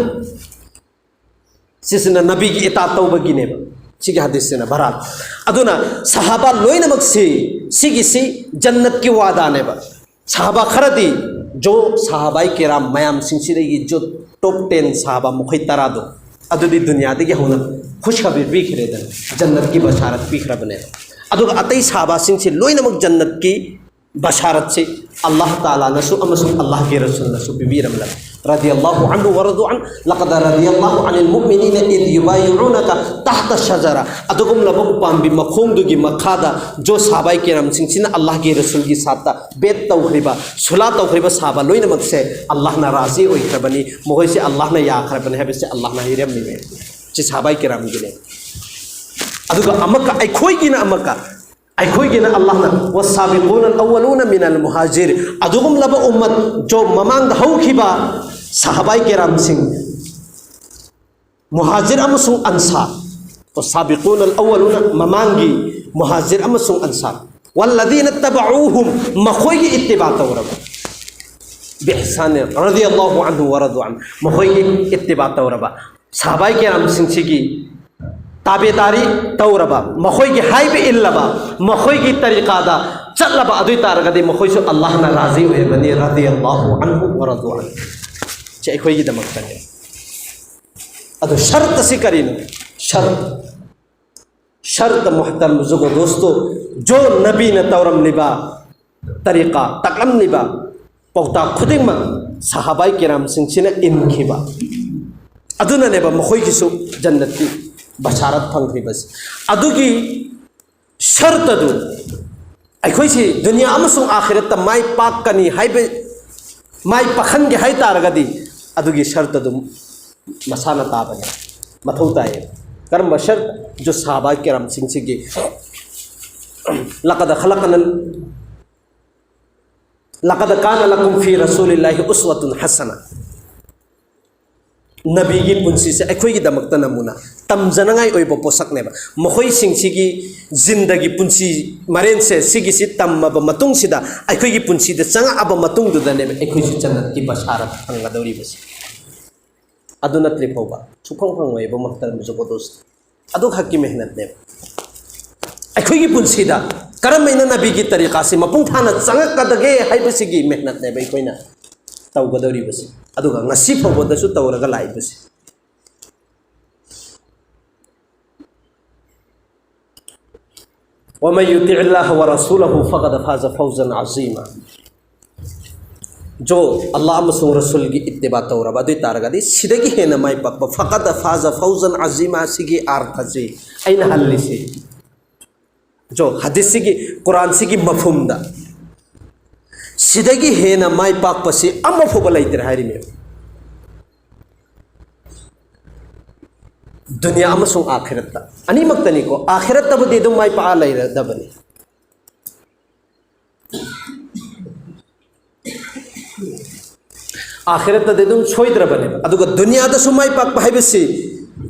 ꯁꯤꯁꯤꯅ ꯅꯕꯤꯒꯤ ꯏꯇꯥꯠ ꯇꯧꯕꯒꯤꯅꯦꯕ, ꯁꯤꯒꯤ ꯍꯗꯤꯁꯁꯤꯅ ꯕꯔꯥꯠ꯫ ꯑꯗꯨꯅ ꯁꯥꯍꯥꯕꯥ ꯂꯣꯏꯅꯃꯛꯁꯤ, ꯁꯤꯒꯤꯁꯤ ꯖꯟꯅꯠꯀꯤ ꯋꯥꯗꯥꯅꯦꯕ꯫ ꯁꯥꯍꯥꯕꯥ ꯈꯔꯗꯤ, ꯖꯣ ꯁꯥꯍꯥꯕꯥꯏ ꯀꯤꯔꯥꯝ ꯃꯌꯥꯝꯁꯤꯡꯁꯤꯗꯒꯤ ꯖꯣ ꯇꯣꯞ ꯇꯦꯟ ꯁꯥꯍꯥꯕꯥ ꯃꯈꯣꯏ ꯇꯔꯥꯗꯣ, ꯑꯗꯨꯗꯤ ꯗꯨꯅꯤꯌꯥꯗꯒꯤ ꯍꯧꯅ ꯈꯨꯁꯈꯕꯤꯔ ꯄꯤꯈ꯭ꯔꯦꯗꯅ, ꯖꯟꯅꯠꯀꯤ ꯕꯁꯥꯔꯠ ꯄꯤꯈ꯭ꯔꯕꯅꯦꯕ꯫ ꯑꯗꯨꯒ ꯑꯇꯩ ꯁꯥꯍꯥꯕꯥꯁꯤꯡꯁꯤ ꯂꯣꯏꯅꯃꯛ ꯖꯟꯅꯠꯀꯤ ꯕꯁꯥꯔꯠꯁꯤ ꯑꯜꯂꯥꯍ ꯇꯥꯂꯥꯅꯁꯨ ꯑꯃꯁꯨꯡ ꯑꯜꯂꯥꯍꯒꯤ ꯔꯁꯨꯜꯅꯁꯨ ꯄꯤꯕꯤꯔꯝꯂꯕ꯫ ꯔꯗꯤꯌꯜꯂꯥꯍꯨ ꯑꯟꯍꯨ ꯋꯔꯗꯨ ꯑꯟ, "ꯂꯀꯗ ꯔꯗꯤꯌꯜꯂꯥꯍꯨ ꯑꯅꯤꯜ ꯃꯨꯑꯃꯤꯅꯤꯅ ꯏꯗ ꯌꯨꯕꯥꯌꯤꯎꯅꯀ ꯇꯍꯇ ꯁꯖꯔ"꯫ ꯑꯗꯨꯒꯨꯝꯂꯕ ꯎꯄꯥꯝꯕꯤ ꯃꯈꯣꯡꯗꯨꯒꯤ ꯃꯈꯥꯗ ꯖꯣ ꯁꯥꯍꯥꯕꯥꯏ ꯀꯤꯔꯥꯝꯁꯤꯡꯁꯤꯅ ꯑꯜꯂꯥꯍꯒꯤ ꯔꯁꯨꯜꯒꯤ ꯁꯥꯠꯇ ꯕꯦꯠ ꯇꯧꯈ꯭ꯔꯤꯕ, ꯁꯨꯂꯥ ꯇꯧꯈ꯭ꯔꯤꯕ ꯁꯥꯍꯥꯕꯥ ꯂꯣꯏꯅꯃꯛꯁꯦ ꯑꯜꯂꯥꯍꯅ ꯔꯥꯖꯤ ꯑꯣꯏꯈ꯭ꯔꯕꯅꯤ, ꯃꯈꯣꯏꯁꯦ ꯑꯜꯂꯥꯍꯅ ꯌꯥꯈ꯭ꯔꯕꯅꯤ ꯍꯥꯏꯕꯁꯦ ꯑꯜꯂꯥꯍꯅ ꯍꯥꯏꯔꯝꯃꯤꯅꯦ꯫ ꯁꯤ ꯁꯥꯍꯥꯕꯥꯏ ꯀꯤꯔꯥꯝꯒꯤꯅꯦ꯫ ꯑꯗꯨꯒ ꯑꯃꯨꯛꯀ ꯑꯩꯈꯣꯏꯒꯤꯅ ꯑꯃꯨꯛꯀ ꯑꯩꯈꯣꯏꯒꯤꯅ ꯑꯜꯂꯥꯍꯅ "ꯋꯁꯥꯕꯤꯀꯨꯅꯜ ꯑꯋ꯭ꯋꯂꯨꯅ ꯃꯤꯅꯜ ꯃꯨꯍꯥꯖꯤꯔ", ꯑꯗꯨꯒꯨꯝꯂꯕ ꯎꯝꯃꯠ ꯖꯣ ꯃꯃꯥꯡꯗ ꯍꯧꯈꯤꯕ ꯁꯥꯍꯥꯕꯥꯏ ꯀꯦꯔꯥꯝꯁꯤꯡ, ꯃꯨꯍꯥꯖꯤꯔ ꯑꯃꯁꯨꯡ ꯑꯟꯁꯥꯔ, "ꯋꯁꯥꯕꯤꯀꯨꯅꯜ ꯑꯋ꯭ꯋꯂꯨꯅ", ꯃꯃꯥꯡꯒꯤ ꯃꯨꯍꯥꯖꯤꯔ ꯑꯃꯁꯨꯡ ꯑꯟꯁꯥꯔ, "ꯋꯜꯂꯗꯤꯅ ꯇꯕꯎꯍꯨꯝ", ꯃꯈꯣꯏꯒꯤ ꯏꯠꯇꯤꯕꯥ ꯇꯧꯔꯕ, ꯕꯤꯍꯁꯥꯟ ꯔꯗꯤꯌꯜꯂꯥꯍꯨ ꯑꯟꯍꯨ ꯋ ꯔꯗꯨ ꯑꯟ, ꯃꯈꯣꯏꯒꯤ ꯏꯠꯇꯤꯕꯥ ꯇꯧꯔꯕ, ꯁꯍꯥꯕꯥꯏ ꯀꯤꯔꯥꯝꯁꯤꯡꯁꯤꯒꯤ ꯇꯥꯕꯦꯗꯥꯔꯤ ꯇꯧꯔꯕ, ꯃꯈꯣꯏꯒꯤ ꯍꯥꯏꯕ ꯏꯜꯂꯕ, ꯃꯈꯣꯏꯒꯤ ꯇꯔꯤꯀꯥꯗ ꯆꯠꯂꯕ ꯑꯗꯨ ꯑꯣꯏ ꯇꯥꯔꯒꯗꯤ ꯃꯈꯣꯏꯁꯨ ꯑꯜꯂꯥꯍꯅ ꯔꯥꯖꯤ ꯑꯣꯏꯔꯕꯅꯤ, ꯔꯗꯤꯌꯜꯂꯥꯍꯨ ꯑꯟꯍꯨ ꯋ ꯔꯗꯨ ꯑꯟ꯫ ꯁꯤ ꯑꯩꯈꯣꯏꯒꯤꯗꯃꯛꯇꯅꯤ꯫ ꯑꯗꯨ ꯁꯔꯠ ꯑꯁꯤ ꯀꯔꯤꯅꯣ? ꯁꯔꯠ ꯁꯔꯠ, ꯃꯨꯍꯇꯔꯝ ꯕꯨꯖꯨꯔꯒ ꯗꯣꯁꯇꯣ, ꯖꯣ ꯅꯕꯤꯅ ꯇꯧꯔꯝꯂꯤꯕ ꯇꯔꯤꯀꯥ, ꯇꯥꯛꯂꯝꯂꯤꯕ ꯄꯥꯎꯇꯥꯛ ꯈꯨꯗꯤꯡꯃꯛ ꯁꯍꯥꯕꯥꯏ ꯀꯤꯔꯥꯝꯁꯤꯡꯁꯤꯅ ꯏꯟꯈꯤꯕ ꯑꯗꯨꯅꯅꯦꯕ ꯃꯈꯣꯏꯒꯤꯁꯨ ꯖꯟꯅꯠꯀꯤ ꯕꯁꯥꯔꯠ ꯐꯪꯈ꯭ꯔꯤꯕꯁꯤ꯫ ꯑꯗꯨꯒꯤ ꯁꯔꯠ ꯑꯗꯨ ꯑꯩꯈꯣꯏꯁꯤ ꯗꯨꯅꯤꯌꯥ ꯑꯃꯁꯨꯡ ꯑꯥꯈꯤꯔꯠꯇ ꯃꯥꯏ ꯄꯥꯛꯀꯅꯤ ꯍꯥꯏꯕ, ꯃꯥꯏ ꯄꯥꯛꯍꯟꯒꯦ ꯍꯥꯏ ꯇꯥꯔꯒꯗꯤ ꯑꯗꯨꯒꯤ ꯁꯔꯠ ꯑꯗꯨ ꯃꯁꯥꯅ ꯇꯥꯕꯅꯤ, ꯃꯊꯧ ꯇꯥꯏꯌꯦ꯫ ꯀꯔꯝꯕ ꯁꯔꯠ? ꯖꯣ ꯁꯍꯥꯕꯥ ꯀꯤꯔꯥꯝꯁꯤꯡꯁꯤꯒꯤ "ꯂꯀꯗ ꯈꯂꯛꯅ ꯂꯀꯗ ꯀꯥꯅ ꯂꯀꯨꯝ ꯐꯤ ꯔꯁꯨꯂꯤꯜꯂꯥꯍꯤ ꯎꯁꯋꯥꯇꯨꯟ ꯍꯁꯅ", ꯅꯕꯤꯒꯤ ꯄꯨꯟꯁꯤꯁꯦ ꯑꯩꯈꯣꯏꯒꯤꯗꯃꯛꯇ ꯅꯃꯨꯅ, ꯇꯝꯖꯅꯉꯥꯏ ꯑꯣꯏꯕ ꯄꯣꯠꯁꯛꯅꯦꯕ꯫ ꯃꯈꯣꯏꯁꯤꯡꯁꯤꯒꯤ ꯖꯤꯟꯗꯒꯤ ꯄꯨꯟꯁꯤ ꯃꯔꯦꯟꯁꯦ ꯁꯤꯒꯤꯁꯤ ꯇꯝꯃꯕ ꯃꯇꯨꯡꯁꯤꯗ, ꯑꯩꯈꯣꯏꯒꯤ ꯄꯨꯟꯁꯤꯗ ꯆꯪꯉꯛꯑꯕ ꯃꯇꯨꯡꯗꯨꯗꯅꯦꯕ ꯑꯩꯈꯣꯏꯁꯨ ꯖꯟꯅꯠꯀꯤ ꯕꯁꯥꯔꯠ ꯐꯪꯒꯗꯧꯔꯤꯕꯁꯦ꯫ ꯑꯗꯨ ꯅꯠꯇ꯭ꯔꯤ ꯐꯥꯎꯕ ꯁꯨꯐꯪ ꯐꯪꯉꯣꯏꯕ, ꯃꯨꯍꯇꯔꯝ ꯕꯨꯖꯨꯔꯒ ꯗꯣꯁ꯫ ꯑꯗꯨꯈꯛꯀꯤ ꯃꯦꯍꯅꯠꯅꯦꯕ꯫ ꯑꯩꯈꯣꯏꯒꯤ ꯄꯨꯟꯁꯤꯗ ꯀꯔꯝꯍꯥꯏꯅ ꯅꯕꯤꯒꯤ ꯇꯔꯤꯀꯥꯁꯤ ꯃꯄꯨꯡ ꯐꯥꯅ ꯆꯪꯉꯛꯀꯗꯒꯦ ꯍꯥꯏꯕꯁꯤꯒꯤ ꯃꯦꯍꯅꯠꯅꯦꯕ ꯑꯩꯈꯣꯏꯅ ꯇꯧꯒꯗꯧꯔꯤꯕꯁꯤ, ꯑꯗꯨꯒ ꯉꯁꯤ ꯐꯥꯎꯕꯗꯁꯨ ꯇꯧꯔꯒ ꯂꯥꯛꯏꯕꯁꯤ꯫ "ꯋꯃꯟ ꯌꯨꯇꯤꯏꯜꯂꯥꯍ ꯋ ꯔꯁꯨꯂꯍꯨ ꯐꯀꯗ ꯐꯥꯖ ꯐꯧꯖꯟ ꯑꯖꯤꯃꯥ"꯫ ꯖꯣ ꯑꯜꯂꯥꯍ ꯑꯃꯁꯨꯡ ꯔꯁꯨꯜꯒꯤ ꯏꯠꯇꯤꯕꯥ ꯇꯧꯔꯕ ꯑꯗꯨ ꯑꯣꯏ ꯇꯥꯔꯒꯗꯤ ꯁꯤꯗꯒꯤ ꯍꯦꯟꯅ ꯃꯥꯏ ꯄꯥꯛꯄ, "ꯐꯀꯗ ꯐꯥꯖ ꯐꯧꯖꯟ ꯑꯖꯤꯃꯥ" ꯁꯤꯒꯤ ꯑꯥꯔꯊꯁꯤ ꯑꯩꯅ ꯍꯜꯂꯤꯁꯤ, ꯖꯣ ꯍꯗꯤꯁꯁꯤꯒꯤ, ꯀꯨꯔꯥꯟꯁꯤꯒꯤ ꯃꯐꯝꯗ ꯁꯤꯗꯒꯤ ꯍꯦꯟꯅ ꯃꯥꯏ ꯄꯥꯛꯄꯁꯤ ꯑꯃꯐꯥꯎꯕ ꯂꯩꯇ꯭ꯔꯦ ꯍꯥꯏꯔꯤꯅꯦꯕ꯫ ꯗꯨꯅꯤꯌꯥ ꯑꯃꯁꯨꯡ ꯑꯥꯈꯤꯔꯠꯇ ꯑꯅꯤꯃꯛꯇꯅꯤꯀꯣ, ꯑꯥꯈꯤꯔꯠꯇꯕꯨꯗꯤ ꯑꯗꯨꯝ ꯃꯥꯏ ꯄꯥꯛꯑ ꯂꯩꯔꯗꯕꯅꯤ꯫ ꯑꯥꯈꯤꯔꯠꯇꯗꯤ ꯑꯗꯨꯝ ꯁꯣꯏꯗ꯭ꯔꯕꯅꯦꯕ꯫ ꯑꯗꯨꯒ ꯗꯨꯅꯤꯌꯥꯗꯁꯨ ꯃꯥꯏ ꯄꯥꯛꯄ ꯍꯥꯏꯕꯁꯤ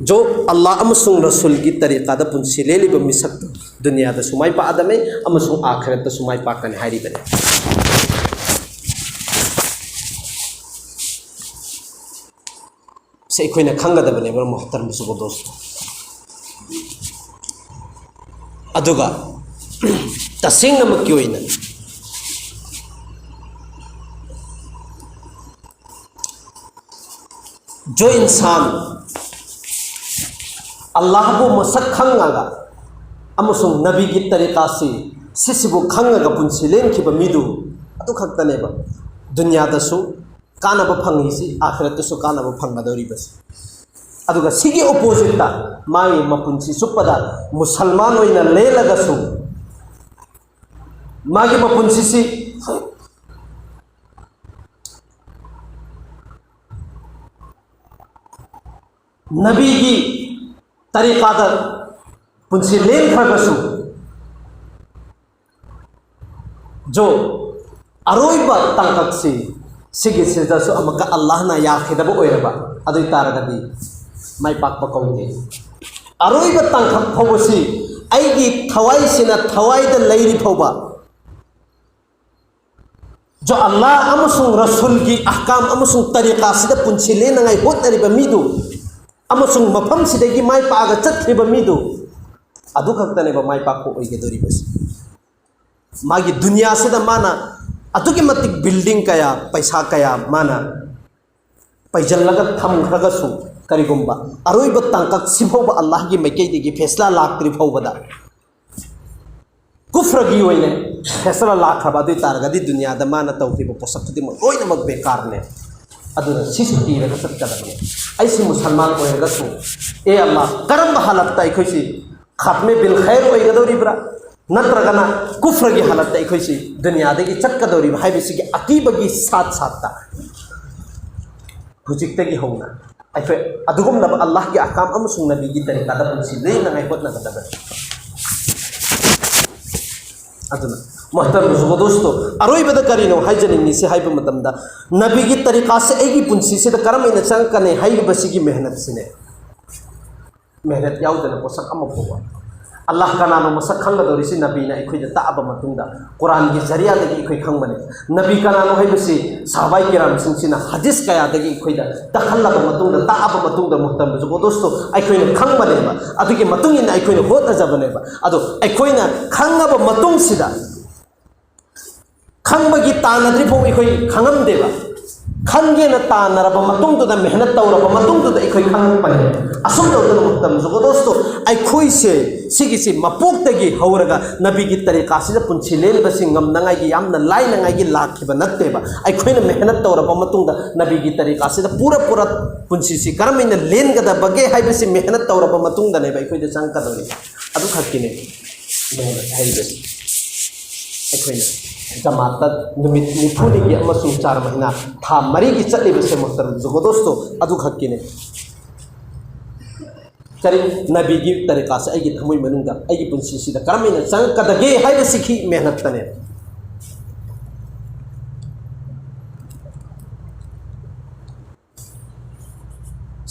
ꯖꯣ ꯑꯜꯂꯥꯍ ꯑꯃꯁꯨꯡ ꯔꯁꯨꯜꯒꯤ ꯇꯔꯤꯀꯥꯗ ꯄꯨꯟꯁꯤ ꯂꯦꯜꯂꯤꯕ ꯃꯤꯁꯛꯇꯨ ꯗꯨꯅꯤꯌꯥꯗꯁꯨ ꯃꯥꯏ ꯄꯥꯛꯑꯗꯕꯅꯤ ꯑꯃꯁꯨꯡ ꯑꯥꯈꯤꯔꯠꯇꯁꯨ ꯃꯥꯏ ꯄꯥꯛꯀꯅꯤ ꯍꯥꯏꯔꯤꯕꯅꯤ꯫ ꯁꯤ ꯑꯩꯈꯣꯏꯅ ꯈꯪꯒꯗꯕꯅꯦꯕ, ꯃꯣꯍꯇꯔꯝ ꯁꯨꯒꯗꯣꯁ꯫ ꯑꯗꯨꯒ ꯇꯁꯦꯡꯅꯃꯛꯀꯤ ꯑꯣꯏꯅ ꯖꯣ ꯏꯟꯁꯥꯟ ꯑꯜꯂꯥꯍꯕꯨ ꯃꯁꯛ ꯈꯪꯉꯒ ꯑꯃꯁꯨꯡ ꯅꯕꯤꯒꯤ ꯇꯔꯤꯀꯥꯁꯤ, ꯁꯤꯁꯤꯕꯨ ꯈꯪꯉꯒ ꯄꯨꯟꯁꯤ ꯂꯦꯟꯈꯤꯕ ꯃꯤꯗꯨ ꯑꯗꯨ ꯈꯛꯇꯅꯦꯕ ꯗꯨꯅꯤꯌꯥꯗꯁꯨ ꯀꯥꯟꯅꯕ ꯐꯪꯉꯤꯁꯤ, ꯑꯥꯈꯤꯔꯠꯇꯁꯨ ꯀꯥꯟꯅꯕ ꯐꯪꯒꯗꯧꯔꯤꯕꯁꯤ꯫ ꯑꯗꯨꯒ ꯁꯤꯒꯤ ꯑꯣꯄꯣꯖꯤꯠꯇ ꯃꯥꯒꯤ ꯃꯄꯨꯟꯁꯤ ꯆꯨꯞꯄꯗ ꯃꯨꯁꯜꯃꯥꯟ ꯑꯣꯏꯅ ꯂꯦꯜꯂꯒꯁꯨ ꯃꯥꯒꯤ ꯃꯄꯨꯟꯁꯤꯁꯤ ꯅꯕꯤꯒꯤ ꯇꯔꯤꯀꯥꯗ ꯄꯨꯟꯁꯤ ꯂꯦꯟꯈ꯭ꯔꯒꯁꯨ, ꯖꯣ, ꯑꯔꯣꯏꯕ ꯇꯥꯡꯀꯛꯁꯤ ꯁꯤꯒꯤꯁꯤꯗꯁꯨ ꯑꯃꯨꯛꯀ ꯑꯜꯂꯥꯍꯅ ꯌꯥꯈꯤꯗꯕ ꯑꯣꯏꯔꯕ, ꯑꯗꯨ ꯑꯣꯏ ꯇꯥꯔꯒꯗꯤ ꯃꯥꯏ ꯄꯥꯛꯄ ꯀꯧꯗꯦ꯫ ꯑꯔꯣꯏꯕ ꯇꯥꯡꯀꯛ ꯐꯥꯎꯕꯁꯤ ꯑꯩꯒꯤ ꯊꯋꯥꯏꯁꯤꯅ ꯊꯋꯥꯏꯗ ꯂꯩꯔꯤ ꯐꯥꯎꯕ, ꯖꯣ ꯑꯜꯂꯥ ꯑꯃꯁꯨꯡ ꯔꯁꯨꯜꯒꯤ ꯑꯍꯀꯥꯝ ꯑꯃꯁꯨꯡ ꯇꯔꯤꯀꯥꯁꯤꯗ ꯄꯨꯟꯁꯤ ꯂꯦꯟꯅꯉꯥꯏ ꯍꯣꯠꯅꯔꯤꯕ ꯃꯤꯗꯨ ꯑꯃꯁꯨꯡ ꯃꯐꯝꯁꯤꯗꯒꯤ ꯃꯥꯏ ꯄꯥꯛꯑꯒ ꯆꯠꯈ꯭ꯔꯤꯕ ꯃꯤꯗꯨ ꯑꯗꯨ ꯈꯛꯇꯅꯦꯕ ꯃꯥꯏ ꯄꯥꯛꯄ ꯑꯣꯏꯒꯗꯧꯔꯤꯕꯁꯤ꯫ ꯃꯥꯒꯤ ꯗꯨꯅꯤꯌꯥꯁꯤꯗ ꯃꯥꯅ ꯑꯗꯨꯛꯀꯤ ꯃꯇꯤꯛ ꯕꯤꯜꯗꯤꯡ ꯀꯌꯥ, ꯄꯩꯁꯥ ꯀꯌꯥ ꯃꯥꯅ ꯄꯩꯁꯤꯜꯂꯒ ꯊꯝꯈ꯭ꯔꯒꯁꯨ, ꯀꯔꯤꯒꯨꯝꯕ ꯑꯔꯣꯏꯕ ꯇꯥꯡꯀꯛ ꯁꯤꯐꯥꯎꯕ ꯑꯜꯂꯥꯍꯒꯤ ꯃꯥꯏꯀꯩꯗꯒꯤ ꯐꯦꯁꯂꯥ ꯂꯥꯛꯇ꯭ꯔꯤ ꯐꯥꯎꯕꯗ, ꯀꯨꯐ꯭ꯔꯒꯤ ꯑꯣꯏꯅ ꯐꯦꯁꯂꯥ ꯂꯥꯛꯈ꯭ꯔꯕ ꯑꯗꯨ ꯑꯣꯏ ꯇꯥꯔꯒꯗꯤ, ꯗꯨꯅꯤꯌꯥꯗ ꯃꯥꯅ ꯇꯧꯈꯤꯕ ꯄꯣꯠꯁꯛ ꯈꯨꯗꯤꯡꯃꯛ ꯂꯣꯏꯅꯃꯛ ꯕꯦꯀꯥꯔꯅꯦ꯫ ꯑꯗꯨꯅ ꯁꯤꯁꯨ ꯀꯤꯔꯒ ꯆꯠꯀꯗꯕꯅꯦ꯫ ꯑꯩꯁꯤ ꯃꯨꯁꯜꯃꯥꯟ ꯑꯣꯏꯔꯒꯁꯨ, ꯑꯦ ꯑꯜꯂꯥ, ꯀꯔꯝꯕ ꯍꯥꯂꯠꯇ ꯑꯩꯈꯣꯏꯁꯤ ꯈꯥꯠꯃꯦ ꯕꯤꯜ ꯈꯩꯔ ꯑꯣꯏꯒꯗꯧꯔꯤꯕ꯭ꯔꯥ, ꯅꯠꯇ꯭ꯔꯒꯅ ꯀꯨꯐ꯭ꯔꯒꯤ ꯍꯥꯂꯠꯇ ꯑꯩꯈꯣꯏꯁꯤ ꯗꯨꯅꯤꯌꯥꯗꯒꯤ ꯆꯠꯀꯗꯧꯔꯤꯕ ꯍꯥꯏꯕꯁꯤꯒꯤ ꯑꯀꯤꯕꯒꯤ ꯁꯥꯠ ꯁꯥꯠꯇ ꯍꯧꯖꯤꯛꯇꯒꯤ ꯍꯧꯅ ꯑꯩꯈꯣꯏ ꯑꯗꯨꯒꯨꯝꯂꯕ ꯑꯜꯂꯥꯍꯒꯤ ꯑꯍꯀꯥꯝ ꯑꯃꯁꯨꯡ ꯅꯕꯤꯒꯤ ꯇꯔꯤꯀꯥꯗ ꯄꯨꯟꯁꯤ ꯂꯦꯟꯅꯉꯥꯏ ꯍꯣꯠꯅꯒꯗꯕꯅꯤ꯫ ꯑꯗꯨꯅ ꯃꯣꯍꯇꯔꯝ ꯖꯨꯒꯗꯣꯁꯇꯣ, ꯑꯔꯣꯏꯕꯗ ꯀꯔꯤꯅꯣ ꯍꯥꯏꯖꯅꯤꯡꯉꯤꯁꯤ ꯍꯥꯏꯕ ꯃꯇꯝꯗ, ꯅꯕꯤꯒꯤ ꯇꯔꯤꯀꯥꯁꯦ ꯑꯩꯒꯤ ꯄꯨꯟꯁꯤꯁꯤꯗ ꯀꯔꯝ ꯍꯥꯏꯅ ꯆꯪꯉꯛꯀꯅꯤ ꯍꯥꯏꯔꯤꯕꯁꯤꯒꯤ ꯃꯦꯍꯅꯠꯁꯤꯅꯦ꯫ ꯃꯦꯍꯅꯠ ꯌꯥꯎꯗꯅ ꯄꯣꯠꯁꯛ ꯑꯃ ꯐꯥꯎꯕ꯫ ꯑꯜꯂꯥꯍ ꯀꯅꯥꯅꯣ ꯃꯁꯛ ꯈꯪꯒꯗꯧꯔꯤꯁꯤ ꯅꯕꯤꯅ ꯑꯩꯈꯣꯏꯗ ꯇꯥꯛꯑꯕ ꯃꯇꯨꯡꯗ, ꯀꯨꯔꯥꯟꯒꯤ ꯖꯔꯤꯌꯥꯗꯒꯤ ꯑꯩꯈꯣꯏ ꯈꯪꯕꯅꯤ꯫ ꯅꯕꯤ ꯀꯅꯥꯅꯣ ꯍꯥꯏꯕꯁꯤ ꯁꯍꯥꯕꯥꯏ ꯀꯤꯔꯥꯝꯁꯤꯡꯁꯤꯅ ꯍꯗꯤꯁ ꯀꯌꯥꯗꯒꯤ ꯑꯩꯈꯣꯏꯗ ꯇꯥꯛꯍꯜꯂꯕ ꯃꯇꯨꯡꯗ, ꯇꯥꯛꯑꯕ ꯃꯇꯨꯡꯗ, ꯃꯨꯍꯇꯔꯝ ꯕꯨꯖꯨꯔꯒꯣ ꯗꯣꯁꯇꯣ, ꯑꯩꯈꯣꯏꯅ ꯈꯪꯕꯅꯦꯕ꯫ ꯑꯗꯨꯒꯤ ꯃꯇꯨꯡ ꯏꯟꯅ ꯑꯩꯈꯣꯏꯅ ꯍꯣꯠꯅꯖꯕꯅꯦꯕ꯫ ꯑꯗꯣ ꯑꯩꯈꯣꯏꯅ ꯈꯪꯉꯕ ꯃꯇꯨꯡꯁꯤꯗ, ꯈꯪꯕꯒꯤ ꯇꯥꯟꯅꯗ꯭ꯔꯤ ꯐꯥꯎ ꯑꯩꯈꯣꯏ ꯈꯪꯉꯝꯗꯦꯕ꯫ ꯈꯪꯒꯦꯅ ꯇꯥꯟꯅꯔꯕ ꯃꯇꯨꯡꯗꯨꯗ, ꯃꯦꯍꯅꯠ ꯇꯧꯔꯕ ꯃꯇꯨꯡꯗꯨꯗ ꯑꯩꯈꯣꯏ ꯈꯪꯉꯛꯄꯅꯦ꯫ ꯑꯁꯨꯝ ꯇꯧꯗꯅ, ꯃꯨꯍꯇꯔꯝ ꯕꯨꯖꯨꯔꯒꯣ ꯗꯣꯁꯇꯣ, ꯑꯩꯈꯣꯏꯁꯦ ꯁꯤꯒꯤꯁꯤ ꯃꯄꯣꯛꯇꯒꯤ ꯍꯧꯔꯒ ꯅꯕꯤꯒꯤ ꯇꯔꯤꯀꯥꯁꯤꯗ ꯄꯨꯟꯁꯤ ꯂꯦꯟꯕꯁꯤ ꯉꯝꯅꯉꯥꯏꯒꯤ, ꯌꯥꯝꯅ ꯂꯥꯏꯅꯉꯥꯏꯒꯤ ꯂꯥꯛꯈꯤꯕ ꯅꯠꯇꯦꯕ꯫ ꯑꯩꯈꯣꯏꯅ ꯃꯦꯍꯅꯠ ꯇꯧꯔꯕ ꯃꯇꯨꯡꯗ ꯅꯕꯤꯒꯤ ꯇꯔꯤꯀꯥꯁꯤꯗ ꯄꯨꯔꯥ ꯄꯨꯔꯥ ꯄꯨꯟꯁꯤꯁꯤ ꯀꯔꯝꯍꯥꯏꯅ ꯂꯦꯟꯒꯗꯕꯒꯦ ꯍꯥꯏꯕꯁꯤ ꯃꯦꯍꯅꯠ ꯇꯧꯔꯕ ꯃꯇꯨꯡꯗꯅꯦꯕ ꯑꯩꯈꯣꯏꯗ ꯆꯪꯉꯛꯀꯗꯧꯔꯤꯁꯦ꯫ ꯑꯗꯨꯈꯛꯀꯤꯅꯦ ꯃꯦꯍꯅꯠ ꯍꯥꯏꯔꯤꯕꯁꯤ꯫ ꯑꯩꯈꯣꯏꯅ ꯖꯃꯥꯠꯇ ꯅꯨꯃꯤꯠ ꯅꯤꯐꯨꯅꯤꯒꯤ ꯑꯃꯁꯨꯡ ꯆꯥꯔ ꯃꯍꯤꯅꯥ, ꯊꯥ ꯃꯔꯤꯒꯤ ꯆꯠꯂꯤꯕꯁꯦ, ꯃꯨꯍꯇꯔꯝ ꯕꯨꯖꯨꯔꯒꯣ ꯗꯣꯁꯇꯣ, ꯑꯗꯨꯈꯛꯀꯤꯅꯦ꯫ ꯀꯔꯤ, ꯅꯕꯤꯒꯤ ꯇꯔꯤꯀꯥꯁꯦ ꯑꯩꯒꯤ ꯊꯃꯣꯏ ꯃꯅꯨꯡꯗ, ꯑꯩꯒꯤ ꯄꯨꯟꯁꯤꯁꯤꯗ ꯀꯔꯝꯍꯥꯏꯅ ꯆꯪꯉꯛꯀꯗꯒꯦ ꯍꯥꯏꯕꯁꯤꯒꯤ ꯃꯦꯍꯅꯠꯇꯅꯦ꯫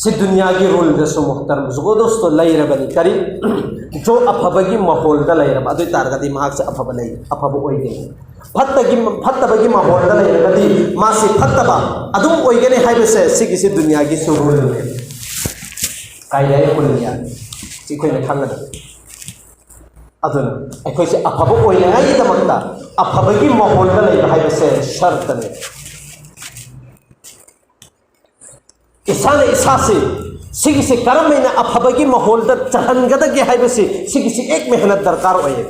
ꯁꯤ ꯗꯨꯅꯤꯌꯥꯒꯤ ꯔꯨꯜꯗꯁꯨ, ꯃꯨꯍꯇꯔꯝ ꯕꯨꯖꯨꯔꯒꯣ ꯗꯣꯁꯇꯣ, ꯂꯩꯔꯕꯅꯤ꯫ ꯀꯔꯤ? ꯖꯣ ꯑꯐꯕꯒꯤ ꯃꯥꯍꯣꯜꯗ ꯂꯩꯔꯕ, ꯑꯗꯨ ꯑꯣꯏ ꯇꯥꯔꯒꯗꯤ ꯃꯍꯥꯛꯁꯦ ꯑꯐꯕ ꯂꯩ, ꯑꯐꯕ ꯑꯣꯏꯒꯅꯤ꯫ ꯐꯠꯇꯒꯤ, ꯐꯠꯇꯕꯒꯤ ꯃꯥꯍꯣꯜꯗ ꯂꯩꯔꯒꯗꯤ ꯃꯥꯁꯤ ꯐꯠꯇꯕ ꯑꯗꯨꯝ ꯑꯣꯏꯒꯅꯤ ꯍꯥꯏꯕꯁꯦ ꯁꯤꯒꯤꯁꯤ ꯗꯨꯅꯤꯌꯥꯒꯤꯁꯨ ꯔꯨꯜꯅꯤ꯫ ꯀꯥꯏꯗ ꯍꯥꯏ ꯄꯨꯟꯌꯥ? ꯁꯤ ꯑꯩꯈꯣꯏꯅ ꯈꯪꯒꯗꯕꯅꯤ꯫ ꯑꯗꯨꯅ ꯑꯩꯈꯣꯏꯁꯦ ꯑꯐꯕ ꯑꯣꯏꯅꯉꯥꯏꯒꯤꯗꯃꯛꯇ ꯑꯐꯕꯒꯤ ꯃꯥꯍꯣꯜꯗ ꯂꯩꯕ ꯍꯥꯏꯕꯁꯦ ꯁꯔꯇꯅꯤ꯫ ꯏꯁꯥꯅ ꯏꯁꯥꯁꯤ ꯁꯤꯒꯤꯁꯤ ꯀꯔꯝ ꯍꯥꯏꯅ ꯑꯐꯕꯒꯤ ꯃꯥꯍꯣꯜꯗ ꯆꯜꯍꯟꯒꯗꯒꯦ ꯍꯥꯏꯕꯁꯤ, ꯁꯤꯒꯤꯁꯤ ꯑꯦꯛ ꯃꯦꯍꯅꯠ ꯗꯔꯀꯥꯔ ꯑꯣꯏꯌꯦ꯫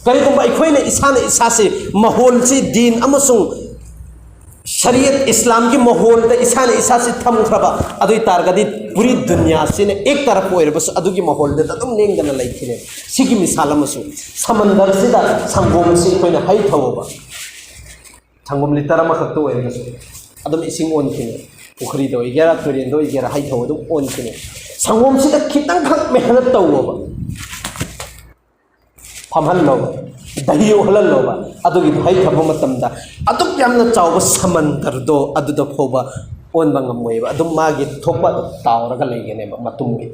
ꯀꯔꯤꯒꯨꯝꯕ ꯑꯩꯈꯣꯏꯅ ꯏꯁꯥꯅ ꯏꯁꯥꯁꯤ ꯃꯥꯍꯣꯜꯁꯤ ꯗꯤꯟ ꯑꯃꯁꯨꯡ ꯁꯔꯤꯌꯠ ꯏꯁꯂꯥꯝꯒꯤ ꯃꯥꯍꯣꯜꯗ ꯏꯁꯥꯅ ꯏꯁꯥꯁꯤ ꯊꯝꯈ꯭ꯔꯕ, ꯑꯗꯨ ꯑꯣꯏ ꯇꯥꯔꯒꯗꯤ ꯄꯨꯔꯤ ꯗꯨꯅꯤꯌꯥꯁꯤꯅ ꯑꯦꯛ ꯇꯔꯐ ꯑꯣꯏꯔꯕꯁꯨ ꯑꯗꯨꯒꯤ ꯃꯥꯍꯣꯜꯗꯨꯗ ꯑꯗꯨꯝ ꯂꯦꯡꯗꯅ ꯂꯩꯈꯤꯅꯦ꯫ ꯁꯤꯒꯤ ꯃꯤꯁꯥꯜ ꯑꯃꯁꯨ, ꯁꯃꯟꯗꯔꯁꯤꯗ ꯁꯪꯒꯣꯝꯁꯤ ꯑꯩꯈꯣꯏꯅ ꯍꯩ ꯊꯧꯕ, ꯁꯪꯒꯣꯝ ꯂꯤꯇꯔ ꯑꯃꯈꯛꯇ ꯑꯣꯏꯔꯒꯁꯨ ꯑꯗꯨꯝ ꯏꯁꯤꯡ ꯑꯣꯟꯈꯤꯅꯤ꯫ ꯄꯨꯈ꯭ꯔꯤꯗ ꯑꯣꯏꯒꯦꯔꯥ, ꯇꯨꯔꯦꯟꯗ ꯑꯣꯏꯒꯦꯔꯥ, ꯍꯩꯊꯧ ꯑꯗꯨꯝ ꯑꯣꯟꯈꯤꯅꯤ꯫ ꯁꯪꯒꯣꯝꯁꯤꯗ ꯈꯤꯇꯪꯈꯛ ꯃꯦꯍꯅꯠ ꯇꯧꯋꯣꯕ, ꯐꯝꯍꯜꯂꯣꯕ, ꯗꯍꯤ ꯑꯣꯜꯍꯜꯂꯣꯕ, ꯑꯗꯨꯒꯤꯗꯣ ꯍꯩꯊꯕ ꯃꯇꯝꯗ ꯑꯗꯨꯛ ꯌꯥꯝꯅ ꯆꯥꯎꯕ ꯁꯃꯟꯗꯔꯗꯣ ꯑꯗꯨꯗ ꯐꯥꯎꯕ ꯑꯣꯟꯕ ꯉꯝꯃꯣꯏꯕ꯫ ꯑꯗꯨꯝ ꯃꯥꯒꯤ ꯊꯣꯛꯄ ꯇꯥꯎꯔꯒ ꯂꯩꯒꯅꯦꯕ ꯃꯇꯨꯡꯒꯤ꯫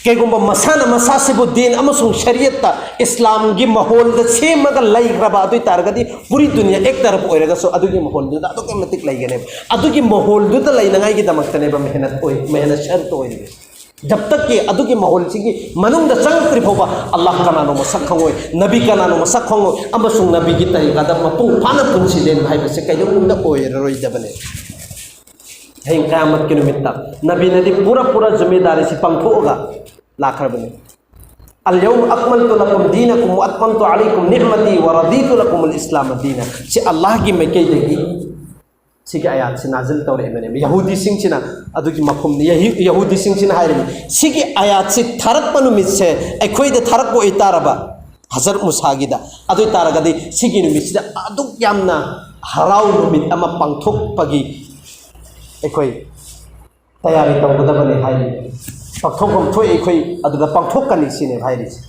ꯀꯩꯒꯨꯝꯕ ꯃꯁꯥꯅ ꯃꯁꯥꯁꯤꯕꯨ ꯗꯤꯟ ꯑꯃꯁꯨꯡ ꯁꯔꯤꯌꯠꯇ, ꯏꯁꯂꯥꯝꯒꯤ ꯃꯍꯣꯜꯗ ꯁꯦꯝꯃꯒ ꯂꯩꯈ꯭ꯔꯕ ꯑꯗꯨ ꯑꯣꯏ ꯇꯥꯔꯒꯗꯤ, ꯄꯨꯔꯤ ꯗꯨꯅꯤꯌꯥ ꯑꯦꯛ ꯇꯔꯐ ꯑꯣꯏꯔꯒꯁꯨ ꯑꯗꯨꯒꯤ ꯃꯍꯣꯜꯗꯨꯗ ꯑꯗꯨꯛꯀꯤ ꯃꯇꯤꯛ ꯂꯩꯒꯅꯦꯕ꯫ ꯑꯗꯨꯒꯤ ꯃꯍꯣꯜꯗꯨꯗ ꯂꯩꯅꯉꯥꯏꯒꯤꯗꯃꯛꯇꯅꯦꯕ ꯃꯦꯍꯅꯠ ꯑꯣꯏ, ꯃꯦꯍꯅꯠ ꯁꯔꯠ ꯑꯣꯏꯔꯤꯕꯁꯦ꯫ ꯖꯕ ꯇꯛ ꯀꯤ ꯑꯗꯨꯒꯤ ꯃꯍꯣꯜꯁꯤꯒꯤ ꯃꯅꯨꯡꯗ ꯆꯪꯉꯛꯇ꯭ꯔꯤ ꯐꯥꯎꯕ, ꯑꯜꯂꯥꯍ ꯀꯅꯥꯅꯣ ꯃꯁꯛ ꯈꯪꯉꯣꯏ, ꯅꯕꯤ ꯀꯅꯥꯅꯣ ꯃꯁꯛ ꯈꯪꯉꯣꯏ, ꯑꯃꯁꯨꯡ ꯅꯕꯤꯒꯤ ꯇꯔꯤꯀꯥꯗ ꯃꯄꯨꯡ ꯐꯥꯅ ꯄꯨꯟꯁꯤ ꯂꯦꯟꯕ ꯍꯥꯏꯕꯁꯦ ꯀꯩꯗꯧꯅꯨꯡꯗ ꯑꯣꯏꯔꯔꯣꯏꯗꯕꯅꯦ꯫ ꯍꯌꯦꯡ ꯀꯌꯥꯃꯠꯀꯤ ꯅꯨꯃꯤꯠꯇ ꯅꯕꯤꯅꯗꯤ ꯄꯨꯔꯥ ꯄꯨꯔꯥ ꯖꯨꯃꯦꯗꯥꯔꯤꯁꯤ ꯄꯥꯡꯊꯣꯛꯑꯒ ꯂꯥꯛꯈ꯭ꯔꯕꯅꯤ꯫ "اليوم أكملت لكم دينكم وأتممت عليكم نعمتي ورضيت لكم الإسلام دينا"꯫ ꯁꯤ ꯑꯜꯂꯥꯍꯒꯤ ꯃꯥꯏꯀꯩꯗꯒꯤ ꯁꯤꯒꯤ ꯑꯥꯌꯥꯠꯁꯤ ꯅꯥꯖꯤꯜ ꯇꯧꯔꯛꯏꯕꯅꯦꯕ꯫ ꯌꯍꯨꯗꯤꯁꯤꯡꯁꯤꯅ ꯑꯗꯨꯒꯤ ꯃꯐꯝꯅꯤ꯫ ꯌꯍꯤ-, ꯌꯍꯨꯗꯤꯁꯤꯡꯁꯤꯅ ꯍꯥꯏꯔꯤꯕꯅꯤ, ꯁꯤꯒꯤ ꯑꯥꯌꯥꯠꯁꯤ ꯊꯥꯔꯛꯄ ꯅꯨꯃꯤꯠꯁꯦ ꯑꯩꯈꯣꯏꯗ ꯊꯥꯔꯛꯄ ꯑꯣꯏꯇꯥꯔꯕ, ꯍꯖꯔꯠ ꯃꯨꯁꯥꯒꯤꯗ, ꯑꯗꯨ ꯑꯣꯏ ꯇꯥꯔꯒꯗꯤ ꯁꯤꯒꯤ ꯅꯨꯃꯤꯠꯁꯤꯗ ꯑꯗꯨꯛ ꯌꯥꯝꯅ ꯍꯔꯥꯎ ꯅꯨꯃꯤꯠ ꯑꯃ ꯄꯥꯡꯊꯣꯛꯄꯒꯤ ꯑꯩꯈꯣꯏ ꯇꯌꯥꯔꯤ ꯇꯧꯒꯗꯕꯅꯤ ꯍꯥꯏꯔꯤ꯫ ꯄꯥꯡꯊꯣꯛꯐꯝ ꯊꯣꯛꯑꯦ ꯑꯩꯈꯣꯏ ꯑꯗꯨꯗ ꯄꯥꯡꯊꯣꯛꯀꯅꯤ ꯁꯤꯅꯦꯕ ꯍꯥꯏꯔꯤꯁꯦ꯫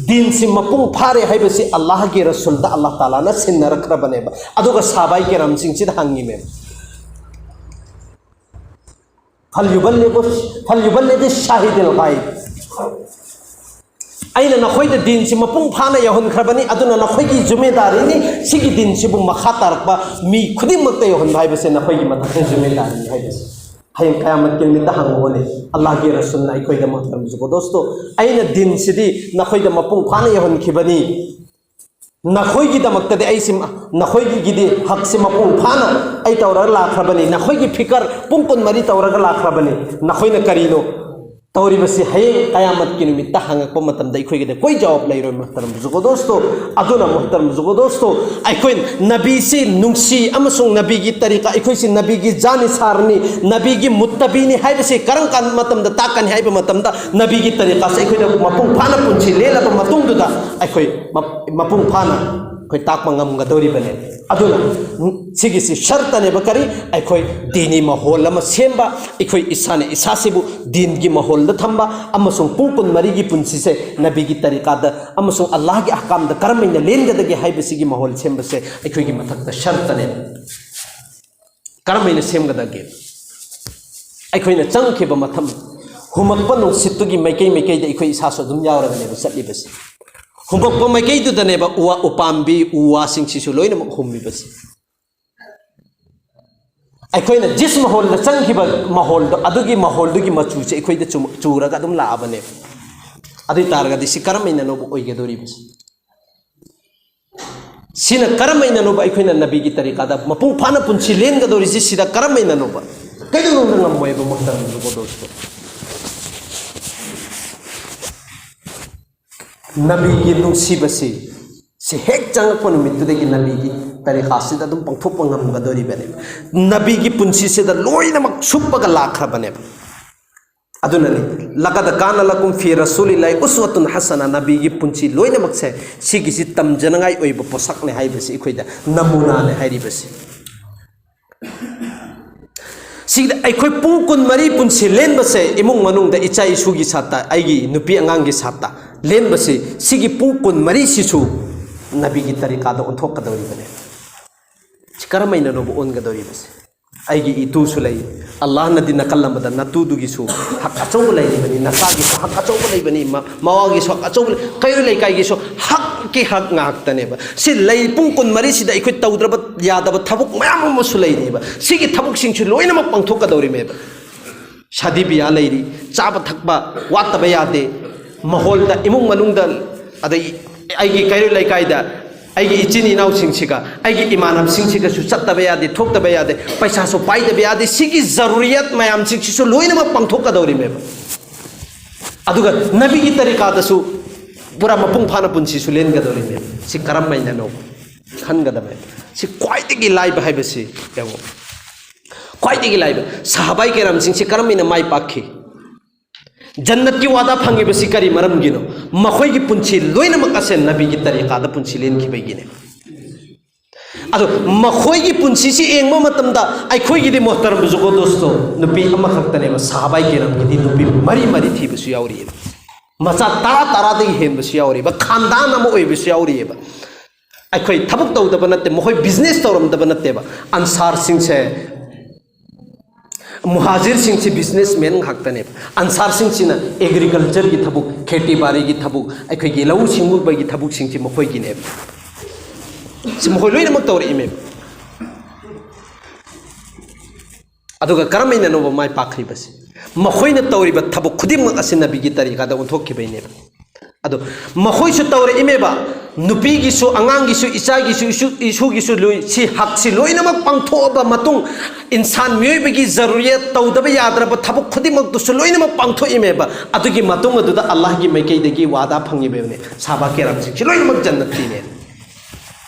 ꯗꯤꯟꯁꯤ ꯃꯄꯨꯡ ꯐꯥꯔꯦ ꯍꯥꯏꯕꯁꯤ ꯑꯜꯂꯥꯍꯒꯤ ꯔꯁꯨꯜꯗ ꯑꯜꯂꯥꯍ ꯇꯥꯂꯥꯅ ꯁꯤꯟꯅꯔꯛꯈ꯭ꯔꯕꯅꯦꯕ꯫ ꯑꯗꯨꯒ ꯁꯥꯕꯥꯏ ꯀꯦꯔꯥꯝꯁꯤꯡꯁꯤꯗ ꯍꯪꯉꯤꯃꯦꯕ, "فليبلغ، فليبلغ الشاهد الغائب"꯫ ꯑꯩꯅ ꯅꯈꯣꯏꯗ ꯗꯤꯟꯁꯤ ꯃꯄꯨꯡ ꯐꯥꯅ ꯌꯧꯍꯟꯈ꯭ꯔꯕꯅꯤ, ꯑꯗꯨꯅ ꯅꯈꯣꯏꯒꯤ ꯖꯨꯃꯦꯗꯥꯔꯤꯅꯤ꯫ ꯁꯤꯒꯤ ꯗꯤꯟꯁꯤꯕꯨ ꯃꯈꯥ ꯇꯥꯔꯛꯄ ꯃꯤ ꯈꯨꯗꯤꯡꯃꯛꯇ ꯌꯧꯍꯟꯕ ꯍꯥꯏꯕꯁꯦ ꯅꯈꯣꯏꯒꯤ ꯃꯊꯛꯇ ꯖꯨꯃꯦꯗꯥꯔꯤꯅꯤ ꯍꯥꯏꯕꯁꯦ꯫ ꯍꯌꯦꯡ ꯀꯌꯥꯃꯠꯀꯤ ꯅꯨꯃꯤꯠꯇ ꯍꯪꯉꯨꯕꯅꯤ, ꯑꯜꯂꯥꯍꯒꯤ ꯔꯁꯨꯜꯅ ꯑꯩꯈꯣꯏꯗ, ꯃꯨꯍꯇꯔꯝ ꯖꯨꯒꯣꯗꯣꯁꯇꯣ, ꯑꯩꯅ ꯗꯤꯟꯁꯤꯗꯤ ꯅꯈꯣꯏꯗ ꯃꯄꯨꯡ ꯐꯥꯅ ꯌꯧꯍꯟꯈꯤꯕꯅꯤ, ꯅꯈꯣꯏꯒꯤꯗꯃꯛꯇꯗꯤ ꯑꯩꯁꯤ, ꯅꯈꯣꯏꯒꯤꯗꯤ ꯍꯛꯁꯤ ꯃꯄꯨꯡ ꯐꯥꯅ ꯑꯩ ꯇꯧꯔꯒ ꯂꯥꯛꯈ꯭ꯔꯕꯅꯤ, ꯅꯈꯣꯏꯒꯤ ꯐꯤꯀꯔ ꯄꯨꯡ ꯀꯨꯟꯃꯔꯤ ꯇꯧꯔꯒ ꯂꯥꯛꯈ꯭ꯔꯕꯅꯤ, ꯅꯈꯣꯏꯅ ꯀꯔꯤꯅꯣ ꯇꯧꯔꯤꯕꯁꯤ? ꯍꯌꯦꯡ ꯀꯌꯥꯃꯠꯀꯤ ꯅꯨꯃꯤꯠꯇ ꯍꯪꯉꯛꯄ ꯃꯇꯝꯗ ꯑꯩꯈꯣꯏꯒꯤꯗꯤ ꯀꯣꯏ ꯖꯋꯥꯕ ꯂꯩꯔꯣꯏ, ꯃꯨꯍꯇꯔꯝ ꯖꯨꯒꯣꯗꯣꯁꯇꯣ꯫ ꯑꯗꯨꯅ ꯃꯨꯍꯇꯔꯝ ꯖꯨꯒꯣꯗꯣꯁꯇꯣ, ꯑꯩꯈꯣꯏ ꯅꯕꯤꯁꯤ ꯅꯨꯡꯁꯤ ꯑꯃꯁꯨꯡ ꯅꯕꯤꯒꯤ ꯇꯔꯤꯀꯥ, ꯑꯩꯈꯣꯏꯁꯤ ꯅꯕꯤꯒꯤ ꯖꯥꯅꯤꯁꯥꯔꯅꯤ, ꯅꯕꯤꯒꯤ ꯃꯨꯠꯇꯕꯤꯅꯤ ꯍꯥꯏꯕꯁꯤ ꯀꯔꯝ ꯀꯥꯟ ꯃꯇꯝꯗ ꯇꯥꯛꯀꯅꯤ ꯍꯥꯏꯕ ꯃꯇꯝꯗ, ꯅꯕꯤꯒꯤ ꯇꯔꯤꯀꯥꯁꯦ ꯑꯩꯈꯣꯏꯗ ꯃꯄꯨꯡ ꯐꯥꯅ ꯄꯨꯟꯁꯤ ꯂꯦꯜꯂꯕ ꯃꯇꯨꯡꯗꯨꯗ ꯑꯩꯈꯣꯏ ꯃꯞ-, ꯃꯄꯨꯡ ꯐꯥꯅ ꯑꯩꯈꯣꯏ ꯇꯥꯛꯄ ꯉꯝꯒꯗꯧꯔꯤꯕꯅꯦ꯫ ꯑꯗꯨꯅ ꯁꯤꯒꯤꯁꯤ ꯁꯔꯇꯅꯦꯕ꯫ ꯀꯔꯤ? ꯑꯩꯈꯣꯏ ꯗꯤꯅꯤ ꯃꯍꯣꯜ ꯑꯃ ꯁꯦꯝꯕ, ꯑꯩꯈꯣꯏ ꯏꯁꯥꯅ ꯏꯁꯥꯁꯤꯕꯨ ꯗꯤꯟꯒꯤ ꯃꯍꯣꯜꯗ ꯊꯝꯕ, ꯑꯃꯁꯨꯡ ꯄꯨꯡ ꯀꯨꯟꯃꯔꯤꯒꯤ ꯄꯨꯟꯁꯤꯁꯦ ꯅꯕꯤꯒꯤ ꯇꯔꯤꯀꯥꯗ ꯑꯃꯁꯨꯡ ꯑꯜꯂꯥꯍꯒꯤ ꯑꯍꯀꯥꯝꯗ ꯀꯔꯝꯍꯥꯏꯅ ꯂꯦꯟꯒꯗꯒꯦ ꯍꯥꯏꯕꯁꯤꯒꯤ ꯃꯍꯣꯜ ꯁꯦꯝꯕꯁꯦ ꯑꯩꯈꯣꯏꯒꯤ ꯃꯊꯛꯇ ꯁꯔꯇꯅꯦꯕ꯫ ꯀꯔꯝꯍꯥꯏꯅ ꯁꯦꯝꯒꯗꯒꯦ? ꯑꯩꯈꯣꯏꯅ ꯆꯪꯈꯤꯕ ꯃꯇꯝ, ꯍꯨꯝꯃꯛꯄ ꯅꯨꯡꯁꯤꯠꯇꯨꯒꯤ ꯃꯥꯏꯀꯩ ꯃꯥꯏꯀꯩꯗ ꯑꯩꯈꯣꯏ ꯏꯁꯥꯁꯨ ꯑꯗꯨꯝ ꯌꯥꯎꯔꯒꯅꯦꯕ ꯆꯠꯂꯤꯕꯁꯦ꯫ ꯍꯨꯝꯃꯛꯄ ꯃꯥꯏꯀꯩꯗꯨꯗꯅꯦꯕ ꯎ ꯋꯥ, ꯎꯄꯥꯝꯕꯤ ꯎ ꯋꯥꯁꯤꯡꯁꯤꯁꯨ ꯂꯣꯏꯅꯃꯛ ꯍꯨꯝꯃꯤꯕꯁꯦ꯫ ꯑꯩꯈꯣꯏꯅ ꯖꯤꯁ ꯃꯍꯣꯜꯗ ꯆꯪꯈꯤꯕ ꯃꯍꯣꯜꯗꯣ, ꯑꯗꯨꯒꯤ ꯃꯍꯣꯜꯗꯨꯒꯤ ꯃꯆꯨꯁꯦ ꯑꯩꯈꯣꯏꯗ ꯆꯨ-, ꯆꯨꯔꯒ ꯑꯗꯨꯝ ꯂꯥꯛꯑꯕꯅꯦꯕ꯫ ꯑꯗꯨ ꯑꯣꯏ ꯇꯥꯔꯒꯗꯤ ꯁꯤ ꯀꯔꯝꯕꯅꯣꯕ ꯑꯣꯏꯒꯗꯧꯔꯤꯕꯁꯦ? ꯁꯤꯅ ꯀꯔꯝꯍꯥꯏꯅꯅꯣꯕ ꯑꯩꯈꯣꯏꯅ ꯅꯕꯤꯒꯤ ꯇꯔꯤꯀꯥꯗ ꯃꯄꯨꯡ ꯐꯥꯅ ꯄꯨꯟꯁꯤ ꯂꯦꯟꯒꯗꯧꯔꯤꯁꯤ? ꯁꯤꯗ ꯀꯔꯝꯍꯥꯏꯅꯅꯣꯕ? ꯀꯩꯗꯧꯅꯨꯡꯗ ꯉꯝꯃꯣꯏꯕ ꯃꯨꯛꯇ ꯅꯕꯤꯒꯤ ꯄꯣꯠꯇꯣ꯫ ꯅꯕꯤꯒꯤ ꯅꯨꯡꯁꯤꯕꯁꯤ, ꯁꯤ ꯍꯦꯛ ꯆꯪꯉꯛꯄ ꯅꯨꯃꯤꯠꯇꯨꯗꯒꯤ ꯅꯕꯤꯒꯤ ꯇꯔꯤꯀꯥꯁꯤꯗ ꯑꯗꯨꯝ ꯄꯥꯡꯊꯣꯛꯄ ꯉꯝꯒꯗꯧꯔꯤꯕꯅꯦꯕ꯫ ꯅꯕꯤꯒꯤ ꯄꯨꯟꯁꯤꯁꯤꯗ ꯂꯣꯏꯅꯃꯛ ꯁꯨꯞꯄꯒ ꯂꯥꯛꯈ꯭ꯔꯕꯅꯦꯕ꯫ ꯑꯗꯨꯅꯅꯤ, "ꯂꯀꯗ ꯀꯥꯅ ꯂꯀꯨꯝ ꯐꯤ ꯔꯁꯨꯂꯤꯜꯂꯥꯍꯤ ꯎꯁꯋꯥꯇꯨꯟ ꯍꯁꯅꯥ", ꯅꯕꯤꯒꯤ ꯄꯨꯟꯁꯤ ꯂꯣꯏꯅꯃꯛꯁꯦ ꯁꯤꯒꯤꯁꯤ ꯇꯝꯖꯅꯉꯥꯏ ꯑꯣꯏꯕ ꯄꯣꯠꯁꯛꯅꯦ ꯍꯥꯏꯕꯁꯤ, ꯑꯩꯈꯣꯏꯗ ꯅꯃꯨꯅꯥꯅꯦ ꯍꯥꯏꯔꯤꯕꯁꯤ꯫ ꯁꯤꯗ ꯑꯩꯈꯣꯏ ꯄꯨꯡ ꯀꯨꯟꯃꯔꯤ ꯄꯨꯟꯁꯤ ꯂꯦꯟꯕꯁꯦ, ꯏꯃꯨꯡ ꯃꯅꯨꯡꯗ ꯏꯆꯥ ꯏꯁꯨꯒꯤ ꯁꯥꯠꯇ, ꯑꯩꯒꯤ ꯅꯨꯄꯤ ꯑꯉꯥꯡꯒꯤ ꯁꯥꯠꯇ ꯂꯦꯟꯕꯁꯤ, ꯁꯤꯒꯤ ꯄꯨꯡ ꯀꯨꯟꯃꯔꯤꯁꯤꯁꯨ ꯅꯕꯤꯒꯤ ꯇꯔꯤꯀꯥꯗ ꯑꯣꯟꯊꯣꯛꯀꯗꯧꯔꯤꯕꯅꯦ꯫ ꯁꯤ ꯀꯔꯝꯍꯥꯏꯅꯅꯣꯕ ꯑꯣꯟꯒꯗꯧꯔꯤꯕꯁꯦ? ꯑꯩꯒꯤ ꯏꯇꯨꯁꯨ ꯂꯩ꯫ ꯑꯜꯂꯥꯍꯅꯗꯤ ꯅꯥꯀꯜ ꯑꯃꯗ ꯅꯇꯨꯗꯨꯒꯤꯁꯨ ꯍꯛ ꯑꯆꯧꯕ ꯂꯩꯔꯤꯕꯅꯤ, ꯅꯆꯥꯒꯤꯁꯨ ꯍꯛ ꯑꯆꯧꯕ ꯂꯩꯕꯅꯤ, ꯃ-, ꯃꯋꯥꯒꯤꯁꯨ ꯍꯛ ꯑꯆꯧꯕ ꯂꯩ, ꯀꯩꯔꯣꯏ ꯂꯩꯀꯥꯏꯒꯤꯁꯨ ꯍꯛꯀꯤ ꯍꯛ ꯉꯥꯛꯇꯅꯦꯕ꯫ ꯁꯤ ꯂꯩ, ꯄꯨꯡ ꯀꯨꯟꯃꯔꯤꯁꯤꯗ ꯑꯩꯈꯣꯏ ꯇꯧꯗ꯭ꯔꯕ ꯌꯥꯗꯕ ꯊꯕꯛ ꯃꯌꯥꯝ ꯑꯃꯁꯨ ꯂꯩꯔꯤꯕ꯫ ꯁꯤꯒꯤ ꯊꯕꯛꯁꯤꯡꯁꯨ ꯂꯣꯏꯅꯃꯛ ꯄꯥꯡꯊꯣꯛꯀꯗꯧꯔꯤꯃꯦꯕ꯫ ꯁꯥꯗꯤ ꯕꯤꯌꯥ ꯂꯩꯔꯤ, ꯆꯥꯕ ꯊꯛꯄ ꯋꯥꯠꯇꯕ ꯌꯥꯗꯦ꯫ ꯃꯍꯣꯜꯗ, ꯏꯃꯨꯡ ꯃꯅꯨꯡꯗ, ꯑꯗꯩ ꯑꯩꯒꯤ ꯀꯩꯔꯣꯏ ꯂꯩꯀꯥꯏꯗ ꯑꯩꯒꯤ ꯏꯆꯤꯟ ꯏꯅꯥꯎꯁꯤꯡꯁꯤꯒ, ꯑꯩꯒꯤ ꯏꯃꯥꯟꯅꯕꯁꯤꯡꯁꯤꯒꯁꯨ ꯆꯠꯇꯕ ꯌꯥꯗꯦ, ꯊꯣꯛꯇꯕ ꯌꯥꯗꯦ, ꯄꯩꯁꯥꯁꯨ ꯄꯥꯏꯗꯕ ꯌꯥꯗꯦ꯫ ꯁꯤꯒꯤ ꯖꯔꯨꯔꯤꯌꯠ ꯃꯌꯥꯝꯁꯤꯡꯁꯤꯁꯨ ꯂꯣꯏꯅꯃꯛ ꯄꯥꯡꯊꯣꯛꯀꯗꯧꯔꯤꯃꯦꯕ꯫ ꯑꯗꯨꯒ ꯅꯕꯤꯒꯤ ꯇꯔꯤꯀꯥꯗꯁꯨ ꯄꯨꯔꯥ ꯃꯄꯨꯡ ꯐꯥꯅ ꯄꯨꯟꯁꯤꯁꯨ ꯂꯦꯟꯒꯗꯧꯔꯤꯃꯦꯕ꯫ ꯁꯤ ꯀꯔꯝꯍꯥꯏꯅꯅꯣ ꯈꯟꯒꯗꯕꯅꯦ꯫ ꯁꯤ ꯈ꯭ꯋꯥꯏꯗꯒꯤ ꯂꯥꯏꯕ ꯍꯥꯏꯕꯁꯤ ꯌꯦꯡꯉꯣ꯫ ꯈ꯭ꯋꯥꯏꯗꯒꯤ ꯂꯥꯏꯕ, ꯁꯍꯥꯕꯥꯏ ꯀꯦꯔꯥꯝꯁꯤꯡꯁꯤ ꯀꯔꯝꯍꯥꯏꯅ ꯃꯥꯏ ꯄꯥꯛꯈꯤ? ꯖꯟꯅꯠꯀꯤ ꯋꯥꯗꯥ ꯐꯪꯉꯤꯕꯁꯤ ꯀꯔꯤ ꯃꯔꯝꯒꯤꯅꯣ? ꯃꯈꯣꯏꯒꯤ ꯄꯨꯟꯁꯤ ꯂꯣꯏꯅꯃꯛ ꯑꯁꯦ ꯅꯕꯤꯒꯤ ꯇꯔꯤꯀꯥꯗ ꯄꯨꯟꯁꯤ ꯂꯦꯟꯈꯤꯕꯒꯤꯅꯦ꯫ ꯑꯗꯣ ꯃꯈꯣꯏꯒꯤ ꯄꯨꯟꯁꯤꯁꯤ ꯌꯦꯡꯕ ꯃꯇꯝꯗ ꯑꯩꯈꯣꯏꯒꯤꯗꯤ, ꯃꯣꯍꯇꯔꯝ ꯕꯨꯖꯨꯔꯒꯣ ꯗꯣꯁꯇꯣ, ꯅꯨꯄꯤ ꯑꯃꯈꯛꯇꯅꯦꯕ꯫ ꯁꯍꯥꯕꯥꯏ ꯀꯦꯔꯥꯝꯒꯤꯗꯤ ꯅꯨꯄꯤ ꯃꯔꯤ ꯃꯔꯤ ꯊꯤꯕꯁꯨ ꯌꯥꯎꯔꯤꯑꯕ꯫ ꯃꯆꯥ ꯇꯔꯥ ꯇꯔꯥꯗꯒꯤ ꯍꯦꯟꯕꯁꯨ ꯌꯥꯎꯔꯤꯕ, ꯈꯥꯟꯗꯥꯟ ꯑꯃ ꯑꯣꯏꯕꯁꯨ ꯌꯥꯎꯔꯤꯑꯕ꯫ ꯑꯩꯈꯣꯏ ꯊꯕꯛ ꯇꯧꯗꯕ ꯅꯠꯇꯦ, ꯃꯈꯣꯏ ꯕꯤꯖꯤꯅꯦꯁ ꯇꯧꯔꯝꯗꯕ ꯅꯠꯇꯦꯕ꯫ ꯑꯟꯁꯥꯔꯁꯤꯡꯁꯦ ꯃꯨꯍꯥꯖꯤꯔꯁꯤꯡꯁꯤ ꯕꯤꯖꯤꯅꯦꯁꯃꯦꯟ ꯉꯥꯛꯇꯅꯦꯕ꯫ ꯑꯟꯁꯥꯔꯁꯤꯡꯁꯤꯅ ꯑꯦꯒ꯭ꯔꯤꯀꯜꯆꯔꯒꯤ ꯊꯕꯛ, ꯈꯦꯇꯤ ꯕꯥꯔꯤꯒꯤ ꯊꯕꯛ, ꯑꯩꯈꯣꯏꯒꯤ ꯂꯧꯎ ꯁꯤꯡꯎꯕꯒꯤ ꯊꯕꯛꯁꯤꯡꯁꯤ ꯃꯈꯣꯏꯒꯤꯅꯦꯕ꯫ ꯁꯤ ꯃꯈꯣꯏ ꯂꯣꯏꯅꯃꯛ ꯇꯧꯔꯛꯏꯃꯦꯕ꯫ ꯑꯗꯨꯒ ꯀꯔꯝꯍꯥꯏꯅꯅꯣꯕ ꯃꯥꯏ ꯄꯥꯛꯈ꯭ꯔꯤꯕꯁꯤ? ꯃꯈꯣꯏꯅ ꯇꯧꯔꯤꯕ ꯊꯕꯛ ꯈꯨꯗꯤꯡꯃꯛ ꯑꯁꯤ ꯅꯕꯤꯒꯤ ꯇꯔꯤꯀꯥꯗ ꯑꯣꯟꯊꯣꯛꯈꯤꯕꯩꯅꯦꯕ꯫ ꯑꯗꯣ ꯃꯈꯣꯏꯁꯨ ꯇꯧꯔꯛꯏꯃꯦꯕ꯫ ꯅꯨꯄꯤꯒꯤꯁꯨ, ꯑꯉꯥꯡꯒꯤꯁꯨ, ꯏꯆꯥꯒꯤꯁꯨ, ꯏꯁꯨ, ꯏꯁꯨꯒꯤꯁꯨ ꯂꯣꯏ-, ꯁꯤ ꯍꯛꯁꯤ ꯂꯣꯏꯅꯃꯛ ꯄꯥꯡꯊꯣꯛꯑꯕ ꯃꯇꯨꯡ, ꯏꯟꯁꯥꯟ ꯃꯤꯑꯣꯏꯕꯒꯤ ꯖꯔꯨꯔꯤꯌꯠ ꯇꯧꯗꯕ ꯌꯥꯗ꯭ꯔꯕ ꯊꯕꯛ ꯈꯨꯗꯤꯡꯃꯛꯇꯨꯁꯨ ꯂꯣꯏꯅꯃꯛ ꯄꯥꯡꯊꯣꯛꯏꯃꯦꯕ꯫ ꯑꯗꯨꯒꯤ ꯃꯇꯨꯡ ꯑꯗꯨꯗ ꯑꯜꯂꯥꯍꯒꯤ ꯃꯥꯏꯀꯩꯗꯒꯤ ꯋꯥꯗꯥ ꯐꯪꯉꯤꯕꯅꯦ, ꯁꯥꯕꯥ ꯀꯦꯔꯥꯝꯁꯤꯡꯁꯤ ꯂꯣꯏꯅꯃꯛ ꯖꯟꯅꯠꯀꯤꯅꯦ꯫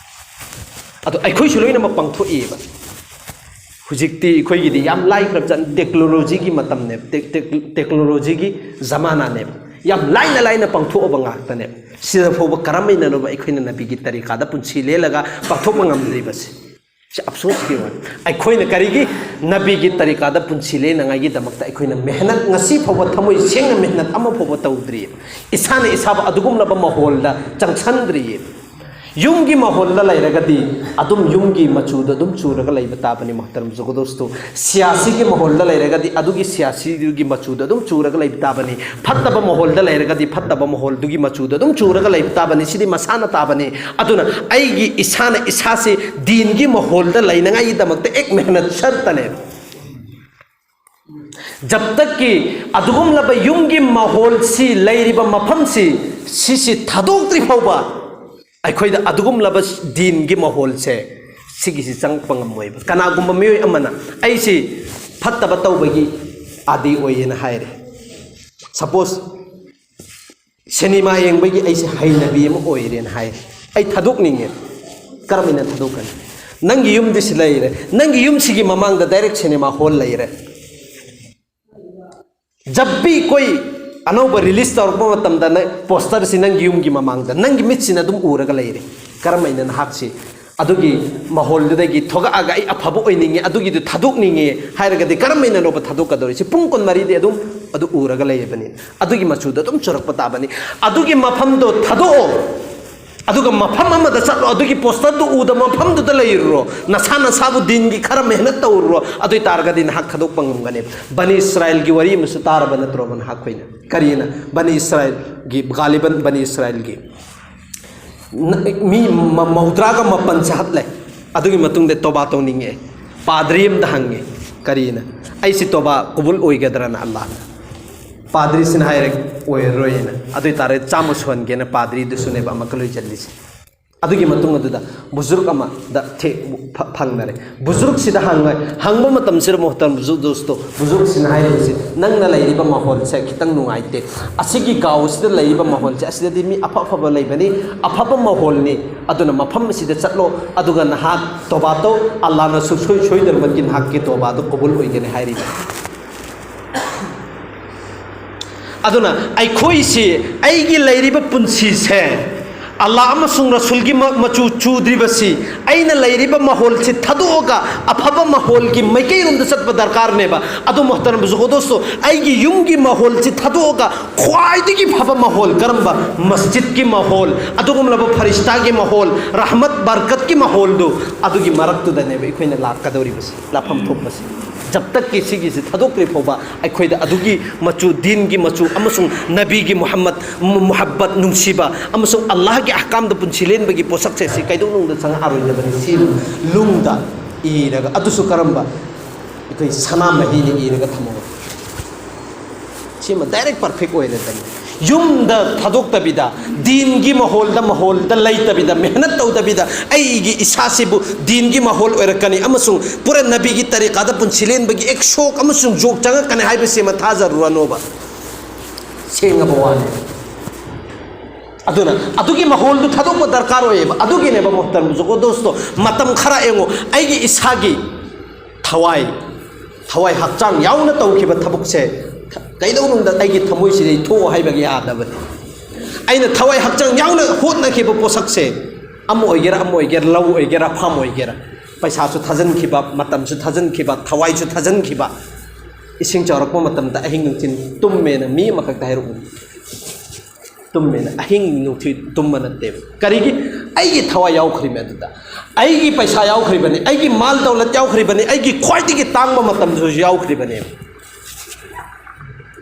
ꯑꯗꯣ ꯑꯩꯈꯣꯏꯁꯨ ꯂꯣꯏꯅꯃꯛ ꯄꯥꯡꯊꯣꯛꯏꯕ꯫ ꯍꯧꯖꯤꯛꯇꯤ ꯑꯩꯈꯣꯏꯒꯤꯗꯤ ꯌꯥꯝ ꯂꯥꯏꯈ꯭ꯔꯕꯖꯥꯠꯅꯤ, ꯇꯦꯛꯅꯣꯂꯣꯖꯤꯒꯤ ꯃꯇꯝꯅꯦꯕ, ꯇꯦꯛ-, ꯇꯦꯛ-, ꯇꯦꯛꯅꯣꯂꯣꯖꯤꯒꯤ ꯖꯃꯥꯅꯥꯅꯦꯕ꯫ ꯌꯥꯝ ꯂꯥꯏꯅ ꯂꯥꯏꯅ ꯄꯥꯡꯊꯣꯛꯑꯕ ꯉꯥꯛꯇꯅꯦꯕ꯫ ꯁꯤꯗ ꯐꯥꯎꯕ ꯀꯔꯝꯍꯥꯏꯅꯅꯣꯕ ꯑꯩꯈꯣꯏꯅ ꯅꯕꯤꯒꯤ ꯇꯔꯤꯀꯥꯗ ꯄꯨꯟꯁꯤ ꯂꯦꯜꯂꯒ ꯄꯥꯡꯊꯣꯛꯄ ꯉꯝꯗ꯭ꯔꯤꯕꯁꯦ? ꯁꯤ ꯑꯐꯁꯣꯁꯀꯤ ꯋꯥꯅꯤ꯫ ꯑꯩꯈꯣꯏꯅ ꯀꯔꯤꯒꯤ ꯅꯕꯤꯒꯤ ꯇꯔꯤꯀꯥꯗ ꯄꯨꯟꯁꯤ ꯂꯦꯟꯅꯉꯥꯏꯒꯤꯗꯃꯛꯇ ꯑꯩꯈꯣꯏꯅ ꯃꯦꯍꯅꯠ, ꯉꯁꯤ ꯐꯥꯎꯕ ꯊꯃꯣꯏ ꯁꯦꯡꯅ ꯃꯦꯍꯅꯠ ꯑꯃ ꯐꯥꯎꯕ ꯇꯧꯗ꯭ꯔꯤꯕ? ꯏꯁꯥꯅ ꯏꯁꯥꯕꯨ ꯑꯗꯨꯒꯨꯝꯂꯕ ꯃꯍꯣꯜꯗ ꯆꯪꯁꯟꯗ꯭ꯔꯤꯌꯦ꯫ ꯌꯨꯝꯒꯤ ꯃꯍꯣꯜꯗ ꯂꯩꯔꯒꯗꯤ ꯑꯗꯨꯝ ꯌꯨꯝꯒꯤ ꯃꯆꯨꯗ ꯑꯗꯨꯝ ꯆꯨꯔꯒ ꯂꯩꯕ ꯇꯥꯕꯅꯤ, ꯃꯍꯇꯔꯝ ꯖꯒꯗꯣꯁꯇꯨ꯫ ꯁꯤꯌꯥꯁꯤꯒꯤ ꯃꯍꯣꯜꯗ ꯂꯩꯔꯒꯗꯤ ꯑꯗꯨꯒꯤ ꯁꯤꯌꯥꯁꯤꯗꯨꯒꯤ ꯃꯆꯨꯗ ꯑꯗꯨꯝ ꯆꯨꯔꯒ ꯂꯩꯕ ꯇꯥꯕꯅꯤ꯫ ꯐꯠꯇꯕ ꯃꯍꯣꯜꯗ ꯂꯩꯔꯒꯗꯤ ꯐꯠꯇꯕ ꯃꯍꯣꯜꯗꯨꯒꯤ ꯃꯆꯨꯗ ꯑꯗꯨꯝ ꯆꯨꯔꯒ ꯂꯩꯕ ꯇꯥꯕꯅꯤ꯫ ꯁꯤꯗꯤ ꯃꯁꯥꯅ ꯇꯥꯕꯅꯤ꯫ ꯑꯗꯨꯅ ꯑꯩꯒꯤ ꯏꯁꯥꯅ ꯏꯁꯥꯁꯤ ꯗꯤꯟꯒꯤ ꯃꯍꯣꯜꯗ ꯂꯩꯅꯉꯥꯏꯒꯤꯗꯃꯛꯇ ꯑꯦꯛ ꯃꯦꯍꯅꯠ ꯁꯔꯇꯅꯦ꯫ ꯖꯕ ꯇꯛꯀꯤ ꯑꯗꯨꯒꯨꯝꯂꯕ ꯌꯨꯝꯒꯤ ꯃꯍꯣꯜꯁꯤ, ꯂꯩꯔꯤꯕ ꯃꯐꯝꯁꯤ, ꯁꯤꯁꯤ ꯊꯥꯗꯣꯛꯇ꯭ꯔꯤ ꯐꯥꯎꯕ ꯑꯩꯈꯣꯏꯗ ꯑꯗꯨꯒꯨꯝꯂꯕ ꯗꯤꯟꯒꯤ ꯃꯍꯣꯜꯁꯦ, ꯁꯤꯒꯤꯁꯤ ꯆꯪꯉꯛꯄ ꯉꯝꯃꯣꯏꯕ꯫ ꯀꯅꯥꯒꯨꯝꯕ ꯃꯤꯑꯣꯏ ꯑꯃꯅ ꯑꯩꯁꯤ ꯐꯠꯇꯕ ꯇꯧꯕꯒꯤ ꯑꯥꯗꯤ ꯑꯣꯏꯌꯦꯅ ꯍꯥꯏꯔꯦ꯫ ꯁꯄꯣꯁ, ꯁꯤꯅꯦꯃꯥ ꯌꯦꯡꯕꯒꯤ ꯑꯩꯁꯦ ꯍꯩꯅꯕꯤ ꯑꯃ ꯑꯣꯏꯔꯦꯅ ꯍꯥꯏ꯫ ꯑꯩ ꯊꯥꯗꯣꯛꯅꯤꯡꯉꯦ꯫ ꯀꯔꯝꯍꯥꯏꯅ ꯊꯥꯗꯣꯛꯀꯅꯤ? ꯅꯪꯒꯤ ꯌꯨꯝꯗꯤ ꯁꯤ ꯂꯩꯔꯦ, ꯅꯪꯒꯤ ꯌꯨꯝꯁꯤꯒꯤ ꯃꯃꯥꯡꯗ ꯗꯥꯏꯔꯦꯛ ꯁꯤꯅꯦꯃꯥ ꯍꯣꯜ ꯂꯩꯔꯦ꯫ ꯖꯕ ꯚꯤ ꯀꯣꯏ ꯑꯅꯧꯕ ꯔꯤꯂꯤꯁ ꯇꯧꯔꯛꯄ ꯃꯇꯝꯗ ꯅꯪ ꯄꯣꯁꯇꯔꯁꯤ ꯅꯪꯒꯤ ꯌꯨꯝꯒꯤ ꯃꯃꯥꯡꯗ ꯅꯪꯒꯤ ꯃꯤꯠꯁꯤꯅ ꯑꯗꯨꯝ ꯎꯔꯒ ꯂꯩꯔꯦ꯫ ꯀꯔꯝꯍꯥꯏꯅ ꯅꯍꯥꯛꯁꯤ ꯑꯗꯨꯒꯤ ꯃꯍꯣꯜꯗꯨꯗꯒꯤ ꯊꯣꯛꯂꯛꯑꯒ ꯑꯩ ꯑꯐꯕ ꯑꯣꯏꯅꯤꯡꯉꯦ, ꯑꯗꯨꯒꯤꯗꯨ ꯊꯥꯗꯣꯛꯅꯤꯡꯉꯦ ꯍꯥꯏꯔꯒꯗꯤ ꯀꯔꯝꯍꯥꯏꯅꯅꯣꯕ ꯊꯥꯗꯣꯛꯀꯗꯧꯔꯤꯁꯤ? ꯄꯨꯡ ꯀꯨꯟꯃꯔꯤꯗꯤ ꯑꯗꯨꯝ ꯑꯗꯨ ꯎꯔꯒ ꯂꯩꯔꯕꯅꯤ, ꯑꯗꯨꯒꯤ ꯃꯆꯨꯗꯣ ꯑꯗꯨꯝ ꯆꯨꯔꯛꯄ ꯇꯥꯕꯅꯤ꯫ ꯑꯗꯨꯒꯤ ꯃꯐꯝꯗꯣ ꯊꯥꯗꯣꯛꯑꯣ꯫ ꯑꯗꯨꯒ ꯃꯐꯝ ꯑꯃꯗ ꯆꯠꯂꯣ, ꯑꯗꯨꯒꯤ ꯄꯣꯁꯇꯔꯗꯨ ꯎꯗ ꯃꯐꯝꯗꯨꯗ ꯂꯩꯔꯨꯔꯣ, ꯅꯁꯥ ꯅꯁꯥꯕꯨ ꯗꯤꯟꯒꯤ ꯈꯔ ꯃꯦꯍꯅꯠ ꯇꯧꯔꯨꯔꯣ, ꯑꯗꯨ ꯑꯣꯏ ꯇꯥꯔꯒꯗꯤ ꯅꯍꯥꯛ ꯊꯥꯗꯣꯛꯄ ꯉꯝꯒꯅꯦꯕ꯫ ꯕꯅꯤ ꯏꯁꯔꯥꯏꯜꯒꯤ ꯋꯥꯔꯤ ꯑꯃꯁꯨ ꯇꯥꯔꯕ ꯅꯠꯇ꯭ꯔꯣꯕ ꯅꯍꯥꯛꯈꯣꯏꯅ? ꯀꯔꯤꯅ? ꯕꯅꯤ ꯏꯁꯔꯥꯏꯜꯒꯤ, ꯒꯥꯂꯤꯕꯟ ꯕꯅꯤ ꯏꯁꯔꯥꯏꯜꯒꯤ ꯅ-, ꯃꯤ ꯃ-, ꯃꯧꯗ꯭ꯔꯥꯒ ꯃꯥꯄꯟꯁꯦ ꯍꯠꯂꯦ꯫ ꯑꯗꯨꯒꯤ ꯃꯇꯨꯡꯗ ꯇꯣꯕꯥ ꯇꯧꯅꯤꯡꯉꯦ꯫ ꯄꯥꯗ꯭ꯔꯤ ꯑꯃꯗ ꯍꯪꯉꯦ, ꯀꯔꯤꯅ? "ꯑꯩꯁꯤ ꯇꯣꯕꯥ ꯀꯕꯨꯜ ꯑꯣꯏꯒꯗ꯭ꯔꯅ ꯑꯜꯂꯥꯍꯅ?" ꯄꯥꯗ꯭ꯔꯤꯁꯤꯅ ꯍꯥꯏꯔꯦ, "ꯑꯣꯏꯔꯔꯣꯏꯅ"꯫ ꯑꯗꯨ ꯑꯣꯏ ꯇꯥꯔꯗꯤ ꯆꯥꯝꯃ ꯁꯨꯍꯟꯒꯦꯅ ꯄꯥꯗ꯭ꯔꯤꯗꯨꯁꯨꯅꯦꯕ ꯑꯃꯨꯛꯀ ꯂꯣꯏꯁꯤꯜꯂꯤꯁꯦ꯫ ꯑꯗꯨꯒꯤ ꯃꯇꯨꯡ ꯑꯗꯨꯗ ꯕꯨꯖꯨꯔꯨꯛ ꯑꯃꯗ ꯊꯦ-, ꯐ-, ꯐꯪꯅꯔꯦ꯫ ꯕꯨꯖꯨꯔꯨꯛꯁꯤꯗ ꯍꯪꯉꯦ, ꯍꯪꯕ ꯃꯇꯝꯁꯤꯗ ꯃꯣꯍꯇꯔꯝ ꯕꯨꯖꯨꯔꯨꯛ ꯗꯣꯁꯇꯣ, ꯕꯨꯖꯨꯔꯨꯛꯁꯤꯅ ꯍꯥꯏꯔꯤꯕꯁꯤ, "ꯅꯪꯅ ꯂꯩꯔꯤꯕ ꯃꯥꯍꯣꯜꯁꯦ ꯈꯤꯇꯪ ꯅꯨꯡꯉꯥꯏꯇꯦ꯫ ꯑꯁꯤꯒꯤ ꯒꯥꯎꯁꯤꯗ ꯂꯩꯔꯤꯕ ꯃꯥꯍꯣꯜꯁꯦ, ꯑꯁꯤꯗꯗꯤ ꯃꯤ ꯑꯐ ꯑꯐꯕ ꯂꯩꯕꯅꯤ, ꯑꯐꯕ ꯃꯥꯍꯣꯜꯅꯤ꯫ ꯑꯗꯨꯅ ꯃꯐꯝ ꯑꯁꯤꯗ ꯆꯠꯂꯣ, ꯑꯗꯨꯒ ꯅꯍꯥꯛ ꯇꯣꯕꯥ ꯇꯧ, ꯑꯜꯂꯥꯍꯅ ꯁꯨꯡꯁꯣꯏ ꯁꯣꯏꯗꯅꯃꯛꯀꯤ ꯅꯍꯥꯛꯀꯤ ꯇꯣꯕꯥꯗꯨ ꯀꯕꯨꯜ ꯑꯣꯏꯒꯅꯤ" ꯍꯥꯏꯔꯤꯕ꯫ ꯑꯗꯨꯅ ꯑꯩꯈꯣꯏꯁꯤ, ꯑꯩꯒꯤ ꯂꯩꯔꯤꯕ ꯄꯨꯟꯁꯤꯁꯦ ꯑꯜꯂꯥꯍ ꯑꯃꯁꯨꯡ ꯔꯁꯨꯜꯒꯤ ꯃ-, ꯃꯆꯨ ꯆꯨꯗ꯭ꯔꯤꯕꯁꯤ, ꯑꯩꯅ ꯂꯩꯔꯤꯕ ꯃꯥꯍꯣꯜꯁꯤ ꯊꯥꯗꯣꯛꯑꯒ ꯑꯐꯕ ꯃꯥꯍꯣꯜꯒꯤ ꯃꯥꯏꯀꯩꯔꯣꯝꯗ ꯆꯠꯄ ꯗꯔꯀꯥꯔꯅꯦꯕ꯫ ꯑꯗꯣ ꯃꯣꯍꯇꯔꯝ ꯕꯨꯖꯨꯔꯨꯛ ꯗꯣꯁꯇꯣ, ꯑꯩꯒꯤ ꯌꯨꯝꯒꯤ ꯃꯥꯍꯣꯜꯁꯤ ꯊꯥꯗꯣꯛꯑꯒ ꯈ꯭ꯋꯥꯏꯗꯒꯤ ꯐꯕ ꯃꯥꯍꯣꯜ ꯀꯔꯝꯕ? ꯃꯁꯖꯤꯗꯀꯤ ꯃꯥꯍꯣꯜ, ꯑꯗꯨꯒꯨꯝꯂꯕ ꯐꯔꯤꯁꯇꯥꯒꯤ ꯃꯥꯍꯣꯜ, ꯔꯍꯃꯠ ꯕꯔꯀꯠꯀꯤ ꯃꯥꯍꯣꯜꯗꯨ, ꯑꯗꯨꯒꯤ ꯃꯔꯛꯇꯨꯗꯅꯦꯕ ꯑꯩꯈꯣꯏꯅ ꯂꯥꯛꯀꯗꯧꯔꯤꯕꯁꯤ, ꯂꯥꯛꯐꯝ ꯊꯣꯛꯄꯁꯤ꯫ ꯖꯕ ꯇꯛꯀꯤ ꯁꯤꯒꯤꯁꯤ ꯊꯥꯗꯣꯛꯇ꯭ꯔꯤ ꯐꯥꯎꯕ ꯑꯩꯈꯣꯏꯗ ꯑꯗꯨꯒꯤ ꯃꯆꯨ, ꯗꯤꯟꯒꯤ ꯃꯆꯨ ꯑꯃꯁꯨꯡ ꯅꯕꯤꯒꯤ ꯃꯨꯍꯝꯃꯗ, ꯃꯨ-, ꯃꯨꯍꯕꯠ, ꯅꯨꯡꯁꯤꯕ ꯑꯃꯁꯨꯡ ꯑꯜꯂꯥꯍꯒꯤ ꯑꯍꯀꯥꯝꯗ ꯄꯨꯟꯁꯤ ꯂꯦꯟꯕꯒꯤ ꯄꯣꯠꯁꯛꯁꯦ ꯁꯤ ꯀꯩꯗꯧꯅꯨꯡꯗ ꯆꯪꯉꯛꯑꯔꯣꯏꯗꯕꯅꯤ꯫ ꯁꯤ ꯅꯨꯡꯗ ꯏꯔꯒ, ꯑꯗꯨꯁꯨ ꯀꯔꯝꯕ? ꯑꯩꯈꯣꯏ ꯁꯅꯥ ꯃꯍꯤꯅ ꯏꯔꯒ ꯊꯝꯃꯒ꯫ ꯁꯤꯃ direct perfect ꯑꯣꯏꯔꯦꯗꯅ꯫ ꯌꯨꯝꯗ ꯊꯥꯗꯣꯛꯇꯕꯤꯗ, ꯗꯤꯟꯒꯤ ꯃꯥꯍꯣꯜꯗ, ꯃꯥꯍꯣꯜꯗ ꯂꯩꯇꯕꯤꯗ, ꯃꯦꯍꯅꯠ ꯇꯧꯗꯕꯤꯗ, ꯑꯩꯒꯤ ꯏꯁꯥꯁꯤꯕꯨ ꯗꯤꯟꯒꯤ ꯃꯥꯍꯣꯜ ꯑꯣꯏꯔꯛꯀꯅꯤ ꯑꯃꯁꯨꯡ ꯄꯨꯔꯥ ꯅꯕꯤꯒꯤ ꯇꯔꯤꯀꯥꯗ ꯄꯨꯟꯁꯤ ꯂꯦꯟꯕꯒꯤ ꯑꯦꯛ ꯁꯣꯛ ꯑꯃꯁꯨꯡ ꯖꯣꯛ ꯆꯪꯉꯛꯀꯅꯤ ꯍꯥꯏꯕꯁꯤꯃ ꯊꯥꯖꯔꯨꯔꯅꯣꯕ꯫ ꯁꯦꯡꯉꯕ ꯋꯥꯅꯤ꯫ ꯑꯗꯨꯅ ꯑꯗꯨꯒꯤ ꯃꯥꯍꯣꯜꯗꯨ ꯊꯥꯗꯣꯛꯄ ꯗꯔꯀꯥꯔ ꯑꯣꯏꯌꯦꯕ꯫ ꯑꯗꯨꯒꯤꯅꯦꯕ ꯃꯣꯍꯇꯔꯝ ꯕꯨꯖꯨꯔꯨꯛ ꯗꯣꯁꯇꯣ, ꯃꯇꯝ ꯈꯔ ꯌꯦꯡꯉꯣ, ꯑꯩꯒꯤ ꯏꯁꯥꯒꯤ ꯊꯋꯥꯏ, ꯊꯋꯥꯏ ꯍꯛꯆꯥꯡ ꯌꯥꯎꯅ ꯇꯧꯈꯤꯕ ꯊꯕꯛꯁꯦ ꯀꯩꯗꯧꯅꯨꯡꯗ ꯑꯩꯒꯤ ꯊꯃꯣꯏꯁꯤꯗ ꯊꯣꯛꯑꯣ ꯍꯥꯏꯕꯒꯤ ꯌꯥꯗꯕꯅꯤ꯫ ꯑꯩꯅ ꯊꯋꯥꯏ ꯍꯛꯆꯥꯡ ꯌꯥꯎꯅ ꯍꯣꯠꯅꯈꯤꯕ ꯄꯣꯠꯁꯛꯁꯦ, ꯑꯃ ꯑꯣꯏꯒꯦꯔꯥ, ꯑꯃ ꯑꯣꯏꯒꯦꯔꯥ, ꯂꯧ ꯑꯣꯏꯒꯦꯔꯥ, ꯐꯥꯝ ꯑꯣꯏꯒꯦꯔꯥ, ꯄꯩꯁꯥꯁꯨ ꯊꯥꯖꯤꯟꯈꯤꯕ, ꯃꯇꯝꯁꯨ ꯊꯥꯖꯤꯟꯈꯤꯕ, ꯊꯋꯥꯏꯁꯨ ꯊꯥꯖꯤꯟꯈꯤꯕ, ꯏꯁꯤꯡ ꯆꯥꯎꯔꯛꯄ ꯃꯇꯝꯗ ꯑꯍꯤꯡ ꯅꯨꯡꯊꯤꯜ ꯇꯨꯝꯃꯦꯅ ꯃꯤ ꯑꯃꯈꯛꯇ ꯍꯥꯏꯔꯛꯎ꯫ ꯇꯨꯝꯃꯦꯅ ꯑꯍꯤꯡ ꯅꯨꯡꯊꯤꯜ ꯇꯨꯝꯕ ꯅꯠꯇꯦꯕ꯫ ꯀꯔꯤꯒꯤ? ꯑꯩꯒꯤ ꯊꯋꯥꯏ ꯌꯥꯎꯈ꯭ꯔꯤꯕꯅꯤ ꯑꯗꯨꯗ, ꯑꯩꯒꯤ ꯄꯩꯁꯥ ꯌꯥꯎꯈ꯭ꯔꯤꯕꯅꯤ, ꯑꯩꯒꯤ ꯃꯥꯜ ꯗꯧꯂꯠ ꯌꯥꯎꯈ꯭ꯔꯤꯕꯅꯤ, ꯑꯩꯒꯤ ꯈ꯭ꯋꯥꯏꯗꯒꯤ ꯇꯥꯡꯕ ꯃꯇꯝꯗꯨꯁꯨ ꯌꯥꯎꯈ꯭ꯔꯤꯕꯅꯦꯕ꯫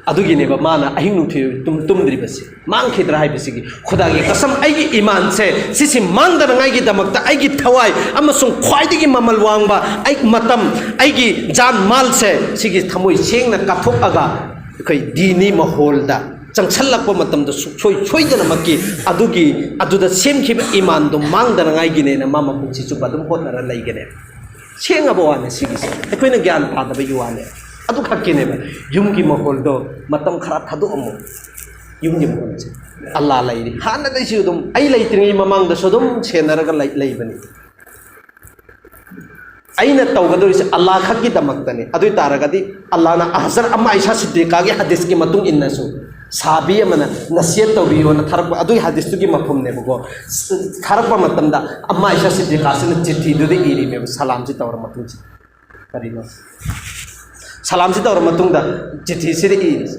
ꯑꯗꯨꯒꯤꯅꯦꯕ ꯃꯥꯅ ꯑꯍꯤꯡ ꯅꯨꯡꯊꯤꯜ ꯇꯨꯝ ꯇꯨꯝꯗ꯭ꯔꯤꯕꯁꯦ꯫ ꯃꯥꯡꯈꯤꯗ꯭ꯔꯥ ꯍꯥꯏꯕꯁꯤꯒꯤ, ꯈꯨꯗꯥꯒꯤ ꯀꯁꯝ, ꯑꯩꯒꯤ ꯏꯃꯥꯟꯁꯦ ꯁꯤꯁꯤ ꯃꯥꯡꯗꯅꯉꯥꯏꯒꯤꯗꯃꯛꯇ, ꯑꯩꯒꯤ ꯊꯋꯥꯏ ꯑꯃꯁꯨꯡ ꯈ꯭ꯋꯥꯏꯗꯒꯤ ꯃꯃꯜ ꯋꯥꯡꯕ ꯑꯩ ꯃꯇꯝ, ꯑꯩꯒꯤ ꯖꯥꯟ ꯃꯥꯜꯁꯦ ꯁꯤꯒꯤ ꯊꯃꯣꯏ ꯁꯦꯡꯅ ꯀꯠꯊꯣꯛꯑꯒ ꯑꯩꯈꯣꯏ ꯗꯤꯅꯤ ꯃꯍꯣꯜꯗ ꯆꯪꯁꯜꯂꯛꯄ ꯃꯇꯝꯗ ꯁꯨꯡꯁꯣꯏ ꯁꯣꯏꯗꯅꯃꯛꯀꯤ ꯑꯗꯨꯒꯤ, ꯑꯗꯨꯗ ꯁꯦꯝꯈꯤꯕ ꯏꯃꯥꯟꯗꯣ ꯃꯥꯡꯗꯅꯉꯥꯏꯒꯤꯅꯦꯅ ꯃꯥ ꯃꯄꯨꯟꯁꯤ ꯆꯨꯞꯄ ꯑꯗꯨꯝ ꯍꯣꯠꯅꯔ ꯂꯩꯒꯅꯦꯕ꯫ ꯁꯦꯡꯉꯕ ꯋꯥꯅꯦ ꯁꯤꯒꯤꯁꯦ, ꯑꯩꯈꯣꯏꯅ ꯒ꯭ꯌꯥꯟ ꯇꯥꯗꯕꯒꯤ ꯋꯥꯅꯦ꯫ ꯑꯗꯨ ꯈꯛꯀꯤꯅꯦꯕ, ꯌꯨꯝꯒꯤ ꯃꯍꯣꯜꯗꯣ ꯃꯇꯝ ꯈꯔ ꯊꯥꯗꯣꯛꯑꯝꯃꯣ꯫ ꯌꯨꯝꯒꯤ ꯃꯍꯣꯜꯁꯦ ꯑꯜꯂꯥ ꯂꯩꯔꯤ, ꯍꯥꯟꯅꯗꯩꯁꯨ ꯑꯗꯨꯝ, ꯑꯩ ꯂꯩꯇ꯭ꯔꯤꯉꯩ ꯃꯃꯥꯡꯗꯁꯨ ꯑꯗꯨꯝ ꯁꯦꯟꯅꯔꯒ ꯂꯩ- ꯂꯩꯕꯅꯤ꯫ ꯑꯩꯅ ꯇꯧꯒꯗꯧꯔꯤꯁꯦ ꯑꯜꯂꯥ ꯈꯛꯀꯤꯗꯃꯛꯇꯅꯤ꯫ ꯑꯗꯨ ꯑꯣꯏ ꯇꯥꯔꯒꯗꯤ ꯑꯜꯂꯥꯅ ꯍꯖꯔꯠ ꯑꯝꯃꯥ ꯑꯥꯏꯁꯥ ꯁꯤꯗꯤꯀꯥꯒꯤ ꯍꯗꯤꯁꯀꯤ ꯃꯇꯨꯡ ꯏꯟꯅꯁꯨ, ꯁꯍꯥꯕꯤ ꯑꯃꯅ ꯅꯁꯤꯍꯠ ꯇꯧꯕꯤꯌꯣꯅ ꯊꯥꯔꯛꯄ ꯑꯗꯨꯒꯤ ꯍꯗꯤꯁꯇꯨꯒꯤ ꯃꯐꯝꯅꯦꯕꯀꯣ꯫ ꯊꯥꯔꯛꯄ ꯃꯇꯝꯗ ꯑꯝꯃꯥ ꯑꯥꯏꯁꯥ ꯁꯤꯗꯤꯀꯥꯁꯤꯅ ꯆꯤꯊꯤꯗꯨꯗ ꯏꯔꯤꯅꯦꯕ, ꯁꯂꯥꯝꯁꯤ ꯇꯧꯔ ꯃꯇꯨꯡꯁꯤꯗ꯫ ꯀꯔꯤꯅꯣ? ꯁꯂꯥꯝꯁꯤ ꯇꯧꯔ ꯃꯇꯨꯡꯗ ꯆꯤꯊꯤꯁꯤꯗ ꯏꯔꯤꯁꯦ,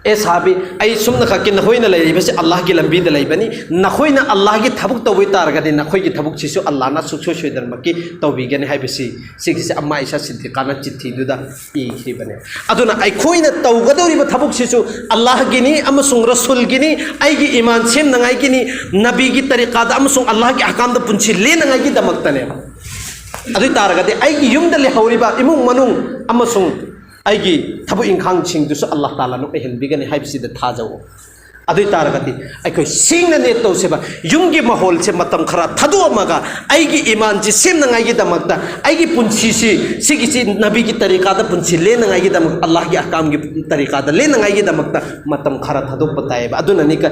"ꯑꯦ ꯁꯍꯥꯕꯤ, ꯑꯩ ꯁꯨꯝꯅ ꯈꯛꯀꯤ ꯅꯈꯣꯏꯅ ꯂꯩꯔꯤꯕꯁꯤ ꯑꯜꯂꯥꯍꯒꯤ ꯂꯝꯕꯤꯗ ꯂꯩꯕꯅꯤ꯫ ꯅꯈꯣꯏꯅ ꯑꯜꯂꯥꯍꯒꯤ ꯊꯕꯛ ꯇꯧꯕ ꯇꯥꯔꯒꯗꯤ ꯅꯈꯣꯏꯒꯤ ꯊꯕꯛꯁꯤꯁꯨ ꯑꯜꯂꯥꯍꯅ ꯁꯨꯡꯁꯣꯏ ꯁꯣꯏꯗꯅꯃꯛꯀꯤ ꯇꯧꯕꯤꯒꯅꯤ" ꯍꯥꯏꯕꯁꯤ ꯁꯤꯒꯤꯁꯦ ꯑꯝꯃꯥ ꯑꯥꯏꯁꯥ ꯁꯤꯗꯤꯀꯥꯅ ꯆꯤꯊꯤꯗꯨꯗ ꯏꯈꯤꯕꯅꯦ꯫ ꯑꯗꯨꯅ ꯑꯩꯈꯣꯏꯅ ꯇꯧꯒꯗꯧꯔꯤꯕ ꯊꯕꯛꯁꯤꯁꯨ ꯑꯜꯂꯥꯍꯒꯤꯅꯤ ꯑꯃꯁꯨꯡ ꯔꯁꯨꯜꯒꯤꯅꯤ, ꯑꯩꯒꯤ ꯏꯃꯥꯟ ꯁꯦꯝꯅꯉꯥꯏꯒꯤꯅꯤ, ꯅꯕꯤꯒꯤ ꯇꯔꯤꯀꯥꯗ ꯑꯃꯁꯨꯡ ꯑꯜꯂꯥꯍꯒꯤ ꯑꯍꯀꯥꯝꯗ ꯄꯨꯟꯁꯤ ꯂꯦꯟꯅꯉꯥꯏꯒꯤꯗꯃꯛꯇꯅꯦꯕ꯫ ꯑꯗꯨ ꯑꯣꯏ ꯇꯥꯔꯒꯗꯤ ꯑꯩꯒꯤ ꯌꯨꯝꯗ ꯂꯩꯍꯧꯔꯤꯕ ꯏꯃꯨꯡ ꯃꯅꯨꯡ ꯑꯃꯁꯨꯡ ꯑꯩꯒꯤ ꯊꯕꯛ ꯏꯪꯈꯥꯡꯁꯤꯡꯗꯨꯁꯨ ꯑꯜꯂꯥꯍ ꯇꯥꯂꯥꯅ ꯑꯣꯏꯍꯟꯕꯤꯒꯅꯤ ꯍꯥꯏꯕꯁꯤꯗ ꯊꯥꯖꯧ꯫ ꯑꯗꯨ ꯑꯣꯏ ꯇꯥꯔꯒꯗꯤ ꯑꯩꯈꯣꯏ ꯁꯦꯡꯅ ꯅꯦꯠ ꯇꯧꯁꯦꯕ, ꯌꯨꯝꯒꯤ ꯃꯍꯣꯜꯁꯦ ꯃꯇꯝ ꯈꯔ ꯊꯥꯗꯣꯛꯑꯝꯃꯒ ꯑꯩꯒꯤ ꯏꯃꯥꯟꯁꯤ ꯁꯦꯝꯅꯉꯥꯏꯒꯤꯗꯃꯛꯇ, ꯑꯩꯒꯤ ꯄꯨꯟꯁꯤꯁꯤ ꯁꯤꯒꯤꯁꯤ ꯅꯕꯤꯒꯤ ꯇꯔꯤꯀꯥꯗ ꯄꯨꯟꯁꯤ ꯂꯦꯟꯅꯉꯥꯏꯒꯤꯗꯃꯛ, ꯑꯜꯂꯥꯍꯒꯤ ꯑꯍꯀꯥꯝꯒꯤ ꯇꯔꯤꯀꯥꯗ ꯂꯦꯟꯅꯉꯥꯏꯒꯤꯗꯃꯛꯇ ꯃꯇꯝ ꯈꯔ ꯊꯥꯗꯣꯛꯄ ꯇꯥꯏꯌꯦꯕ꯫ ꯑꯗꯨꯅꯅꯤ ꯀ-